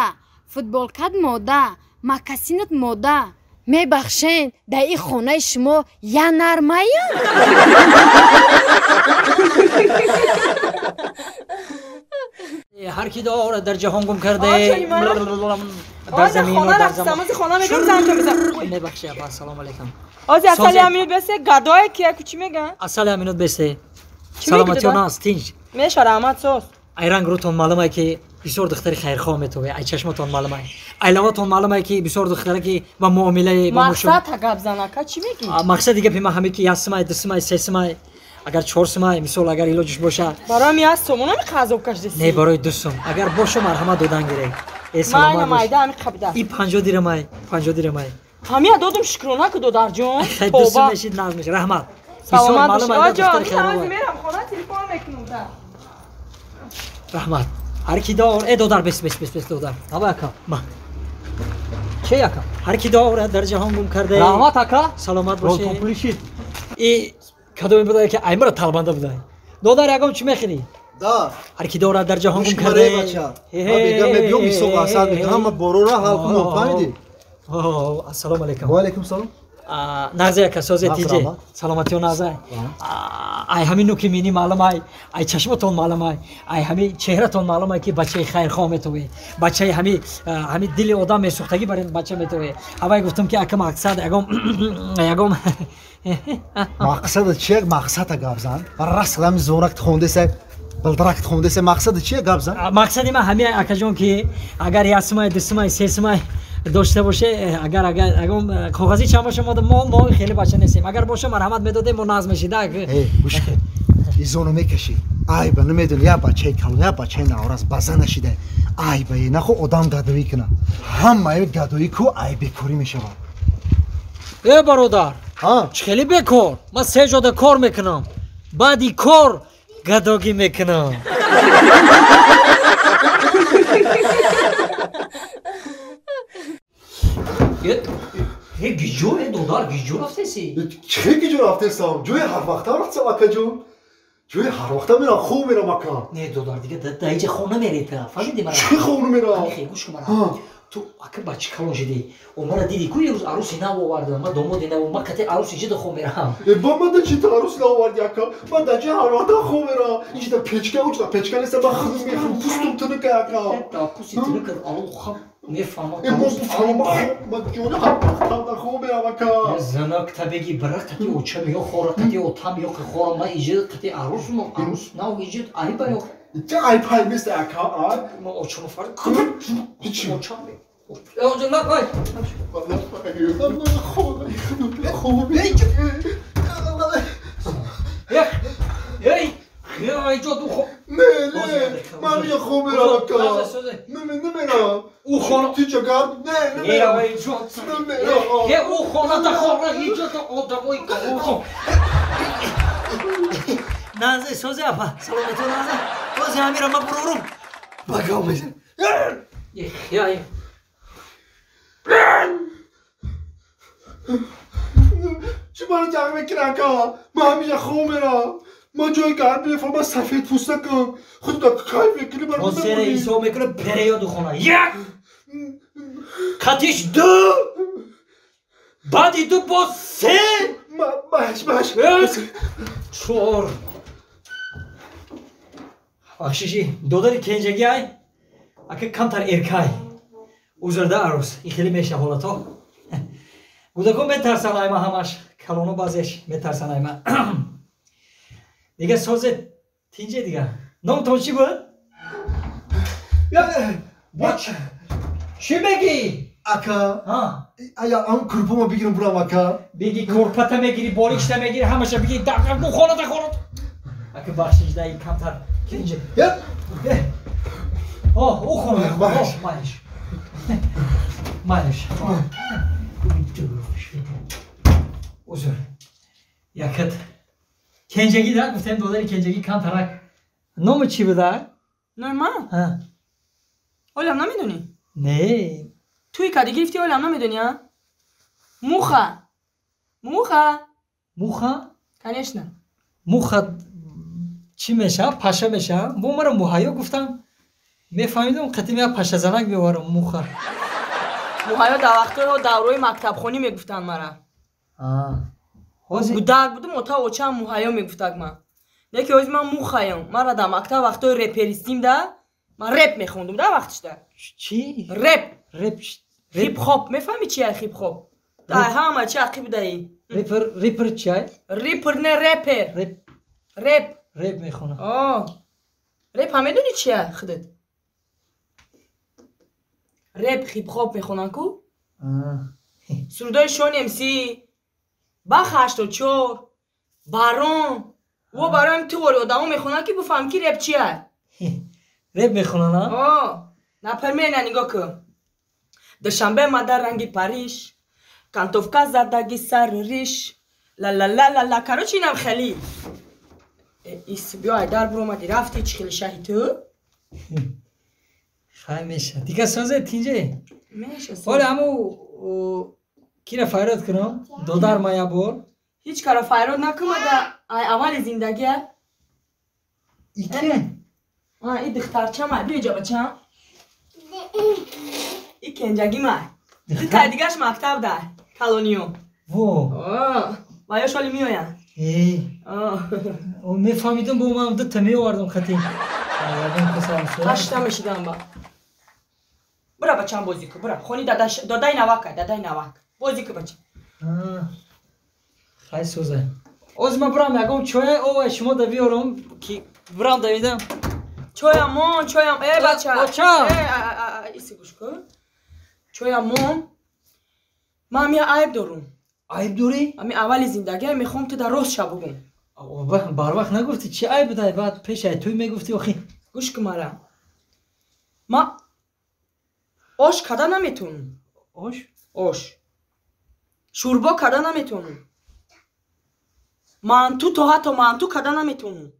футболкат мода, макасинат мода. Мебахшен, дар ин хонаи шумо я нармаям? Ҳар ки дорад дар ҷаҳон гум карде, дар замин ва дар замон. Мебахши, апа, ассалому алайкум. Ози асали аминут бесе, гадое ки яку чӣ меган? Асали аминут бесе. Саломатиён аст, тинҷ. Меша, раҳмат, соз. Ай ранг рӯтон маълум ай ки бисёр духтари хайрхоҳ метове, ай чашматон маълум ай. Ай лаватон маълум ай ки бисёр духтаре ки ба муомилаи ба мушо. Мақсад гап занака чӣ мегӣ? Мақсади гапи ман ҳаме ки як симай, ду симай, се симай, агар чор симай, мисол агар илоҷиш боша. Барои як сум, онами қазоб кашдеси? Не, барои ду сум. Агар боша марҳамат додан гиред. Э саломат бош. Майда ҳами қабда. И 50 дирам ай, 50 дирам ай. Ҳамия додум шукрона ку додарҷон. Ду сум мешид, нағз мешид. Раҳмат. Саломат бош. Оҷон, мерам хона телефон мекунам да. Раҳмат. Ҳар ки дор, э додар бес бес бес бес додар. Ҳава ака, ма. Че ака? Ҳар ки дорад дар ҷаҳон гум карде. Раҳмат ака. Саломат бошед. Ролтон пулишид. И кадоме будай ки аймара талбанда будай. Додар ягон чӣ мехӯрӣ? Да. Ҳар ки дорад дар ҷаҳон гум карде. Бача. Ма бега мебиём ҳисоб асад мекунам, ҳама борора ҳал кунам, фаҳмидӣ? Ассалому алайкум. Ва алайкум салом. Нағзе ака, созе тиҷе. Саломатиё нағзе. Ай ҳамин нуки мини маълум ай, ай чашматон маълум ай, ай ҳамин чеҳратон маълум ай ки бачаи хайрхоҳ метове. Бачаи ҳами дили одам месӯхтагӣ бар ин бача метове. Ҳавай гуфтам ки ака мақсад ягом ягом мақсад чи мақсада гап зан. Раст ҳами зорак хондеса, билдрак хондеса, мақсад чи гап зан? Мақсади ман ҳамин акаҷон ки агар як симай, ду симай, се симай дошта боше, агар агар ягон коғази чанд боша, мо хеле бача нестем. Агар боша марҳамат медодем, мо нағз мешид. Гӯш кун, изоно мекашӣ, Айба намедони, я бачаи калон, я бачаи наврас база нашида. Айба нахо одам гадоӣ кунад. Ҳамаи гадоӣ ку ай бекорӣ мешавад. Э бародар, чӣ хеле бекор? Ман се ҷода кор мекунам. Баъди кор гадогӣ мекунам. Гиҷо, додар, гиҷо рафтеси? Чӣ гиҷо рафтесам? Ҷои ҳар вақта рафтесам, акаҷон. Ҷои ҳар вақта мерам, хоб мерам, ака. Не, додар, дига да иҷа хоб намеред, фаҳмиди мара? Чӣ хоб намерам? Гӯш кун мара. Ту ака бачи калон шидӣ. О мара дидӣ ку ирӯз аруси нав овардам, ман домоди нав, ман кате аруси ҷида хоб мерам. Ба ман да чӣ та арус нав оварди, ака? Ман да ҷи ҳар вақта хоб мерам. Иҷа печка, уҷа печка нест, ман худам мехӯрам, пустум тунука, ака. Пусти тунука, алло хаб мефаҳмам. Ман ҷони ҳар вақта да хоб мерам, ака. Занак та беги бира қати очам ё хора, қати отам ё хора, ман иҷа қати арус, арус нав иҷа айба ё. Чӣ айб нест, ака? Ман очам фарқ. Очам. Онҷо на вай. Эй, эй, ҷо ду хоб. Не, не, ман я хоб мерам, ака. Не, намерам. У хона. Ти чӣ гап? Не, намерам. Эй, ҷо. Е, у хона та хона, иҷо та одамои хоб. Назе, созе апа. Саломатӣ назе. Созе амира ма бурурум. Багав мезан. Я, я. Чӣ маро ҷанг мекунӣ, ака? Ман ҳамеша хоб мерам. Ман ҷои гарм мефаҳмам, ман сафед пӯстакам. Худо кайф мекунӣ, маро Мо сера ҳисоб мекунам, переёду хона. Як! Қатиш ду! Баъди ду боз се! Маш, маш. Чор. Бахшиши, додари кенҷагӣ ай, ака камтар эркай. Узрда арӯс, ин хеле меша ҳолато. Кӯдакон метарсанд айма ҳамаш, калоно баъзеш метарсанд айма. Дига созе тинҷе дига. Номтон чӣ буд? Чӣ мегӣ? Ака, ая ам курпамо бигирам бурам, ака. Беги курпата мегири, болишта мегири, ҳамаша бигири, хона та хона. Ака бахшиш даи камтар кенҷе. О, у хона. Майш. Майш. Узр. Якат. Кенҷагӣ да гуфтем додари кенҷагӣ камтарак. Номи чӣ буда? Номи ман? Олам намедонӣ? Не. Туи кади гирифтӣ олам намедонӣ, а? Муха. Муха. Муха? Конечно. Муха чӣ мешавад? Паша мешавад? Бо маро муҳайё гуфтам. Мефаҳмидам қатим як пашазанак меоварам муха. Муҳайё дар вақтҳои давраи мактабхонӣ мегуфтанд мара. Гудак будум, ота очам муҳайё мегуфтак ман. Леки ҳозир ман мухаём. Мара дар мактаб вақтҳои реперистим да, ман реп мехондум да вақтишда. Чӣ? Реп. Реп. Хип-хоп. Мефаҳмӣ чи ай хип-хоп? Дар ҳама чи ақиб даи. Репер, репер чи ай? Рипер не репер. Реп. Реп. Реп мехонам. О. Реп ҳам медонӣ чи ай худат? Реп хип-хоп мехонанд ку? Сурудои Шон МС, Бах 84, Барон. Во барои ту вори одамо мехонанд ки бифаҳм ки реп чи ай. Реп мехонанд, а? О. Например, на нигоҳ кун. Душанбе мада ранги Париж, кантовка задаги сару риш, ла ла ла ла ла. Короче, инам хеле. Ис биё айдар буромади рафти чӣ хеле шаҳи ту? Хай меша. Дига созе тинҷе? Меша. Ҳоле ҳаму кира файрод кунам? Додар ма як бор. Ҳеҷ кара файрод накумада ай аввали зиндагия. Ике? А, и духтарчама, биё ҷа бачам. И кенҷагӣ ма. Ду тай дигаш мактаб дар калониё. Во. Ва ё шоли меоянд. Эй. Мефаҳмидам бо ман дута меовардам хати. Ҳашта мешидам ба. Бира бачам бозӣ кун, бира. Хони дадаи навак ай, дадаи навак. Бозӣ кун бача. Хай сӯза. Оз ман бирам ягон чоя овай шумо да биёрам ки бирам давидам. Чоям мон, чоям, э бача. Бача. Э, иси гӯш кун. Чоям мон. Ман ҳам я айб дорум. Айб дорӣ? Ами аввали зиндагиам мехоҳам ту дар рост ша бугум. Барвақт нагуфтӣ, чӣ айб будай? Баъд пеш ай тӯй мегуфтӣ охи. Гӯш кун мара. Ма ош када наметавонам. Ош? Ош. Шӯрбо када наметавонам. Манту то ҳатто манту када наметавонам.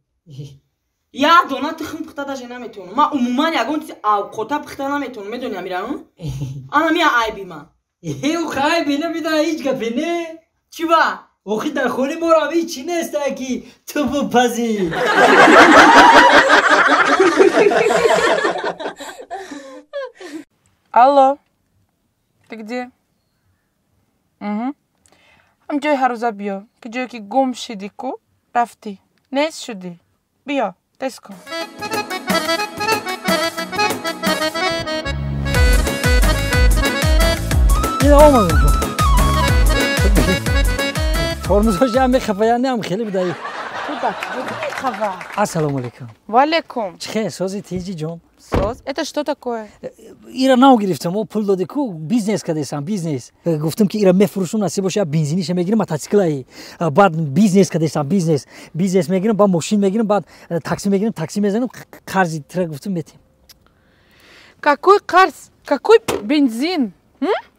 Як дона тухм пухта даже наметавонам. Ман умуман ягон чизи авқота пухта наметавонам. Медонӣ амирану? Ана мия айби ман. Охи айби набида, ҳеҷ гапе не. Чӣ ба? Охи дар хонаи моро ҳеҷ чӣ нест, ки ту бипазӣ. Алло, ты где? Угу. Ҳам ҷои ҳаррӯза биё, ки ҷое ки гум шидӣ ку, рафтӣ, нест шудӣ. Биё, тез кун. Ина омадам. Тормозҳош ям мехафа, я неам хеле будаи. Ту дар куҷо мехава? Ассалому алайкум. Ва алайкум. Чӣ хел, сози тинҷи ҷон? Соз? Это что такое? Ира нав гирифтам, о пул доди ку, бизнес кардесам, бизнес. Гуфтам ки ира мефурӯшам, насиб боша, бензиниша мегирам, мотоциклаи. Баъд бизнес кардесам, бизнес. Бизнес мегирам, баъд мошин мегирам, баъд такси мегирам, такси мезанам, қарзи тира гуфтам метем. Какой қарз? Какой бензин?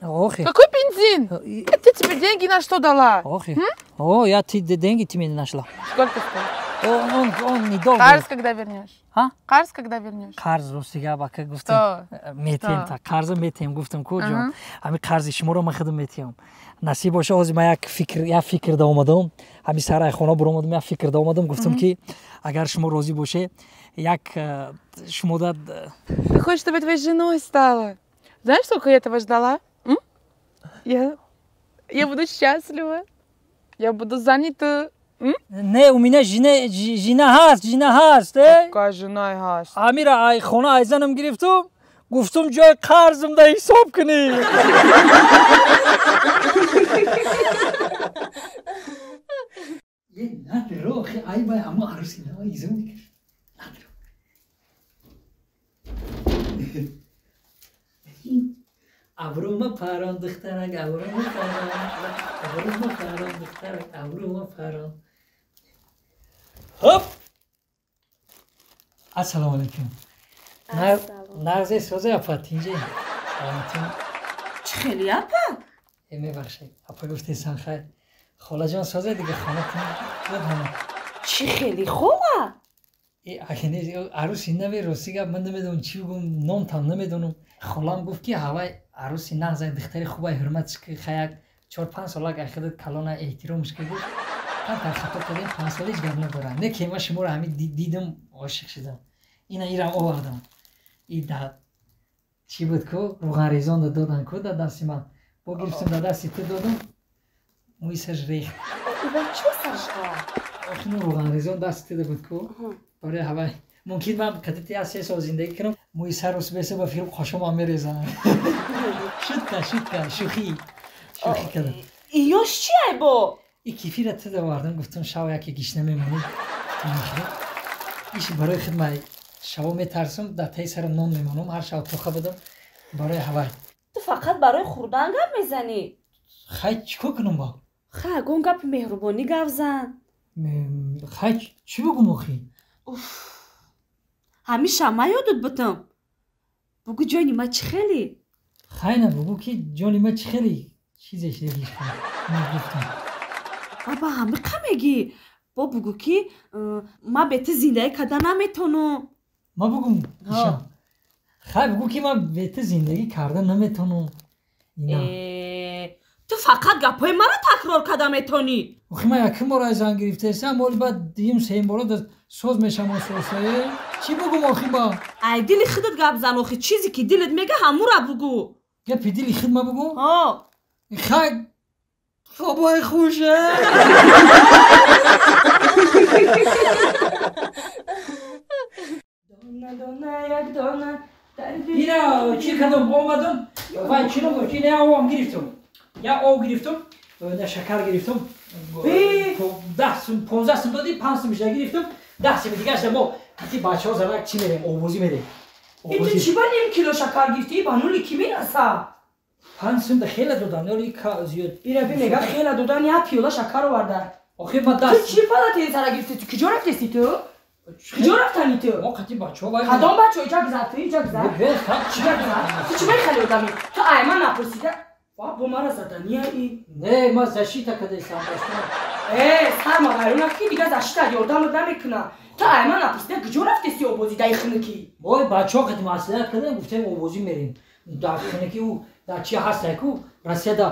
Охи. Какой бензин? Я тебе деньги на что дала? Охи. О, я ты деньги ты мне нашла. Сколько стоит? Он недолго. Қарз когда вернешь? А? Қарз когда вернешь? Қарз ростига бака гуфтам. Метем та қарз метем гуфтам ку ҷон. Ҳами қарзи шуморо ман худам метем. Насиб боша, ҳозир ман як фикр да омадам. Ҳами сарай хона буромадам, як фикр да омадам, гуфтам ки агар шумо розӣ боше, як шумо да. Ты хочешь, чтобы я твоей женой стала? Знаешь, сколько я этого ждала? Я буду счастлива. Я буду занята. Не, у меня жена ҳаст, жена ҳаст. Какая жена ҳаст? Амира, ай хона ай занам гирифтум, гуфтум ҷои қарзм да ҳисоб кунӣ. Надро, ай бай ҳамо арӯси нава изо мекаш. Надро. Абрӯма парон, духтарак, абрӯма парон, абрӯма парон, духтарак, абрӯма парон. Хоп! Ассалому алайкум. Нағзе созе апа, тинҷе? Саломатин. Чӣ хеле апа? Мебахшед, апа гуфтесан хайр. Холаҷон созе дига хонатон ҳама. Чӣ хеле хола? Арӯси нави рости гап ман намедонам чӣ бигӯм, номтам намедонам. Холам гуфт ки ҳавай арӯси нағзай, духтари хубай, ҳурматш ки хаяк 4-5 солак ай худат калона эҳтиромш ки гуфт. Камтар хато кардем, 5 сол ҳеҷ гап надорам. Не ки ман шуморо ҳамин дидам, ошиқ шудам. Ина ирам овардам. И да чӣ буд ку, рӯғанрезон додан ку дар дасти ман. Бо гирифтам дар дасти ту додам, мӯи сарш рехт. Чо сарш Охи ну рӯғанрезон дасти ту буд ку. Барои ҳавай мумкин ман кадити аз 3 сол зиндагӣ кунам, мӯи сарро беса ба филм қошомам мерезанам. Шутка, шутка, шӯхӣ. Шӯхӣ кардам. Иёш чи айбо? И кефира ту овардам, гуфтам шав яке гишна мемонӣ. Иш барои худ ман шаво метарсам, дар таи сарам нон мемонам, ҳар шав тоха будам барои ҳавай. Ту фақат барои хӯрдан гап мезанӣ? Хай чӣ кор кунам бо? Хай ягон гапи меҳрубонӣ гап зан. Хай чӣ бигӯм охи? Уф, ҳамеша ма ёдат бутам. Бугӯ ҷони ма чӣ хеле? Хай на бугӯ ки ҷони ма чӣ хеле? Чизе шидагиш гуфтам. Баба ҳамиқа мегӣ? Бо бугӯ ки ма бе ту зиндагӣ карда наметавонам. Ма бугӯм? Хай бугӯ ки ман бе ту зиндагӣ карда наметавонам. Ту фақат гапҳои маро такрор карда метавонӣ. Охи ман якум бор аз зан гирифтаистам, оли баъд дуюм сеюм бора соз мешавам ососе. Чӣ бугӯм охи ба? Ай дили худат гап зан охи, чизе ки дилат мега ҳамура бугӯ. Гапи дили худ ма бугӯ? Ҳо. Хай хобои хуше. Дона, дона, як дона. Ина чӣ кардам, омадам, вай чино гуфт, ки не овам гирифтам. Я ов гирифтам, шакар гирифтам. 10 сум, 15 сум додӣ, 5 сум бишта гирифтам, 10 сум дигаша мо қати бачаҳо занак чӣ мерем, овозӣ мерем. И ту чӣ ба ним кило шакар гирифтӣ, ба нули кӣ мераса? 5 сум да хеле додан, ёли зиёд. Ира би мега хеле додан, як пиёла шакар оварда. Охи ма даст. Ту чӣ палатенсара гирифти? Ту куҷо рафтести ту? Куҷо рафтани ту? Мо қати бачаҳо вай. Кадом бачаҳо? Иҷа гузар ту, иҷа гузар. Чӣ гузар? Ту чӣ мехали одами? Ту ай ман напурсида. Ва бо мара задания и. Не, ма защита кадесам бачаҳо. Э, сарма вайрона ки дига защита ёрдамат намекуна. Ту ай ман напурсида куҷо рафтести обозӣ дар хунукӣ? Ой, бачаҳо қати маслиҳат кардем, гуфтем обозӣ мерем. Дар хунукӣ ӯ дар чи ҳастай ку? Россия да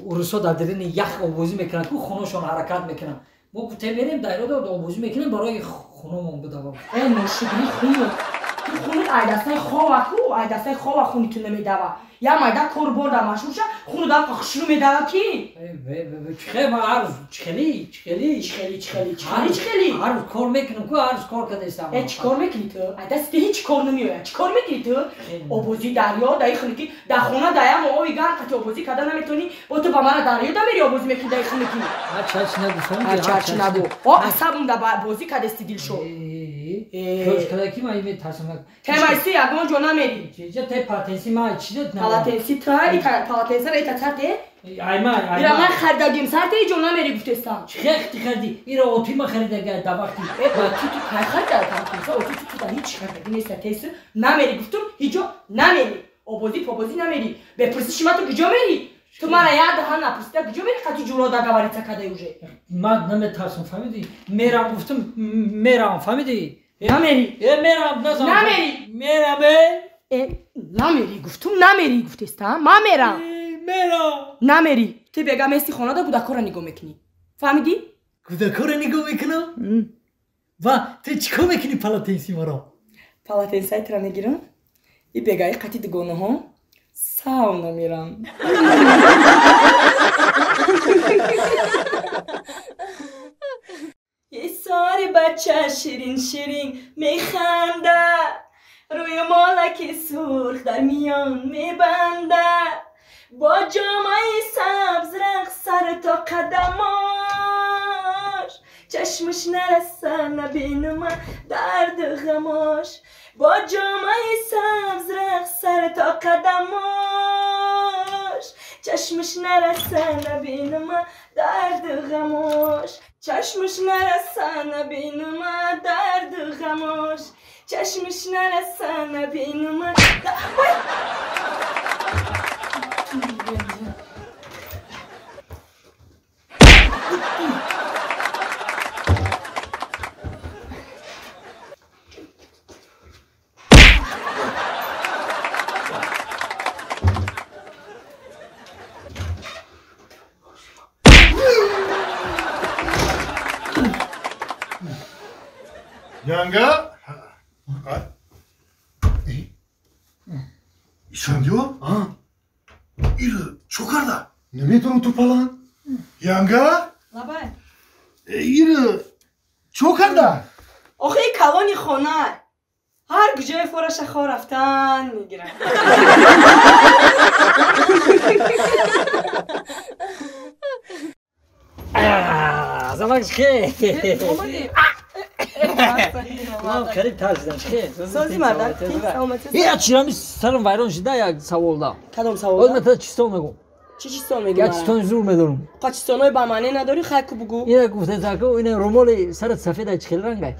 урусо дар дарини ях обозӣ мекунанд ку, хуношон ҳаракат мекунанд. Мо гуфтем мерем дар обозӣ мекунем барои хуномон бидавам. Э, ношукри хунут. Ту хунут ай дастаи хова ку, ай дастаи хова хуни ту намедава. Я майда кор борда машғул ша, хунут ам хушрӯ медава ки? Чихе ма ҳар рӯз чихели, чихели, чихели, чихели, чихели, чихели. Ҳар рӯз кор мекунам ку, ҳар рӯз кор кардастам. Э, чӣ кор мекунӣ ту? Ай дасти ту ҳеҷ кор намеояд. Чӣ кор мекунӣ ту? Обозӣ дарё, даи хунукӣ, дар хона даям оби гарм қати обозӣ карда наметавонӣ, бо ту ба мана дарё да мери обозӣ мекунӣ даи хунукӣ. Ҳарчи нагуфтам. Ҳарчи нагу. О, асабам да бозӣ кардасти дилшод. Кӯш када ки ман метарсам. Темайси ягон ҷо намери. Чиҷа те патенси ман чӣ дед? Палатенси та, ита палатенсара ита сарте? Ай ман, ай Ира ман харидагим сарте иҷо намери гуфтестам. Чӣ хехти хариди? Ира оти ма харидаги да вақти. Э, оти ту кай харида палатенса? Оти ту да ҳеҷ харидаги неста теси. Намери гуфтум, ҳеҷо намери. Обозӣ побозӣ намери. Бепурсиши ма ту куҷо мери? Ту мара як даҳан напурсида куҷо мери қати ҷуро договориться кадай уже? Ман наметарсам, фаҳмидӣ? Мерам гуфтум, мерам, фаҳмидӣ? Намери. Э, мерам, назан. Намери. Мерам, э. Э, намери гуфтум, намери гуфтеста, ман мерам. Мерам. Намери. Ту бега мести хонада кӯдакҳоро нигоҳ мекунӣ. Фаҳмидӣ? Кӯдакҳоро нигоҳ мекунам? Ва ту чӣ кор мекунӣ палатенси маро? Палатенсаи туро мегирам. И бегаи қати дугонаҳо сауна мерам. Исори бача ширин ширин механда, рӯи молаки сурх дар миён мебанда, бо ҷомаи сабз рақс сар то қадамош, чашмаш нараса набинума дарду ғамош, бо ҷомаи сабз рақс сар то қадамош, чашмаш нараса набинума дарду ғамош, чашмаш нараса набинума дарду ғамош, чашмаш нараса набинума. Янга? Исфандиё? Ира чӣ карда? Наметавонам ту палан. Янга? Лабай. Ира чӣ карда? Охи калони хона. Ҳар куҷое фораша хор рафтан мегирад. Замак чӣ? Ман қариб тарсидам. Сози мардак, саломатӣ. Я чирами сарам вайрон шуда як савол дам. Кадом савол? Оз ман чистон мегӯм. Чӣ чистон мегӯм? Як чистони зур медорам. Қа чистонои ба маъне надорӣ, хай ку бугӯ. Ина гуфта ку, ина румоли сарат сафеда чӣ хел рангай?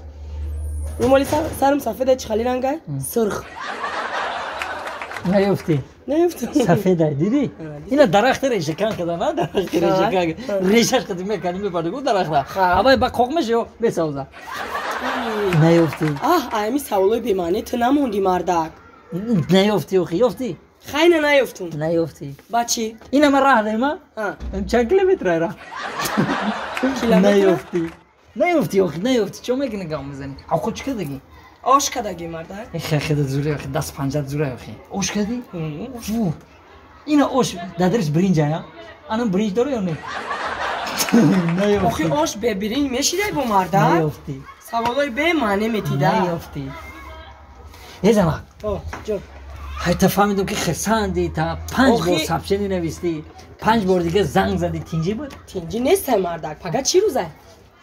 Румоли сарам сафеда чӣ хели рангай? Сурх. Наёфтӣ. Наёфтам. Сафеда, дидӣ? Ина дарахти решакан када, на дарахти решакан. Решаш қати мекани мебарди ку дарахта. Абай ба қоқ меша ё месавза. Наёфтӣ. Аҳ, ами саволои бемаъне ту намондӣ, мардак. Наёфтӣ, охи, ёфтӣ? Хайна наёфтум. Наёфтӣ. Ба чӣ? Ина ман раҳ дема? Чанд километр ай раҳ? Наёфтӣ. Наёфтӣ, охи, наёфтӣ. Чо мекунӣ гам мезанӣ? Охо чӣ кардагӣ? Ош кардагӣ, мардак. Хе, хеда зуре, охи, даст панҷат зуре, охи. Ош кардӣ? Ина ош дадриш бринҷ ая? Анам бринҷ дора ё не? Охи ош бе биринҷ мешидай бо мардак? Наёфтӣ. Саволои бемаъне метида. Наёфтӣ. Е занак. О, ҷон. Ҳайта фаҳмидам ки хирсанди, та 5 бор сообщение навистӣ, 5 бор дига занг задӣ, тинҷӣ буд? Тинҷӣ нестай, мардак. Пага чӣ рӯзай?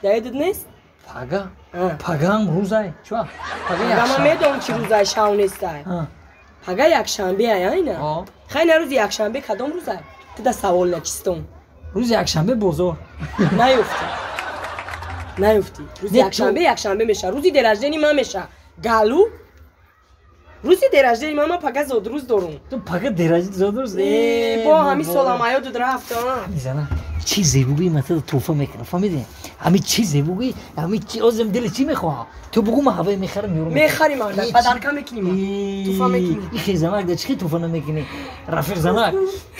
Даёдат нест? Пага? Пагаам рӯзай. Чӣ? Пага ман медонам чӣ рӯзай, шав нестай. Пага якшанбе ай, айна? Хай на рӯзи якшанбе кадом рӯзай? Ту да савол начистон. Рӯзи якшанбе бозор. Наёфтӣ. Наёфтӣ. Рӯзи якшанбе якшанбе меша. Рӯзи день рождения ман меша. Галу? Рӯзи день рождения ман пага зодрӯз дорум. Ту пага день рождения зодрӯз? Бо ҳамин солам аёдуд рафт. Мизана чӣ зебогӣ ман ту туҳфа мекунам, фаҳмидӣ? Ҳамин чӣ зебогӣ, ҳамин чӣ озим дили чӣ мехоҳам? Ту бугу ман ҳавай мехарам меорам. Мехарӣ мардак, падарка мекунӣ ман. Туҳфа мекунӣ. Ихе занак да чӣ туҳфа намекунӣ? Рафиқ занак,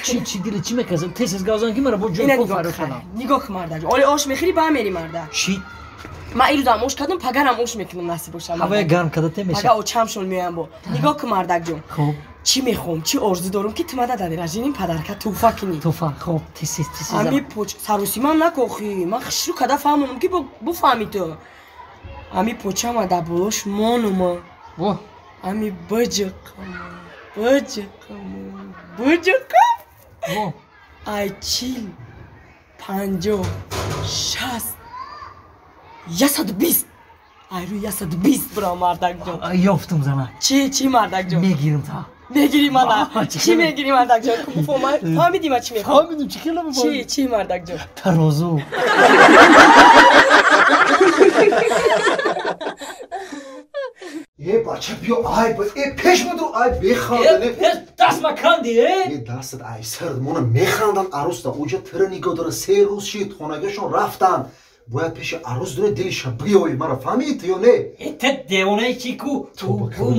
чӣ дили чӣ меказам? Тез аз гавзан ки мара бо ҷои кор фарёд кунам. Нигоҳ кун мардак, оли ош мехӯрӣ ба мери мардак. Чӣ? Ман ирӯзам ош кардам, пагарам ош мекунам насиб бошам. Ҳавая гарм карда те меша. Пага очамшон меоям бо. Нигоҳ кун мардакҷон. Хуб. Чӣ мехоҳам, чӣ орзу дорам ки ту мада дар режим падарка туҳфа кунӣ. Туҳфа, хуб, тез тез тез. Ами поч сарусимам накохӣ. Ман хушрӯ када фаҳмонам ки буфаҳмӣ ту. Ами почама дар болош монума. Во. Ами баҷақам, баҷақам, баҷақам. Во. Ай 40, 50, 60, 120. Ай рӯи 120 бирам мардакҷон. Ёфтум занак. Чӣ мардакҷон? Мегирам та. Мегирӣ мана. Чӣ мегирӣ мардакҷон? Фаҳмидӣ ман чӣ мехоҳам? Фаҳмидум, чӣ хеле мефаҳмидум. Чӣ мардакҷон? Тарозу. Е бача биё ай э пеш будро ай бехандан. Э даст ма канди э? Е дастат ай сард мона механдан арӯста. Уҷа тира нигоҳ дора се рӯз шид хонагиашон рафтанд. Бояд пеши арӯз дуре дилиша биёӣ. Мара фаҳмидӣ ту ё не? Э ту девонаи чӣ ку? Ту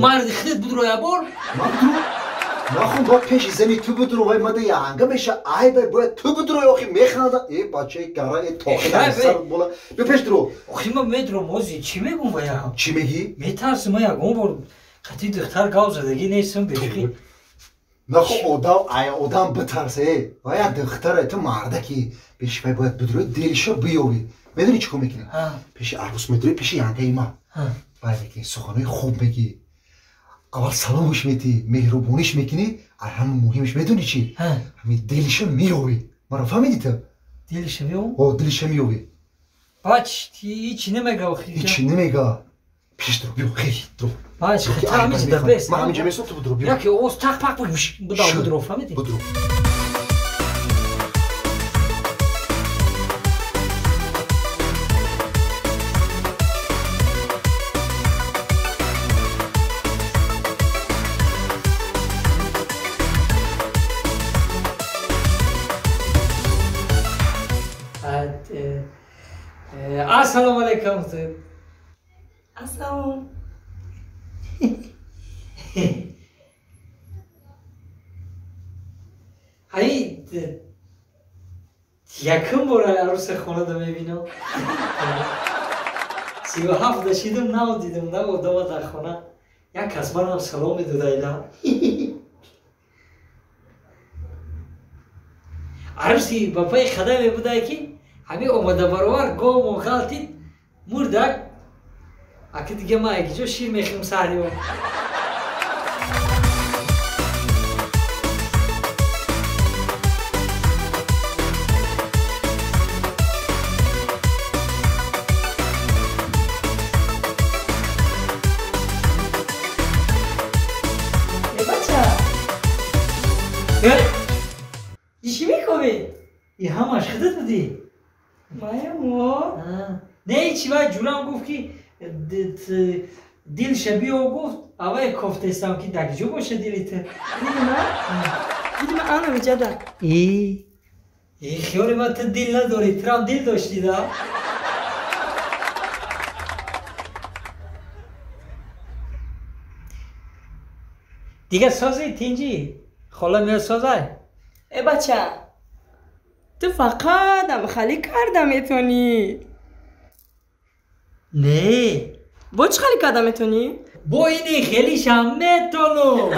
марди худат будро я бор? Ман будро? Нахун бояд пеши зани ту будро вай мада яанга меша ай бай бояд ту будро охи механда. Э бачаи гара э тохи сар бола. Биё пеш дуро. Охи ман медурам ози чӣ мегум вая? Чӣ мегӣ? Метарсим ман ягон бор қатъи духтар гав задагӣ нестам бехи. Наху одам ай одам битарсе э. Вая духтара ту мардаки. Пеши вай бояд будро дилиша биёвӣ. Медонӣ чӣ кор мекунӣ? Пеши арӯс медурӣ, пеши янгаи ман. Баъд мекунӣ суханои хуб мегӣ. Аввал саломш метӣ, меҳрубониш мекунӣ, ар ҳама муҳимаш медонӣ чӣ? Ҳамин дилиша меёвӣ. Маро фаҳмидӣ ту? Дилиша меёвӣ? О, дилиша меёвӣ. Баъд ҳичи намега охи? Ҳичи намега. Пеш дуро, биё, хел дуро. Баъд хитар ҳамин дар бес. Ман ҳаминҷа месом, ту будро, биё. Яке оз тақ пақ будав будро, фаҳмидӣ? Будро. Ассалому алайкум. Ассалом. Ай якум бор арӯса хонада мебинам. 37 дашидам нав дидам, нав одама дар хона. Як кас манам салом медода ила. Арӯси ба паи хада мебудае ки ҳамин омада баровар говмон ғалтид мурдак. Аки дига ман якиҷо шир мехӯрам саҳриё. Э бача. Чӣ мехоҳӣ? И ҳамаш худат будӣ? Маямо. Не, ҳичи вай ҷурам гуфт ки дилша биё гуфт, аввай кофтаистам ки дар киҷо боша дили ту. Дили ман? Дили ман ана миҷада. И хиёли ман ту дил надорӣ, турам дил доштӣ да? Дига созӣ тинҷӣ? Хола меояд созай? Э бача, ту фақат амхалӣ карда метонӣ. Не. Бо чӣ халӣ карда метонӣ? Бо ини хелишам метонам.